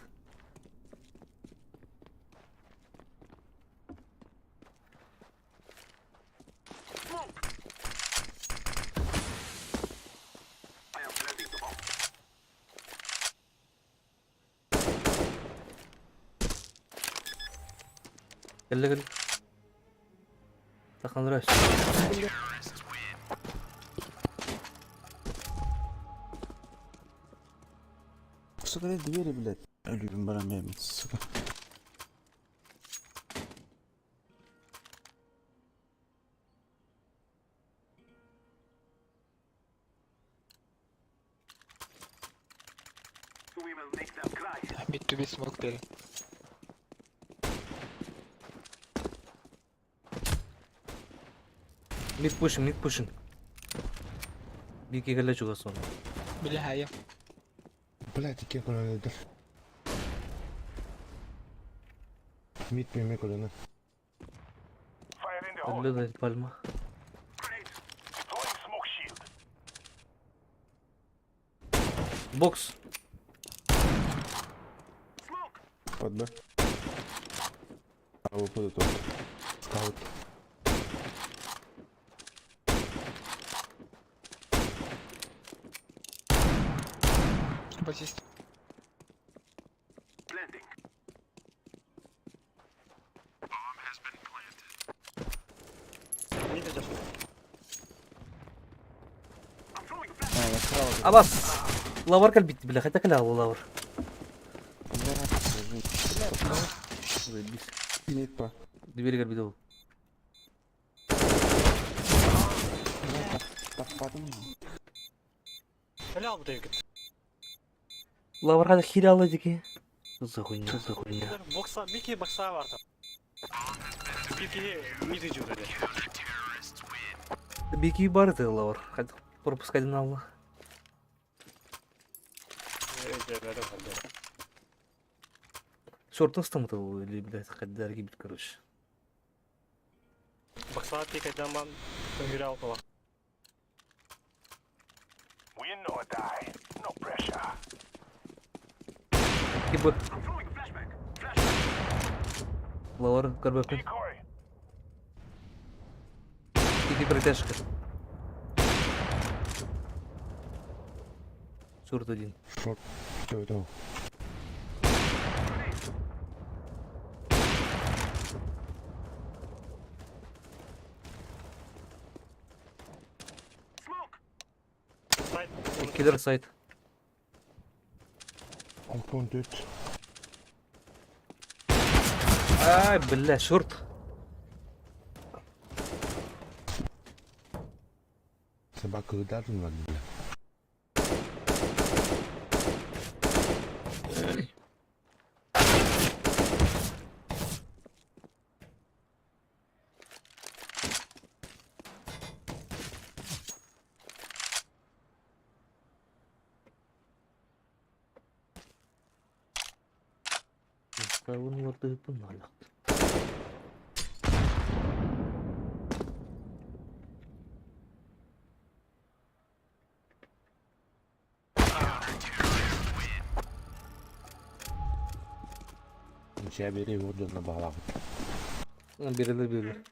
Кэллэ кэллэ. Тахан раш. Сука, двери, блядь. Любим барамем, сука. Mid to be smoke there. Mid pushing, mid pushing. Бики кэллэ чугас он. Бля, хая. Блядь, икки колонна. Мид пеме колонна. Fire in the hole. Кэллэ да пальма. Deploying smoke shield. Бокс. Под Б. АВП до того. Скаут. Басист. Абас. Лавар кэлбит, бля, хотя кэлэ лавар. Заебись. Мид по. Двери кэлбит ол. Лавар хата хиралы дики. Что за хуйня? Что за хуйня? Бокса, Микки бокса бар там. Микки, мид идет. Бики бар это лавр. Пропускать на Шортон стоматолог или, блядь, хаддар гибит, короче. Баксалат тикайдан бан өңгүрэ алтала. Win or die. No pressure. Типа. Лавр, карбакын. Decoy. Иди протяжка. Шорт один. Шорт. Все, Сайт. Киллер сайт. Антон 4. Ай, бля, шорт. Собака ударила, бля. Кавын вартыгыппын налык. Ничья бери воду на балах. Берилер берилер.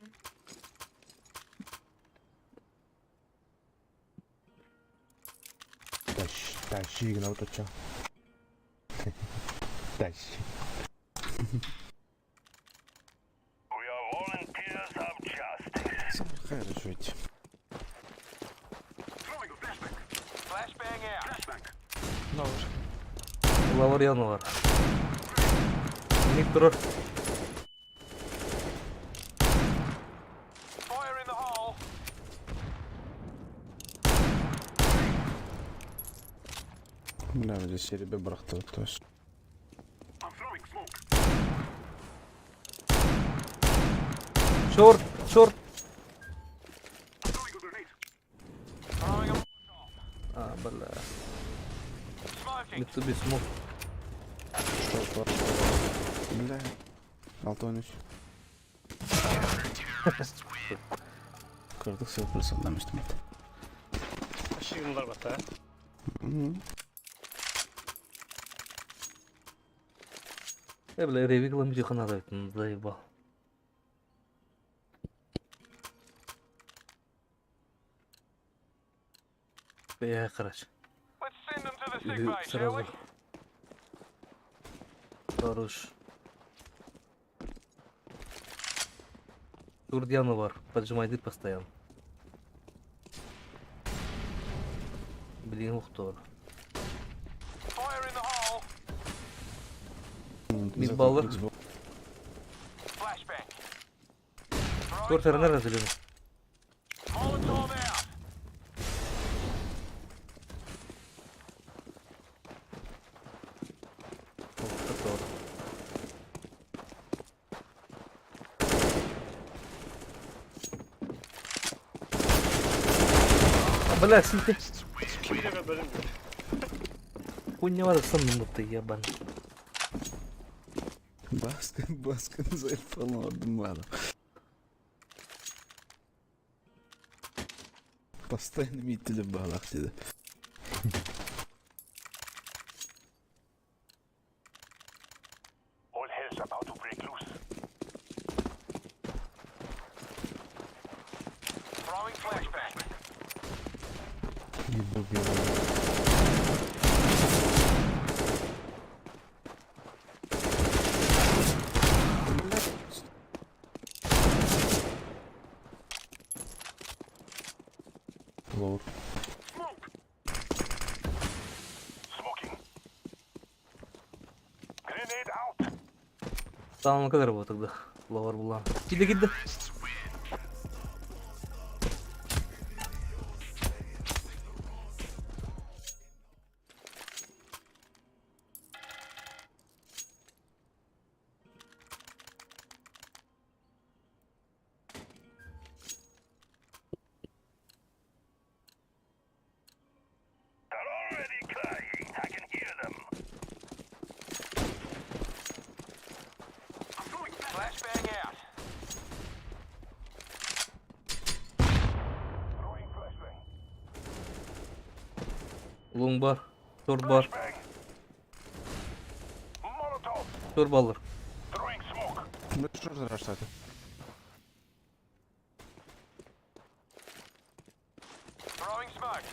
Тащи, тащи, гнал то чё. Тащи. We are volunteers of justice. Хорошо ведь. Flashbang out. Ловер. Лавр яны бар. Ник турар. Fire in the hole. Бля, здесь серебе брахты тоже. Шорт, шорт. Throwing a А, бля. smoking. Митсуби смог. Шорт, бар. Бля. Алтоныч. Кырдык сел плюс одна үстімет. Шигынлар бата. Э, бля, ревик ламжи ханада. Заебал. Бля, короче. Let's send them to the sick bay, shall Сразу. we? Хорош. Турдьяна бар. Поджимай дыр постоянно. Блин, ухтор. Fire in the hole. Мид баллы. Flashbang. Throwing Торт РНР разделен. Molotov out. Бля, синти. Кимге бөлүм. Хуйня var sandım ты ебан. Баскын, баскын заебал ладно. Постоянно митили в балах сюда. All hell's about to break loose. Throwing flashbang. Ебу, бля. Лор. Smoking. Grenade out. Tamam kadar bu тогда. Лавар була. Киди киди. Long бар. Short бар. Short баллар. Ну что за раштаты? Throwing smoke.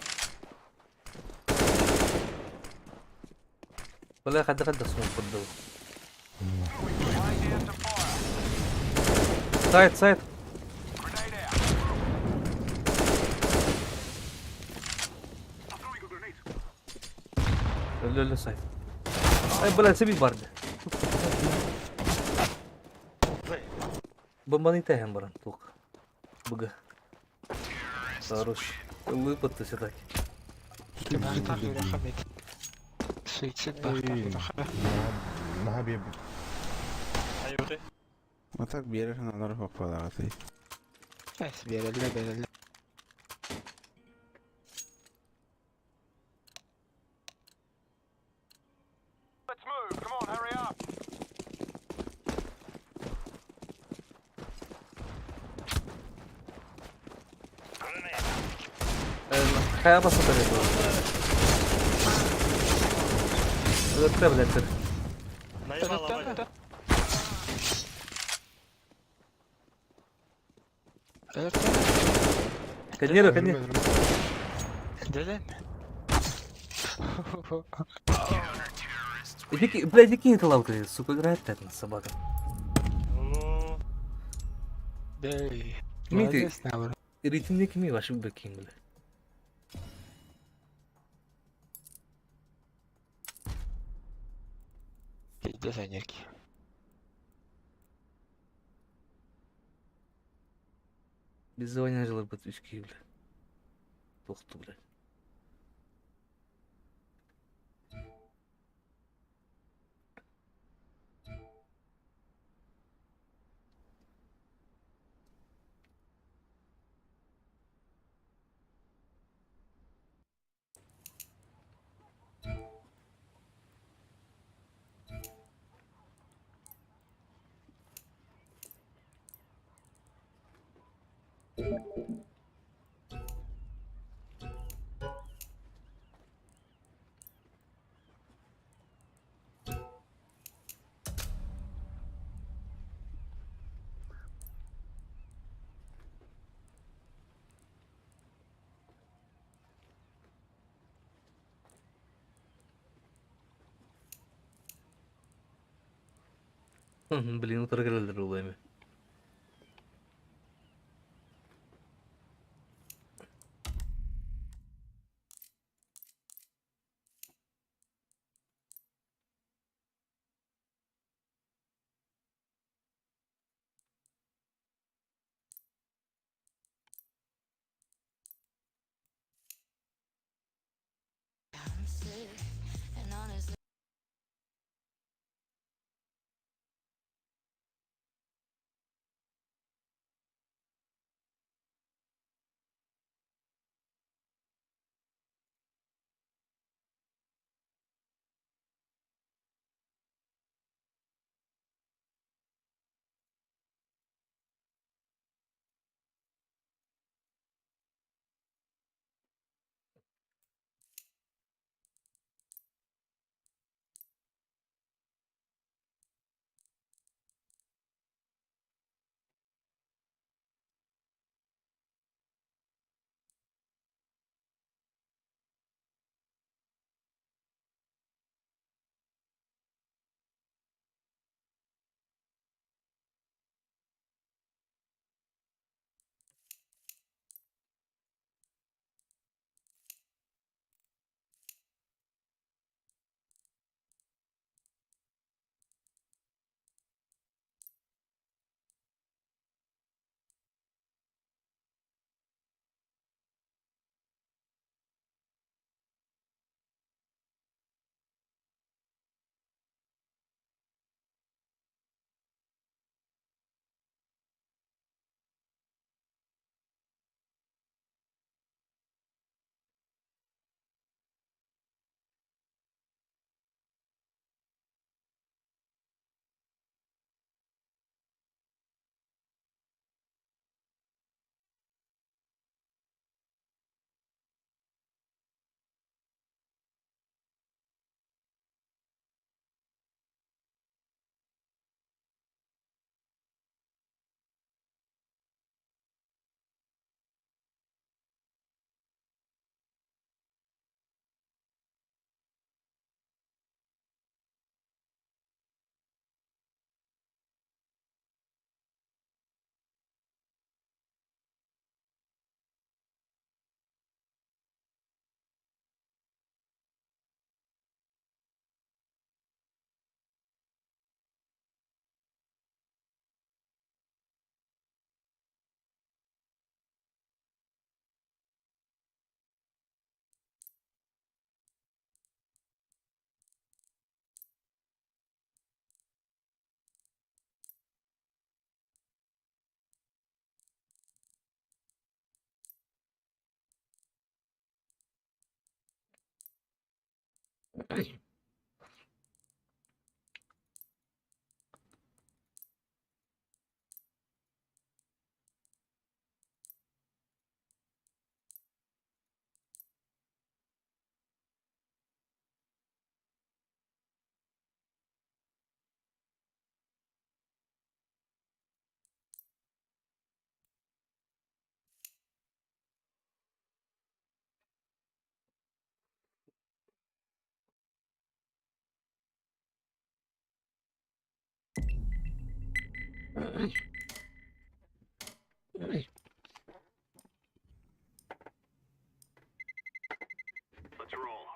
Бля, хадда хадда смок поддал. Laying down some fire. Сайт, сайт. Grenade out. Өлө өлө сайт. Ай, бля, себе барды. Бомбаны тәһәм баран, тук. Бг. Хорош. Выпадты все-таки. Бахтах юрахамит. Суицид бахтах юраха. Наһаа биэрбит. А так берешь на нархок подарок. Эс берелле берелле. Let's move. Come on, hurry up. Хайа баста Это, блядь, это. Коннира, коннира. Делен. Иди, блядь, иди кинь лавка, сука, играет опять на собака. Дей. Дмитрий. Молодец, наоборот. Ритмик ми ваши бэкин, бля. Пиздец, энергии. Без звания жила подписчики, бля. Тохту, блядь. Блин, утыргылыр ул эми. Let's roll.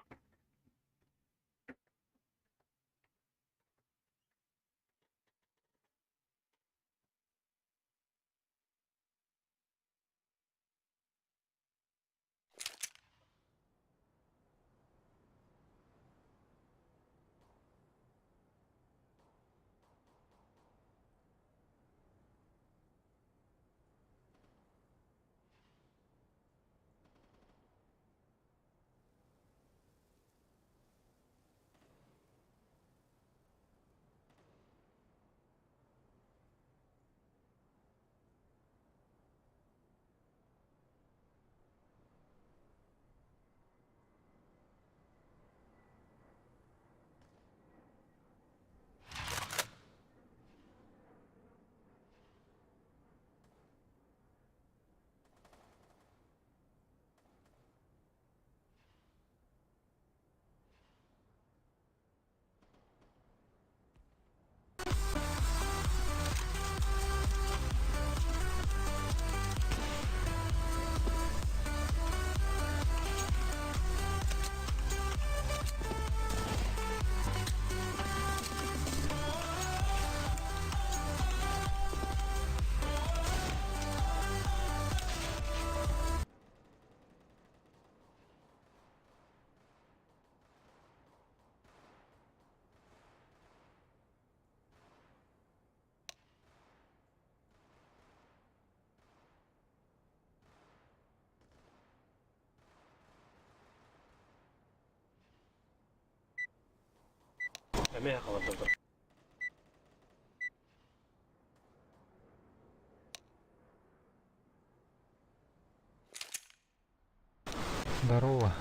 Здорово.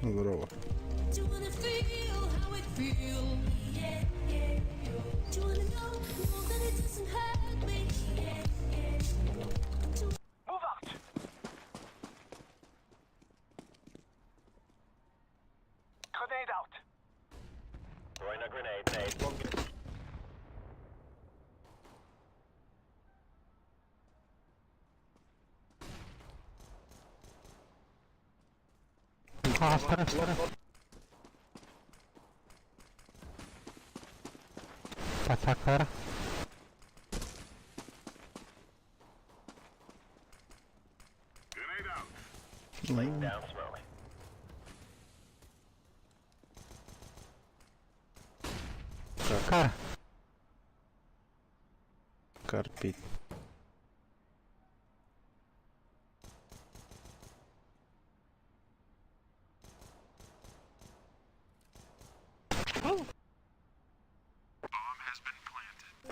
Здорово. Move out. Grenade out. Throwing a grenade. Nade. Астара, астара. Пацакара. Grenade out. Laying down smoke. Кар. Карпит.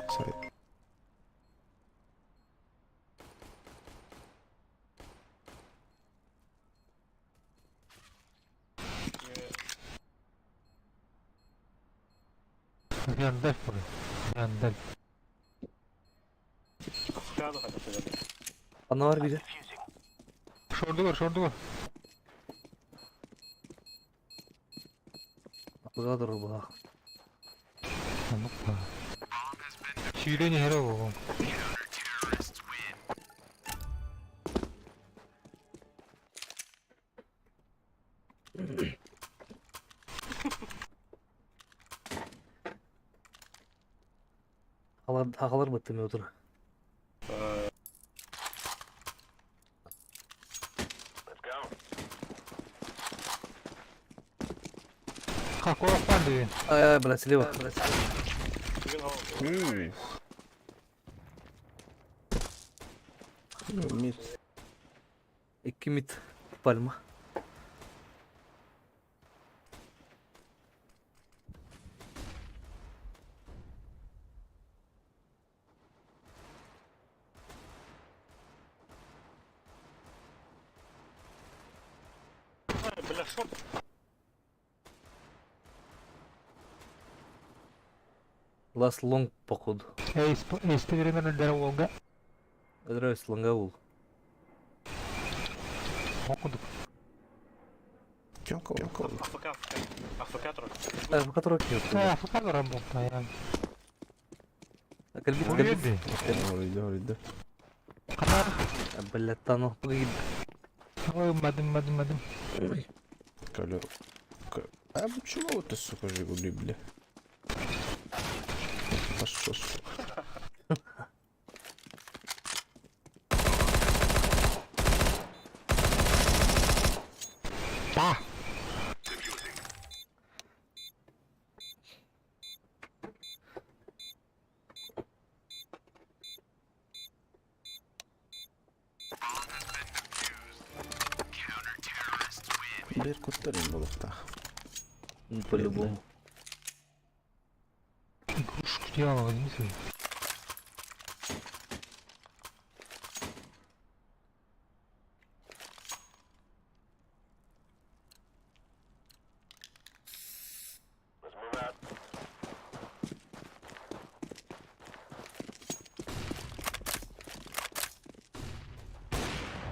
Сайт. Гандальф. Гандальф. Ана бар biri. Defusing. Шордугар, шордугар. Апыга турар баах. Ну-ка. Сүүрэн иһэрэ буолуо. Халар хахалар быттым отур. Let's go. Какого падает? Ай, ай, блядь, слева. Мид. Икки мид пальма. Шорт. Last long походу. Эйсте веренер өлдөрө уолга. Нравится лонгаул. Окудук. Тёмка, Тёмка. АФК, АФК. АФК трой. А, по которой нет. АФК работает. Кальбит, кальбит. Оройду, оройду. Канар. Бля, тану, погиб. Ой, мадым, мадым, мадым. Коля. А почему ты, сука, Жигули, бля? Пошел, сука. Да. Bir kurtarayım balıkta. По-любому. Игрушку делала, возьми свою.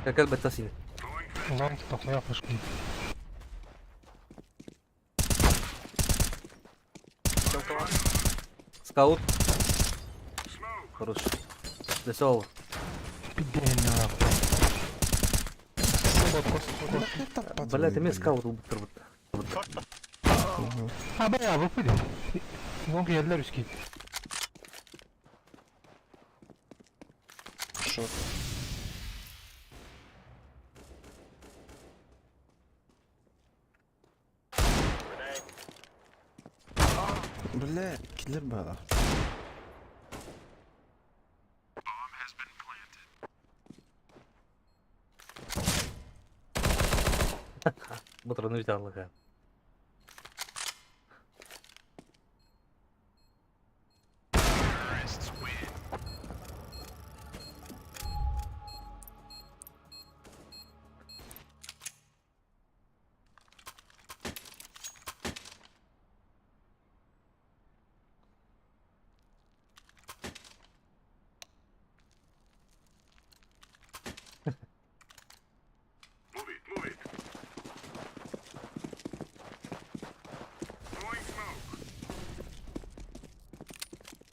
Как это сильно? Лонг похуя пошли. Скаут. Хорош. Десол. Бля, ты мне скаут убытыр. А, бля, выпали. Лонг я для русский. Шот. Бля, киллер бала. Батраны взял,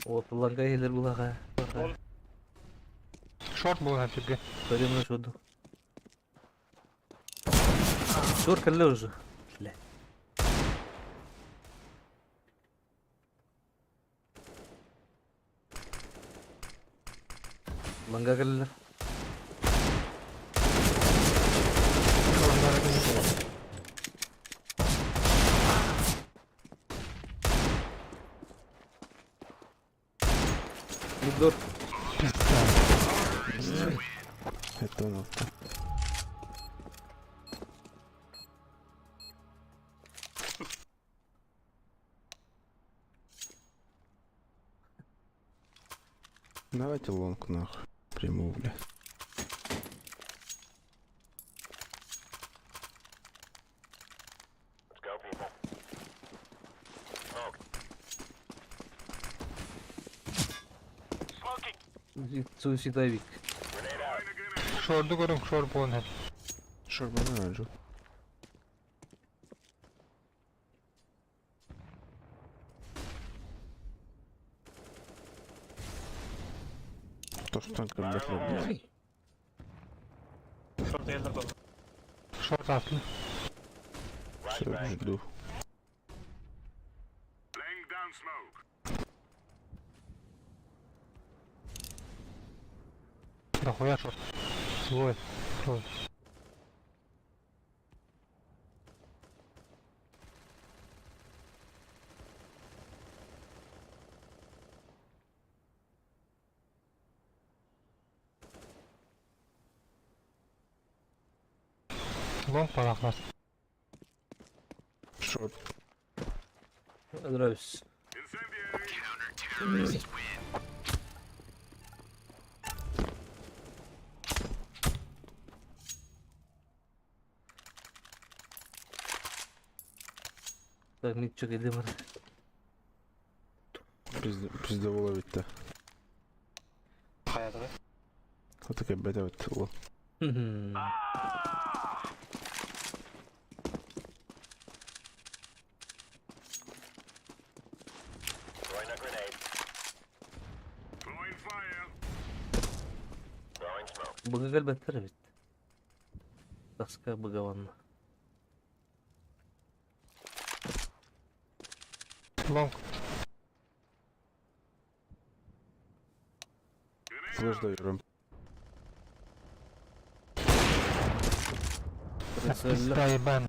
Вот, ланга елер булага. Шорт был на тебе. Сорим на шоду. Шор калле уже. Бля. Ланга калле. Мидор. Это он. Давайте лонг нахуй. Приму, бля. Суицидовик. Шорду көрүң, шор буолан хеп. Шор бана жо. Тоштан кырбатлар, бля. Шорт елер был. Шорт атлы. Все, жду. Дохуя шорт. Двое. Трое. Лонг палахлас. Шорт. Нравится. Так, митчик иди бар. Пизде буола эбит Хайатыгы. Аты кэлбэт эбит уол. Быга кэлбэттэр эбит. Таска быгаванна. Лонг. Флеш даю. Пизда ебан.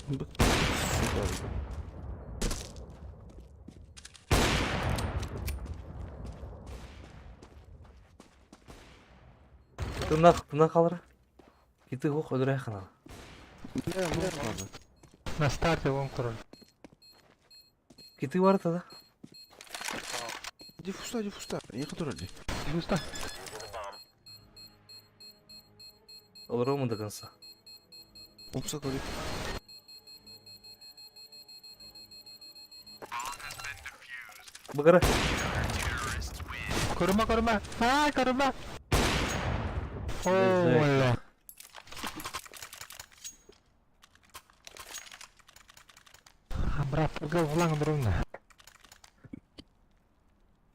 Сука. Тына тына қалыр. Кити хоқ өдірә қана. На старте лонг турар. Кити бар тада. Дифуста, дифуста. Ехать турар ди. Дифуста. Олар до конца. Умса көрі. Бұғара. Көрүмэ көрүмэ. Аа көрүмэ. О, бля. Брат, улаң дурунна.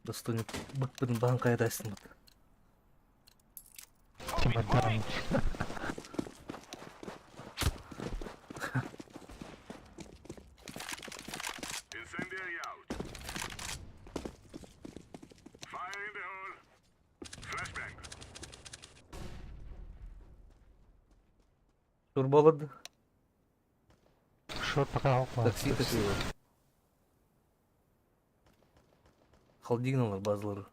Достойный бык баһын кайдайсың быт. Чемодан. Турбалады. Шор пока около. Такси, такси. Холдигналар базалары.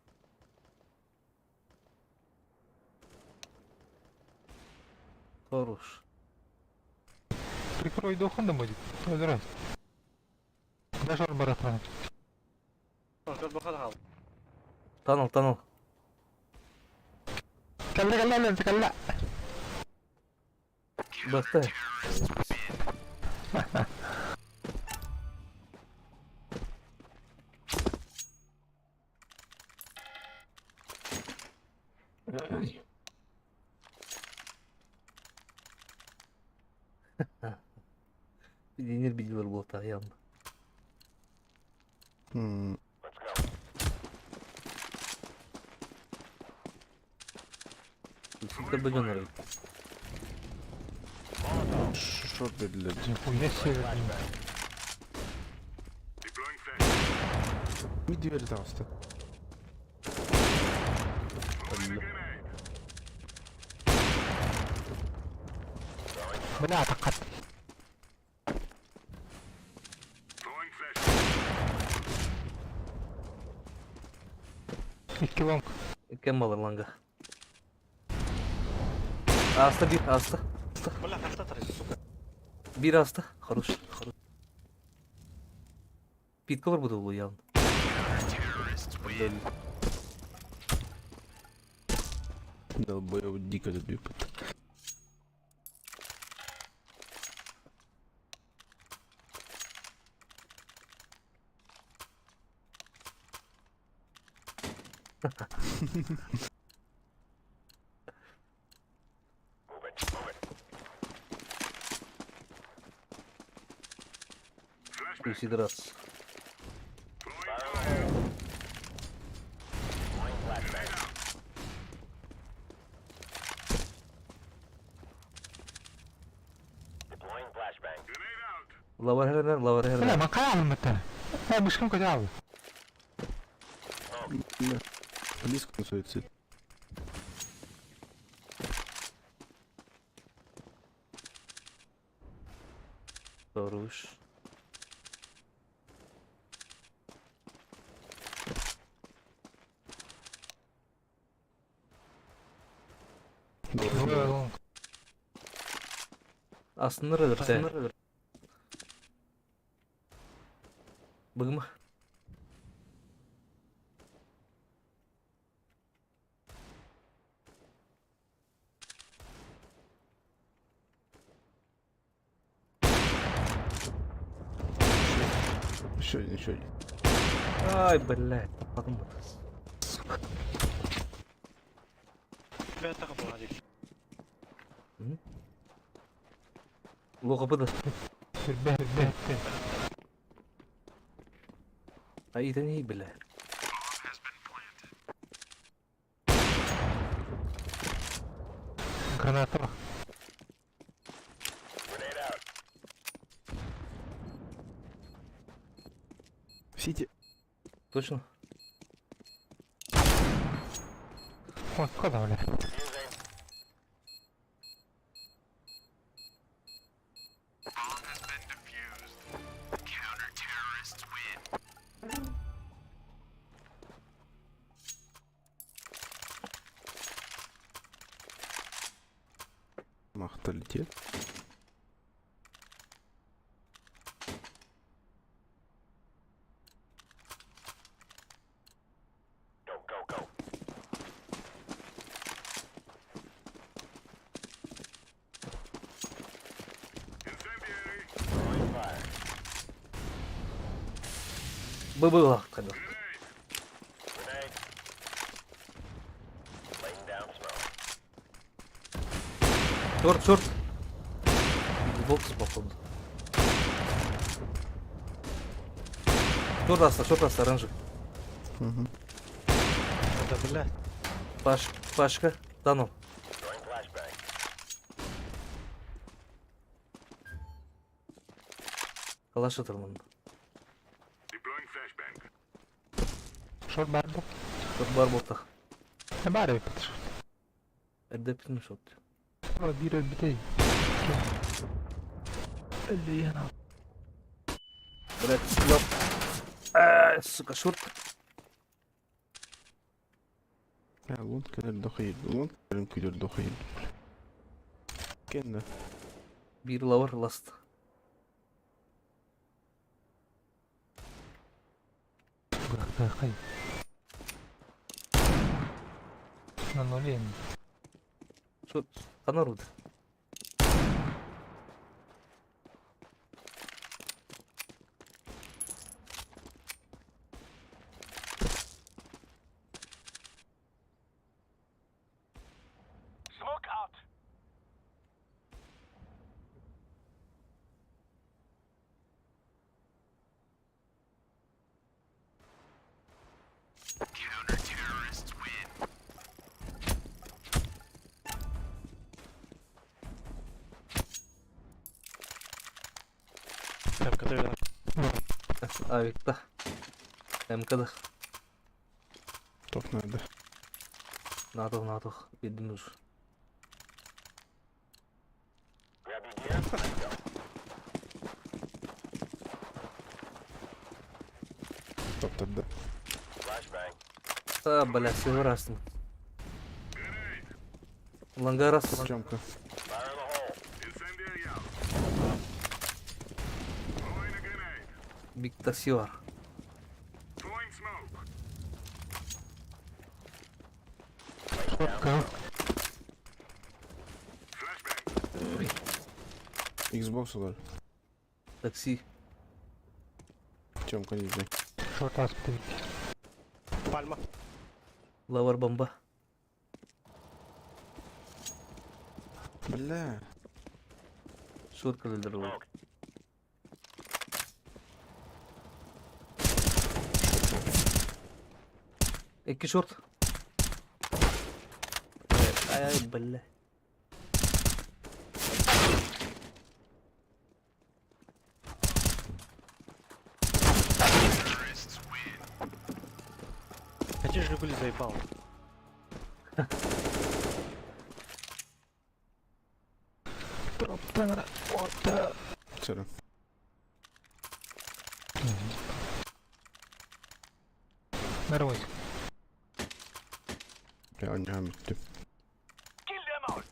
Хорош. Прикрой духом да будет. Здрасте. Да шор барат. Танал, танал. Калла калла калла. Бакта. Пединер билер болта явно. Супер бөдөнөр. Шорт dediler. Нихуя себе. Mid двери таҕыста. Бля, такат. Икки лонг. Кем алыр ланга? Аста bir, аста. Бля, хаста тарыйсы, сука. Bir аста. Хорош, хорош. Питка бар буду явно. Долбоёб дико забью. Пусть драться. Лавар хернер, лавар Бля, хернер. макал мата. Э, бышкым кодял. Близко суицид. Хорош. Двое лонг. Астыныр өдірте. Быгыма. Еще один, еще один. Ай, блядь, потом вот. Бэтэҕэ буолла дии. Лоха быда. Сүрбэ сүрбэ. А это не, бля. Граната. Сити. Точно? Вот, куда, бля? Махта летит. Было когда. Черт, черт. Xbox, походу. Черт аста, черт аста, оранжевый. Угу. Да, блядь. Паш, Пашка, да ну. Калаш атырмын. Шорт бар бу. Шот бар болтах. Не бар эбит. Эрдэ бүтүн шот. Биир өлбүтэ. Өллүйэн. Блядь, ёп. А, сука, шорт. Я лонг кэлэр дохуй. Лонг кэлэр күйдер дохуй. Кенна. Биир лавр ласт. Хай. На нуле. Шот, ханна руд. Smoke out. МК Авикта. МКда. Топ надо. Натох, натох. Бедин уж. Топ тогда. А, бля, всего раз. Лангарас. Тёмка. Биг Тасиор. Шортка. Xbox улар. Такси. Тёмка не знаю. Шорт аспты. Пальма. Лавар бомба. Бля. Шорт календер. Эки шорт. Ай, ай, бля. Эти Жигули заебал. Дроп тенера. Вот. Сорян. Нарвось. Я не амитти. Kill them all.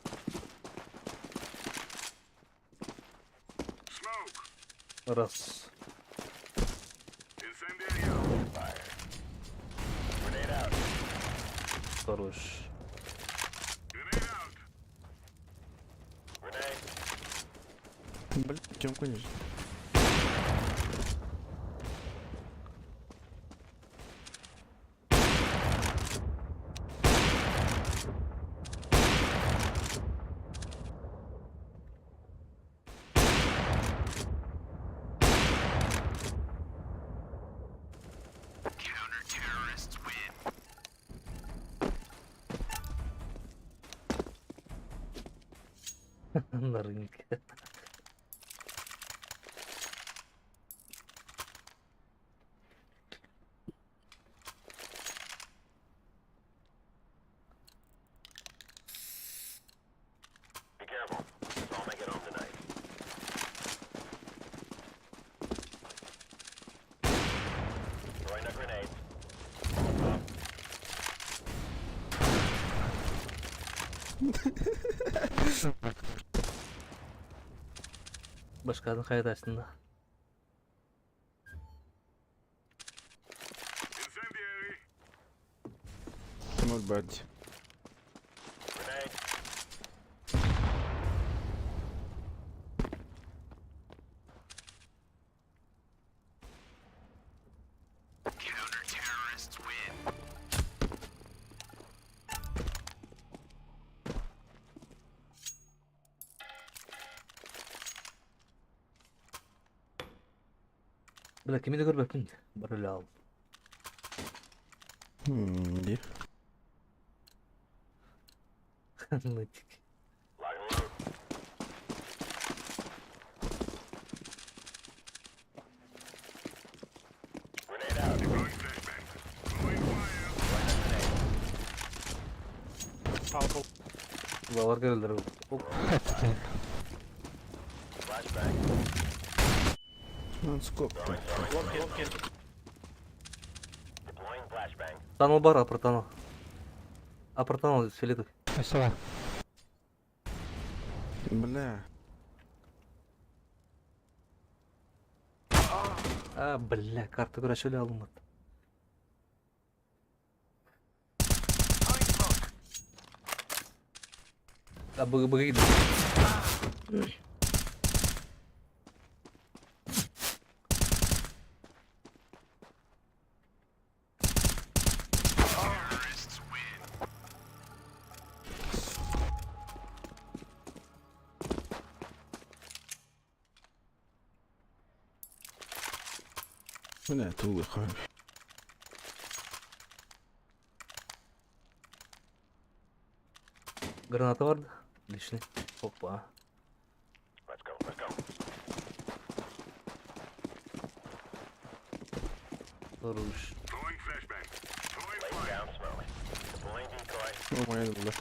Раз. Хорош. Блин, Тёмка не. На рынке. Be careful. Let's all make it home tonight. Throwing a grenade. Başkanın kayıt açtığında. Ноль бать. Grenade. Бля, кими да көрбөппүн. Бар эле ал. Ди. Нытик. Lock and load. Grenade out. Throwing a grenade. Лавар келдер. Оп. Flashbang. Ну, скоп-то. Deploying flashbang. Танал бар, апыр танал. Апыр танал, фиолетовый. Өссө Бля. А, бля, карта көрәшөлі алынмады. Throwing smoke. А, б, б, б, Бля, тулы хай. Граната бар да? Лишний. Опа. Let's go. Let's go. Хорош. Laying down smoke. Deploying decoy. О, моя бля.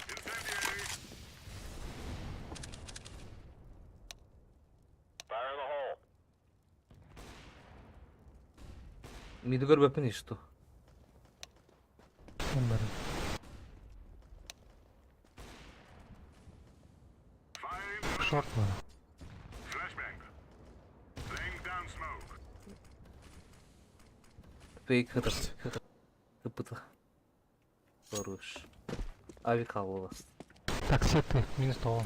Fire in the hole. Миди көрбөппүн что. Оннары. Шорт бар. Фейк хытыр. Кыпыта. Хорош. Авик алып. Так, сетты, минус того.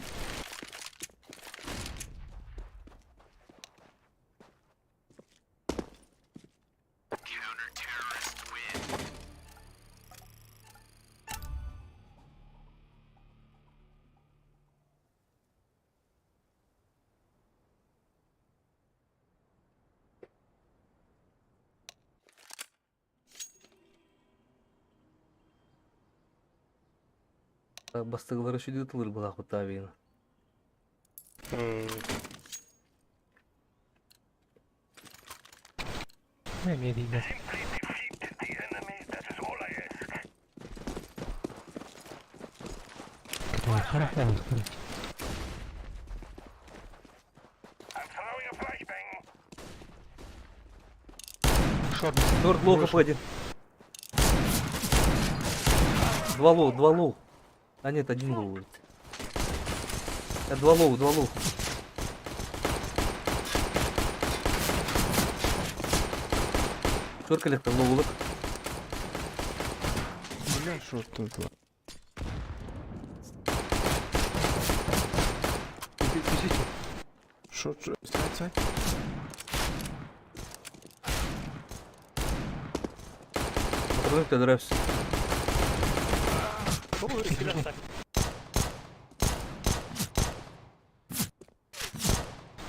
Бастыгылары шүдү тылыр булак бутабин. Эмиэ дииллэр. Хара Шорт. Шорт лоу хп один. Два лоу, два лоу. А нет, один лоу. Два лоу, два лоу. Шорт коллектор, лоу лук. Бля, шорт тут. Short, side, side. Патроны төлөрөс.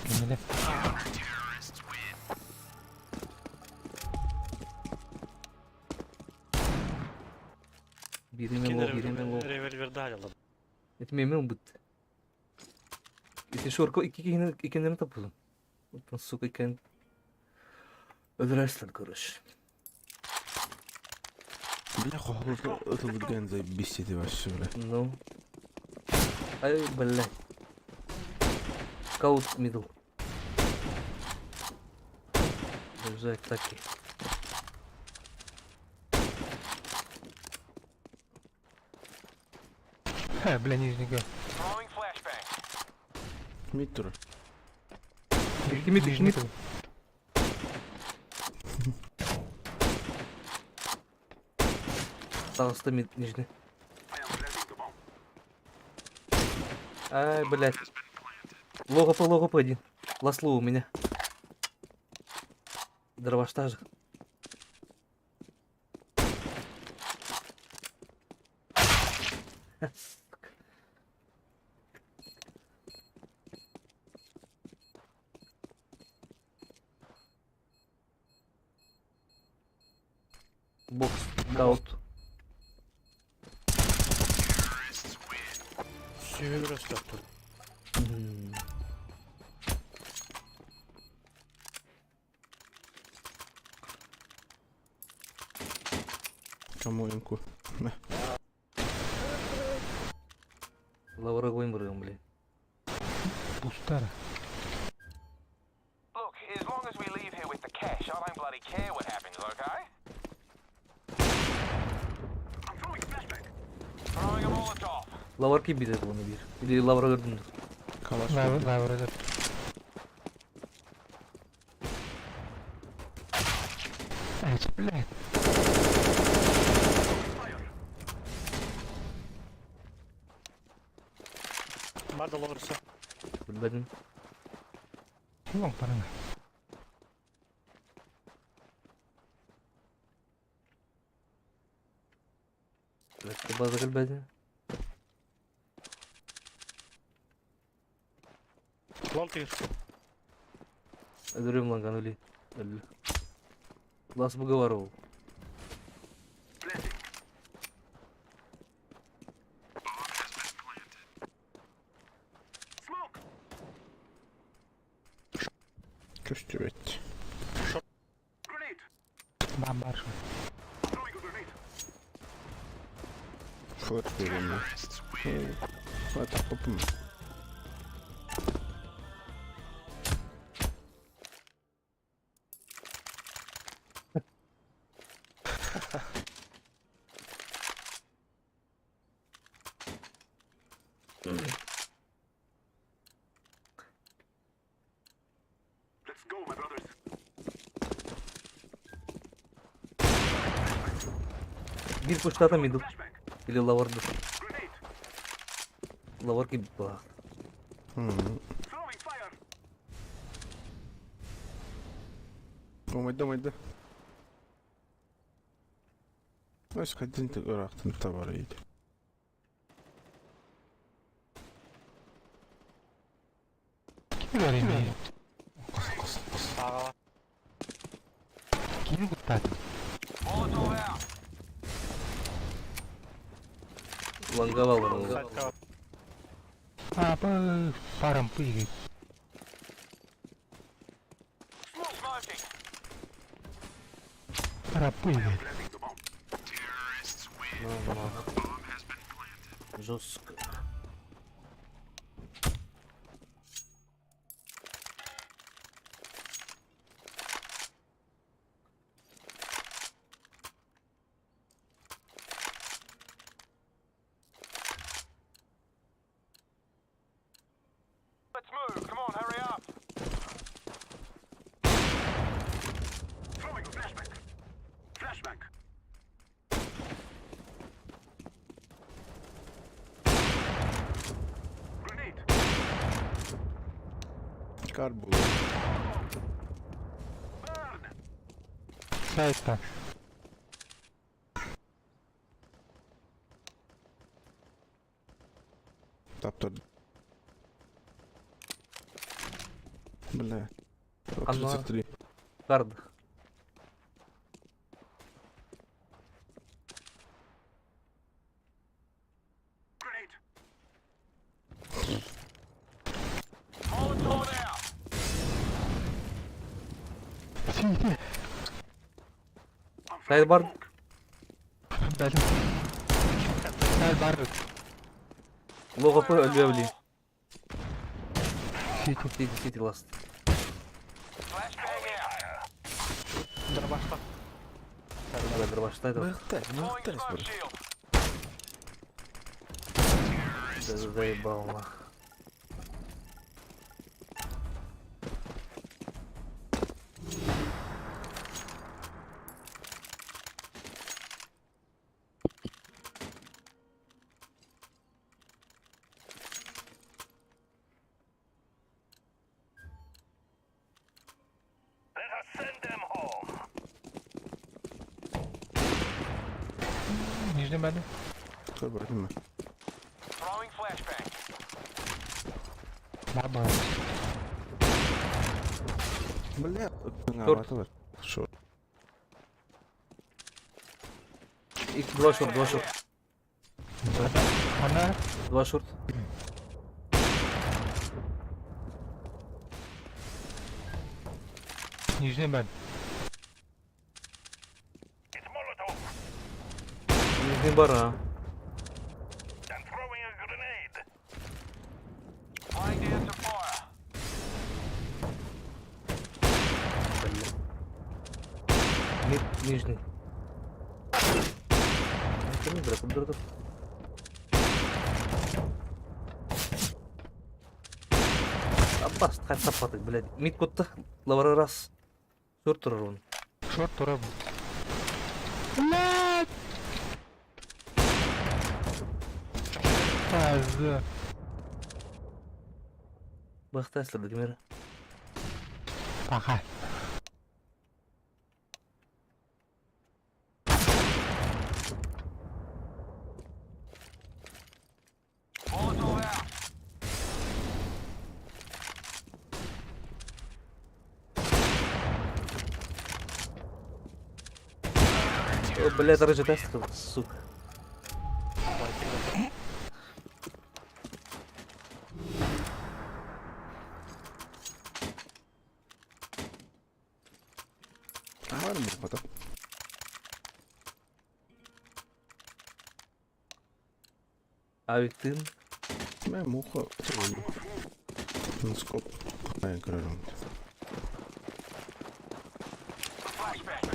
Кимнелер? Бириме лоу, бириме лоу. Револьвердалила. Это мемем бут. Ити шорко iki kişinin ikilerini tapalım. Ulan сука iken öldürersin короче. Бля, холодно, это выглядит заебись эти вообще, бля. Ну. Ай, блядь. Скаут мидл. Держать таки. Ха, бля, нижний г. Throwing flashbang. Мид тура. Икки мид, икки мид. Тағыста мид нижний. Ай, блядь. Лого по лого один. Ласло у меня. Дровоштажик. Сука. Бокс, гаут. Сүүрөс доктор. М. Кому эмку? Лавра Гойнбергом, блин. Пустара. Look, as long as we leave here with the cash, I don't bloody care what happens, okay? I'm throwing flashbang. Throwing a Molotov. Лавр ким билер bunu bir. Или Лавра gördüm. Калаш. Лавр, лавр этот. Ай, блядь. Барды лорса. Bilmedim. Лонг барана. Блядь, база bilmedim. Лонг тигр. Öldürüyorum lan Ganuli. Öldü. Last bug'ı var o. Көстүбэт. Бам, бар. Флэш берем. Это попым. Bir kuşlarda middle. Или лаварды. Лавар gibi bak. Омайда, омайда. Знаешь, один ты горах там товар едет. Ким говорит? Ага. Ким гуттат? Molotov out. Ланга var o. Сайтка. А, по парам пыгает. Smoking. Пара пыгает. Жестко. Let's move. Come on, hurry up. Throwing a flashbang. Flashbang. Grenade. Кар буолар. Сайтан. Таптар. Бля. Оно- 33. Кард. Molotov out. Сити. Сайт бар. Бэлэм. Сайт бар. Лого П өлбөбүли. Сити. Сити, сити ласт. Flashbang out. Дробашта. Бля, дробаштай там. Мыхтай, Deploying мыхтай smoke спор. shield. Да заебал нах. Нижний бэлэм. Көр бар. Throwing flashbang. Бар бар. Бля, Торт. бар. Шо? И два шорт, два шорт. Ана. Два шорт. Нижний бэлэм. Нижний бар, а. Laying down some fire. Мид, нижний. Это не бля, куда тут? Аббас, хай сапаты, блядь. Мид кутта, лавара раз. Шорт турар он. Шорт тура. Блядь! Пизда. Бахта эслер, дегмер. Пока. Molotov out. О, блядь, рыжий тест, сука. Бар мухата. Авик тын. Мэ муха. Скоп. Ай, көрөрүм. Flashbang.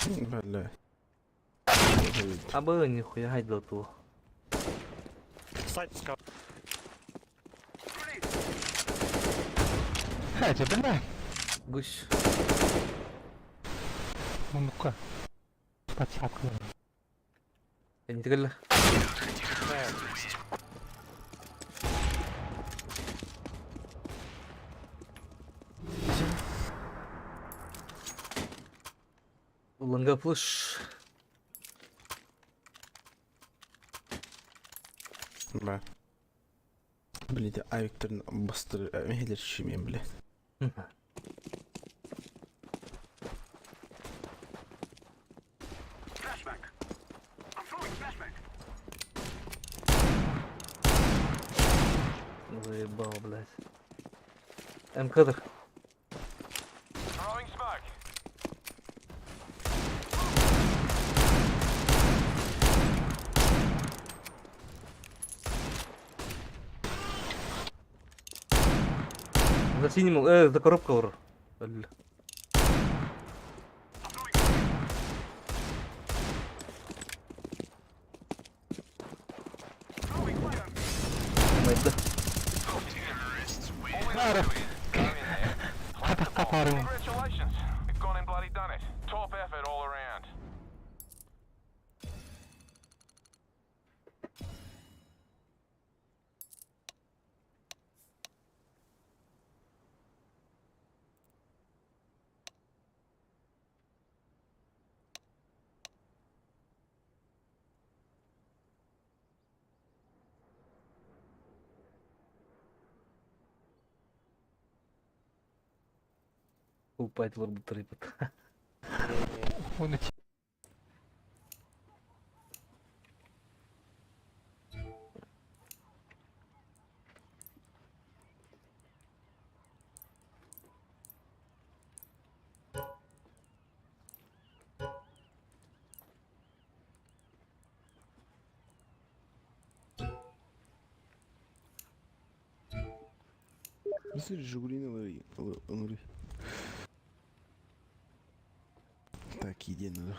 Grenade. Бля. Абы нихуя гайдал ту. Сайт скаут. Хайте, бля. Гусь. Ну-ка. Подсадку. Я не тегелле. Ланга флеш. Бля. Блин, авиктерин бастыр мехелер шимен, бля. Заебал, блядь. МК-др. Throwing smoke. За синим, за коробка ур. Бля. Майда. All we have to do is go in there. plant the bomb. Пару. Congratulations. You've gone and bloody done it. Top effort all around. Купать олорбуттар ыйбыт. Оны Мисыр Жигулин ылыры. Так, иди надо.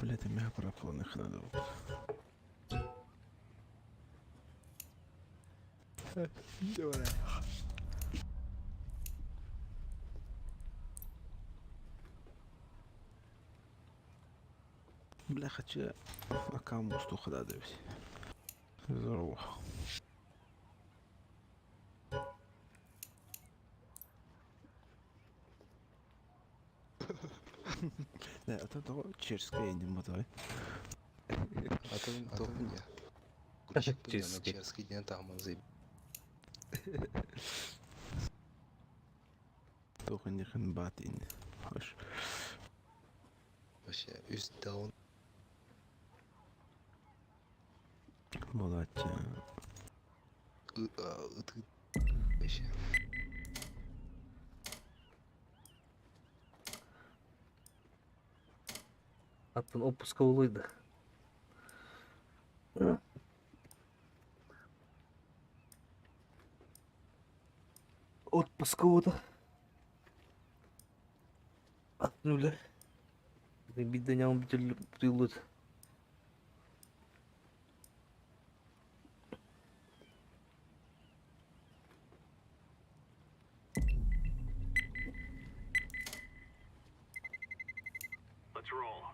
Блядь, мега пропланых надо. Бля, хочу аккаунт устуха да Здорово. Да, а то того чешская не мотой. А то топ Чешский. Чешский день там он заеб. Тохан не батын. Хош. Вообще, үс даун. Болача. Вообще. Аттан отпуска улуйда. Отпуска уота. Атын үлэ. Бидде ням бүтүллүт. Let's roll.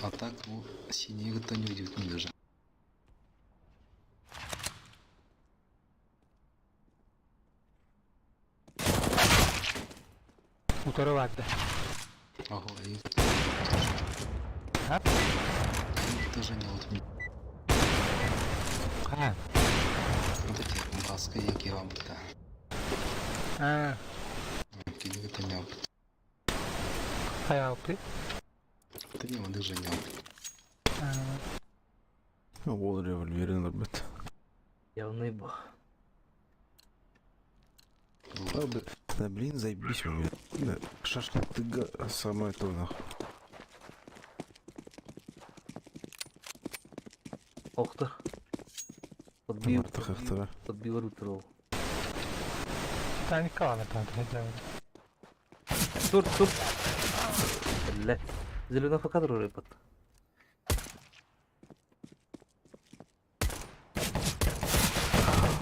А так, ну, синий это не удивительно даже. Утары барды. Ого, и А? тоже не вот А. Вот эти баска яки вам да. А. Кини это не опыт. Хайалты. Это не он даже не опыт. Ол револьверин ырбыт. Явный бог. Да блин, заебись мне. Да, шашка ты самое то нахуй. Охтар. Подбил. Хахтара. Подбил рутерол. Таня калана там Тур, тур. Бля. Зеленый по кадру рыпат.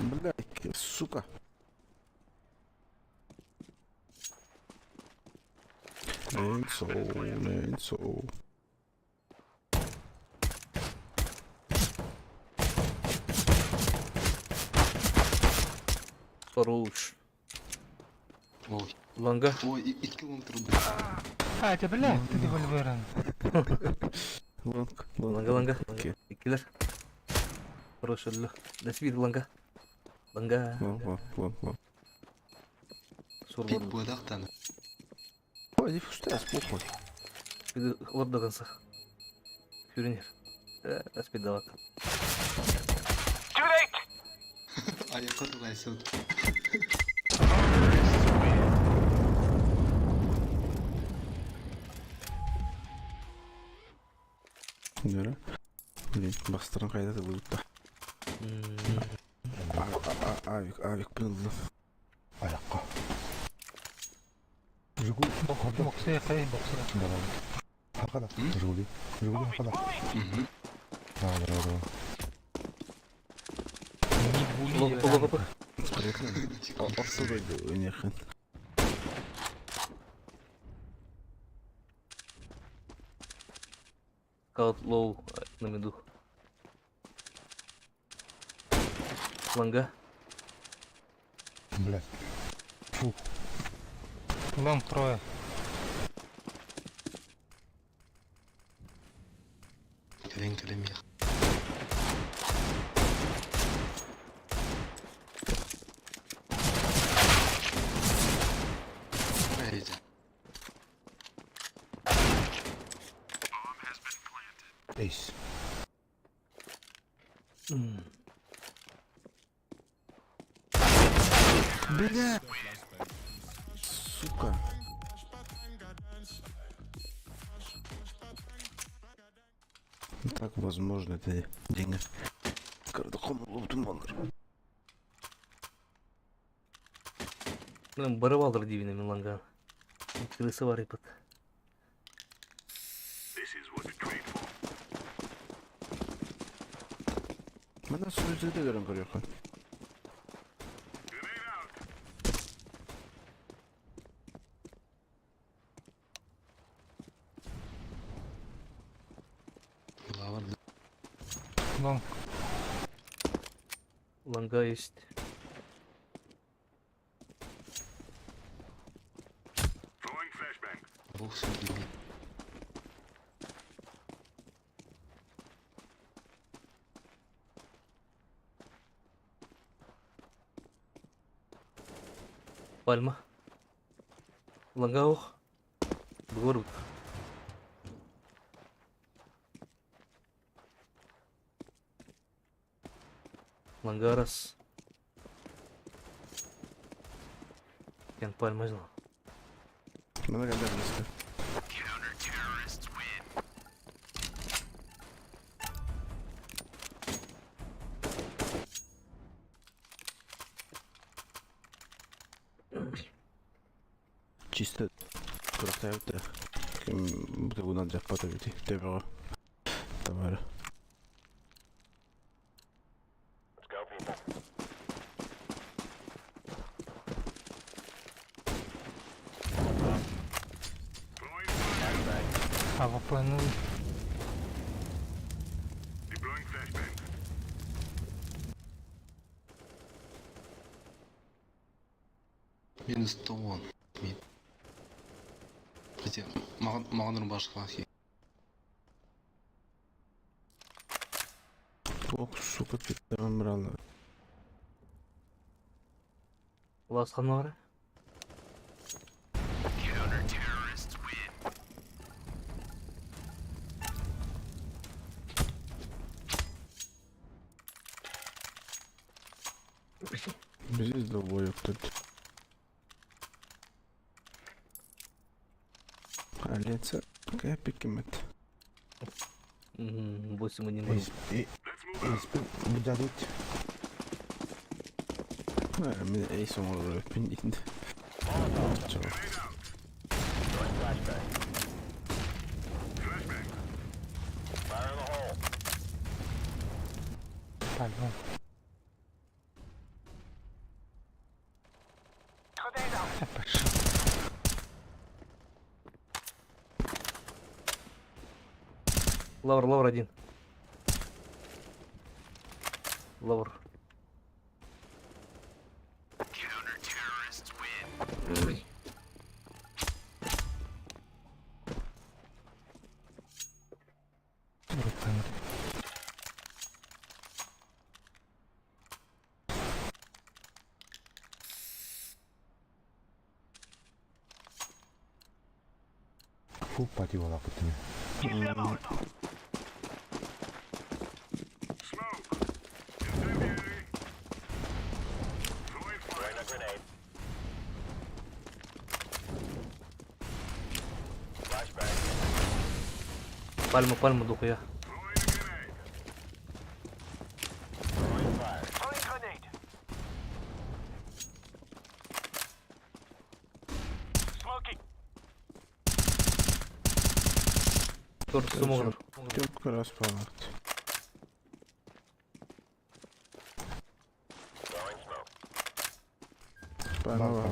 Бля, сука. Нэнсо, Нэнсо. Хорош. Ой. Ланга. Ой, и километр, А, это бля, ты револьвером. Ланг, Ланга, ланга. Иккилер. Хорош, алло. Дасвир ланга. Ланга. Ланг, ланг, ланг, ланг. Сурбан. Бит Ой, не пустая, похуй. Лорда конца. Фюренер. Аспидалак. Айакка тулайсыбыт. Нөрө. Блин, бастырын кайда тылыбытта. Авик, авик бынылды. Ayakka. Жигули. Боксы, хай, боксы. Хакада. Жигули. Жигули хакада. Давай, давай, давай. Лоп, лоп, лоп. Орто дойду, Скаут лоу на миду. Ланга. Блядь. Фу. Лонг трое. Кэлин кэлин миэх. Эйдэ. Эйс. Бля! Сука. Ну так возможно, это деньги. Кардаком лоптум алыр. Блин, барып алыр дивина мен ланган. Крысы бар ипот. Мына сөзді де көрін көрек. Лавр. Лонг. Ланга есть. Бог судьи. Пальма. Ланга ох. Двор. Ланга раз. Кен пальма жыл. Мына когда близко. Чисто турактайбыт ким бутугунан жаппата бити төбөгө тамара. АВП, ну. Минус 110. Мид. Хотя, маған рубашка хи. Ох, сука, питтан брала. Ласқан бар. Биз долбоёб тут. Алеца, какая пикемет? 8-1. Эйс. Эйс. Будадут. Мен эйс оңорор өппүн дейт. Чого. Пальма. Пошел. Лавр, лавр один. Лавр. Руками. Фу, пати болапыт. Пальма, пальма дохуя. Тур сумугар. Тёмка распалат. Пальма баар.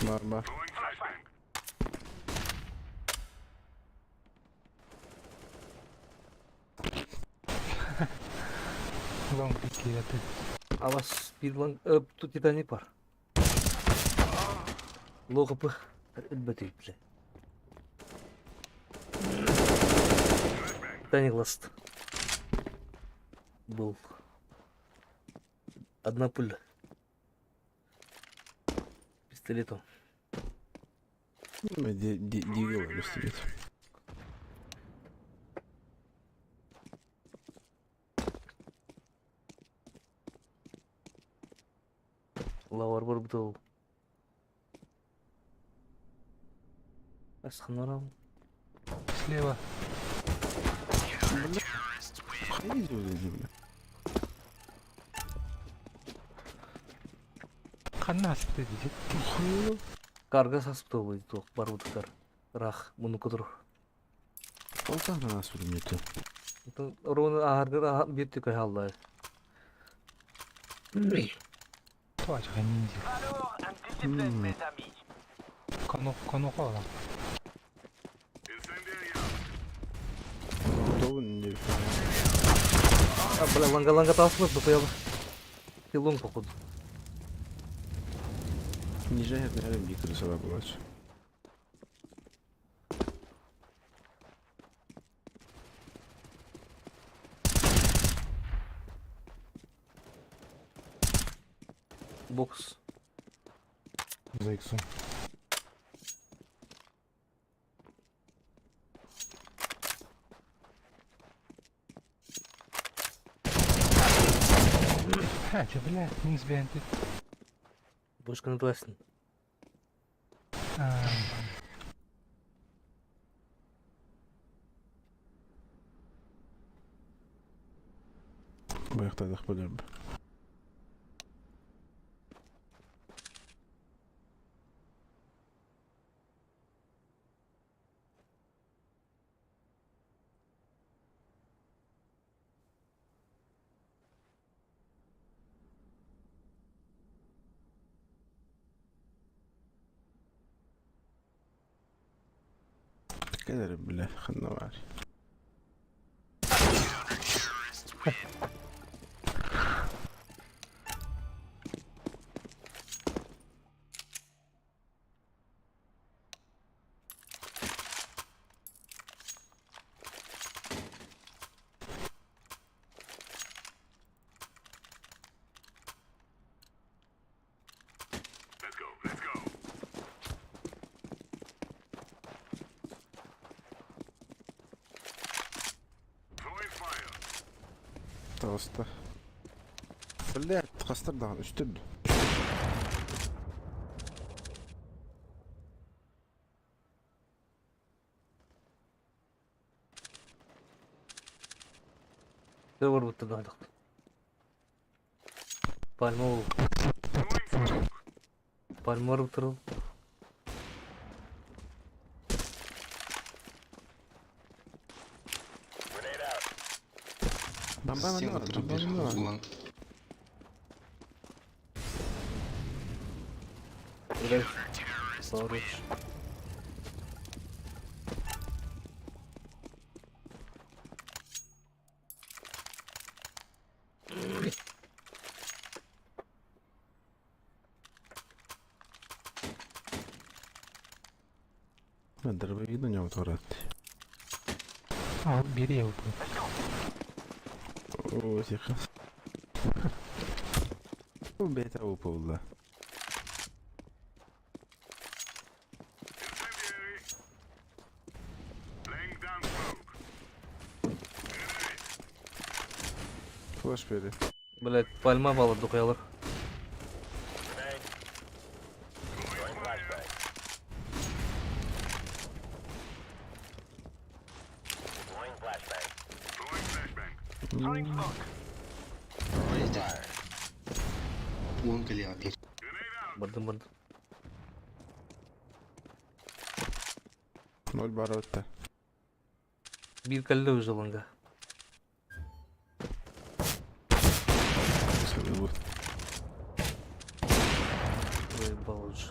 Бар бар. Лонг киирэтэ. Авас биир лан тут Титаник бар. Лоҕапы өлбөтүй бile. Титаник ласт. Был. Одна пуля. Пистолетом. Дигл пистолет. Лавар бар бутыл. Асханарам. Слева. Бля. Ханна аспыта дии. Карга саспыта будет туох бар бутыктар. Рах, муну кутур. Ол таһынан аспытым нете. Руны аһаргыр биир түкэ хаалла. Туачка ниндзя. Кону конухола. Тобун не. А, бля, ланга-ланга таспыт, дохуя. Ты лонг походу. Ниже наверное, бик рисовать булач. Бокс. За иксом. Ха, че, бля, минус бенти. Бошканы туасın. Баяқтадық білем. كذا بالله خلنا معي. Таҕыста. Блядь, хастар даҕаны үстүр. Бар бутты дадык. Пальма ол. Пальма бар бутырыл. Бамба Стену бар, тұрып бамба бер. бар. Лонг. Блядь. Хорош. Дробовик на нем турат. А, бери его. О, тихо. Бета упала. Флеш бери. Блядь, пальма бала дохуялар. Уон кэлиэҕэ биир. Бардым бардым. Ноль бар өттө. Биир кэллэ уже лонга. Выебал уже.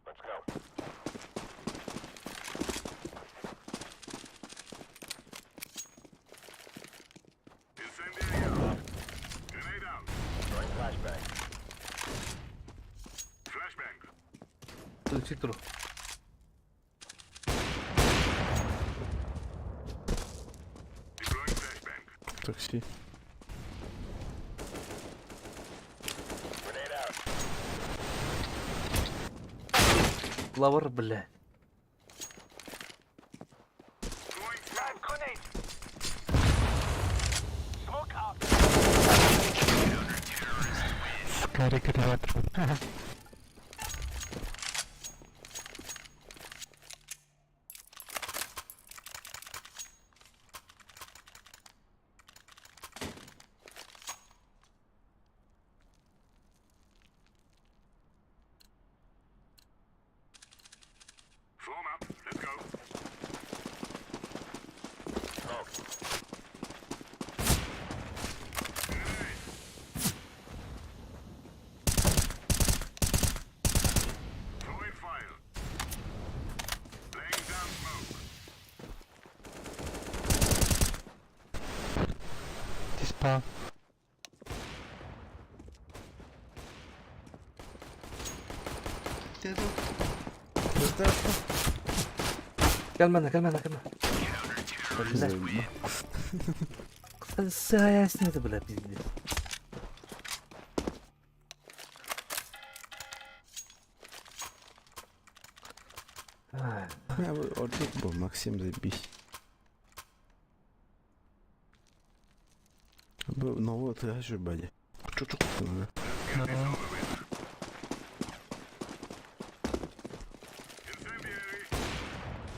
Let's go. Incendiary out. Grenade out. Throwing flashbang. Flashbang. Включи тру. Deploying flashbang. Такси. Grenade out. Лавр, блядь. Throwing live grenade. Smoke out. Скорее Form up. Let's go. Smoke. Grenade. Throwing fire. Laying down smoke. Диспаун. Gel benden gel benden gel benden. Блядь. Саясни это, бля, пиздец. Ай, Я ордук был, Максим, заебись. Бу новый ты же, бади. Чучук. Incendiary.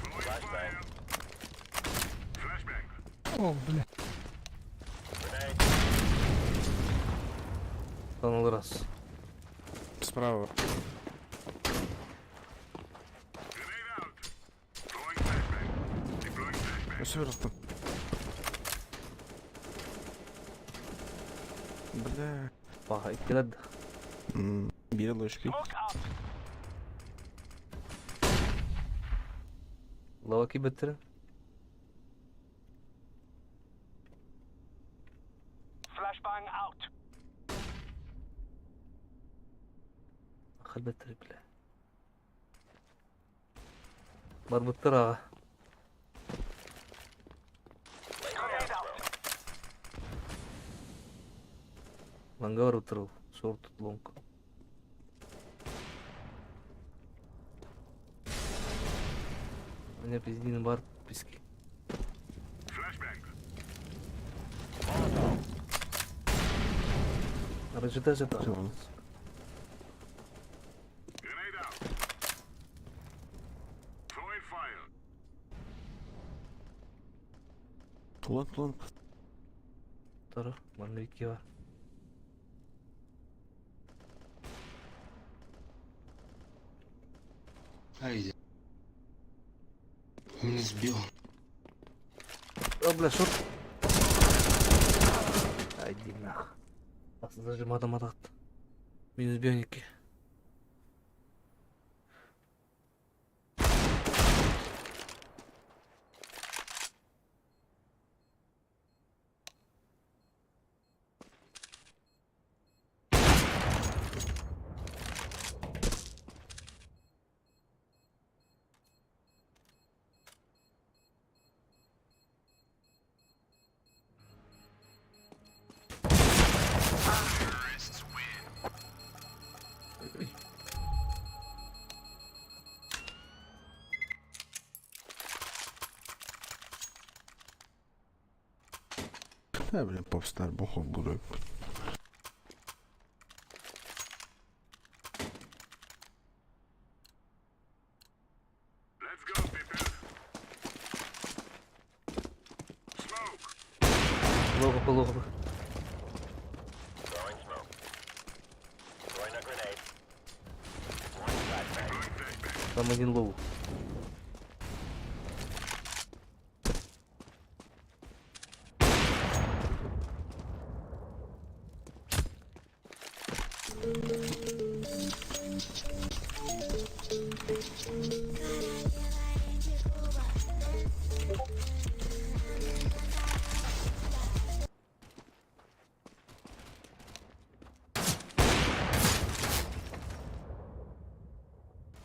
Throwing fire. Flashbang. О, бля. Grenade. Канал раз. Справа. Grenade out. Throwing flashbang. Deploying flashbang. Сверху. Бля. Паха, иккилер да. Белый шпик. Smoke out. Лава кибеттерин. Flashbang out. Халбеттери, бля. Барбыттыр аға. Grenade out. Ланга барбыттыр ол. Шорт, лонг. Меня пиздин бар писки. Flashbang. Рожита жета. Всё. Grenade out. Throwing fire. Лонг, лонг. Тара, манна икки бар. Ай, иди. Меня сбил. О, бля, шорт. Ай, иди нах. Зажимадым атат. Минус бионики. Э, блин, попстар бу холбур. Лоҕу, лоҕу. Там один low.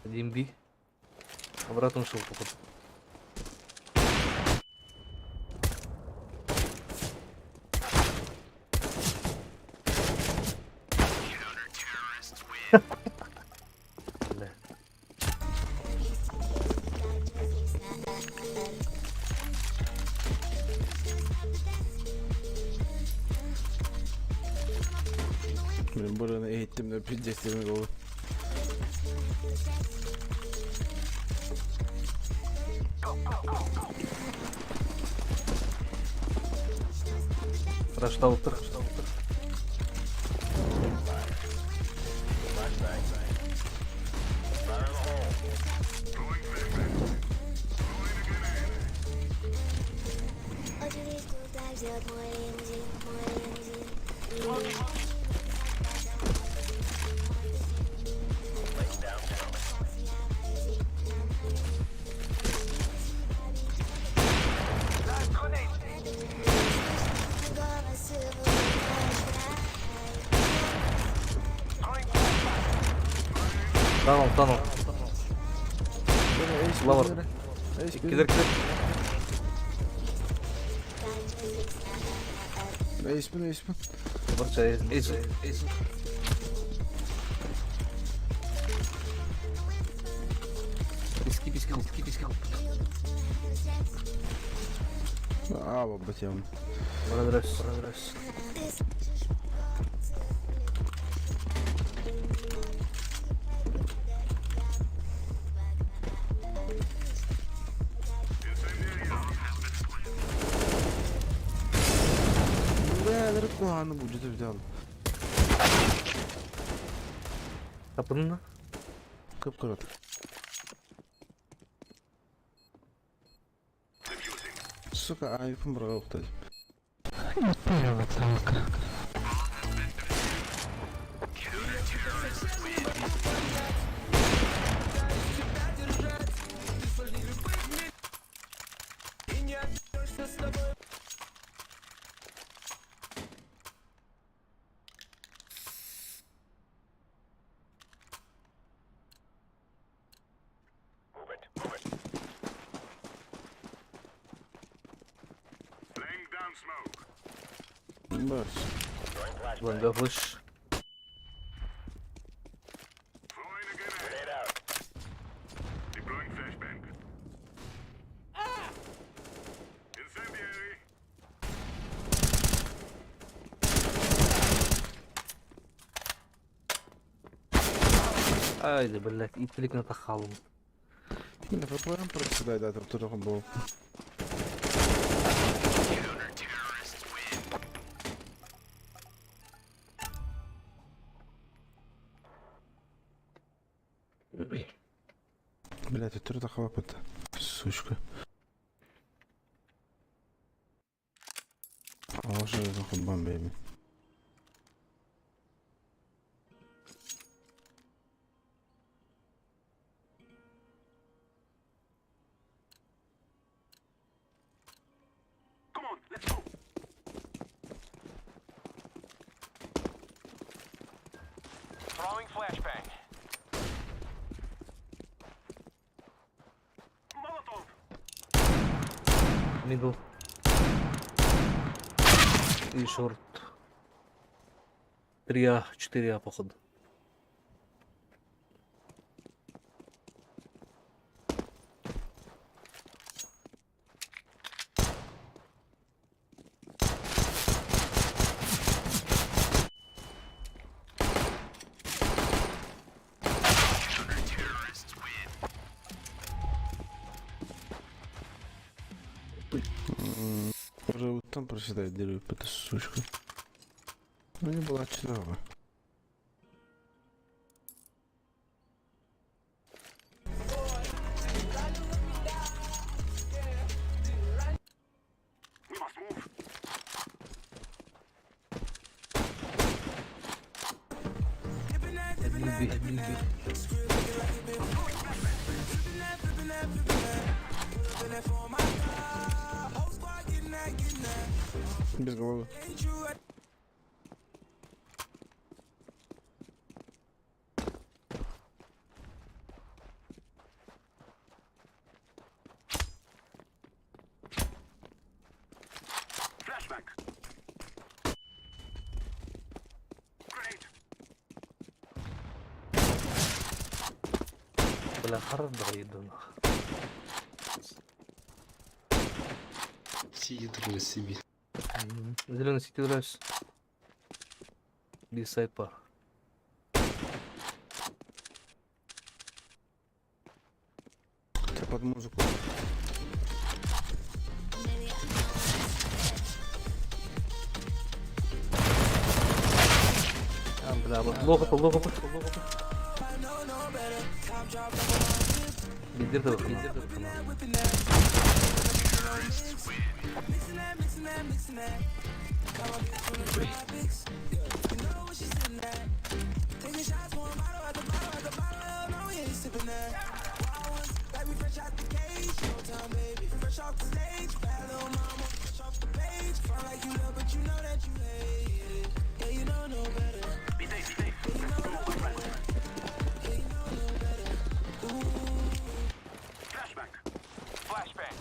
Один B. Обратно ушел, походу. Бля. Блин, buranı eğittim de пиздец demek oldu. Раштал тұр. Tunnel, tunnel. Lower. Кидер, кидер. Эйспин, эйспин. Барча, эйс, эйс. Пески, пески, пески, пески. Аа, бабатям. Прогресс, прогресс. Бля, куханы будет взял. Kapının Kıpkırı. Сука, айфон брал, кстати. Барс. Бля, флеш. Айда, блядь, итлик на тахалым. Не, ФПМ просто дай, да, там тоже был. Блять, это тоже хлопот. Сучка. А уже нахуй бомбами. Throwing flashbang. Middle. И шорт. 3А, 4А, походу. Оттон проседает это сучка. Ну не была часова. Один би. Без головы. Бля, харах баҕайы. Сидит уже себе. Зеленый сити играешь. Би сайт пар. Это под музыку. А, бля, вот лохо, лохо, лохо. Бидир да бидир да. Flashbang.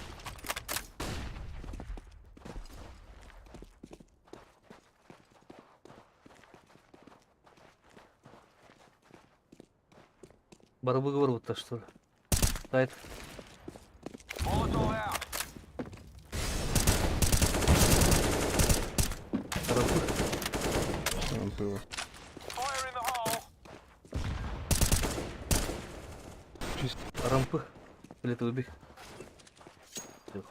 Бары выговор вот что ли. Сайт. Molotov out. Рампы. Там было. Fire in the hole. Рампы. Или ты убей. Всё.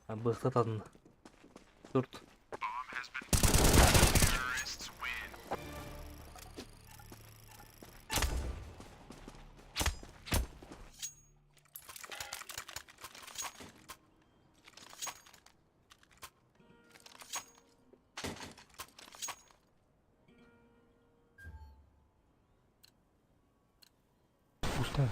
А быстро. Төрт. Пусто.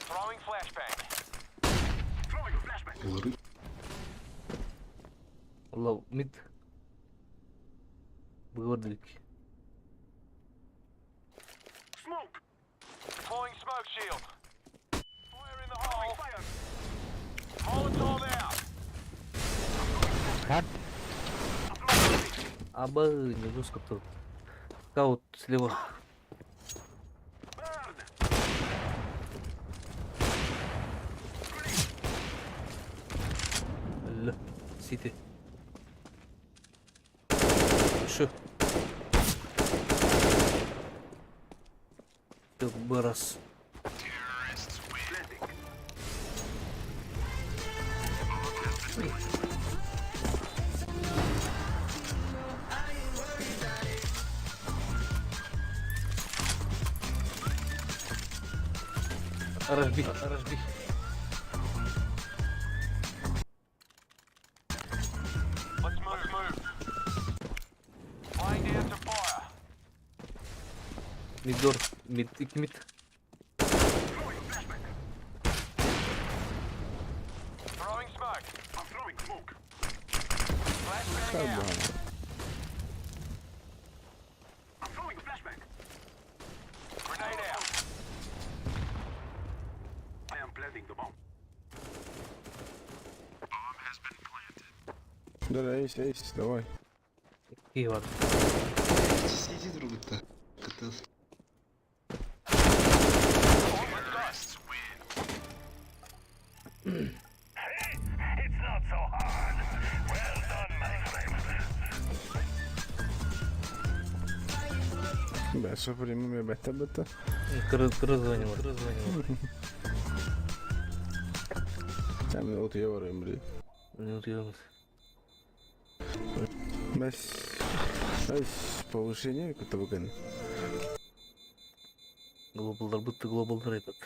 Throwing flashbang. Лоры. Лау, мид. Выговор. Deploying smoke shield. Fire in the hole. Molotov out. Аба, не жестко тут. Скаут слева. Л. Сити. Еще. Раз. Разбих, разбих. Let's move. Move. Laying down some fire. Мидор, мид, ик мид. Throwing smoke. I'm throwing smoke. Flashbang out. I'm throwing a flashbang. Grenade out. I am planting the bomb. Да-да, есть, есть, давай. Какие ладно. Сиди друг-то. КТ. Бә, сопримы бәттә бәттә. Кыры кыры звонил, кыры звонил. Там утуйа барыам били. Не утуйабыт. Бэс. Эс, повышение кутабыгын. Глобалдар бытты глобалдар этот.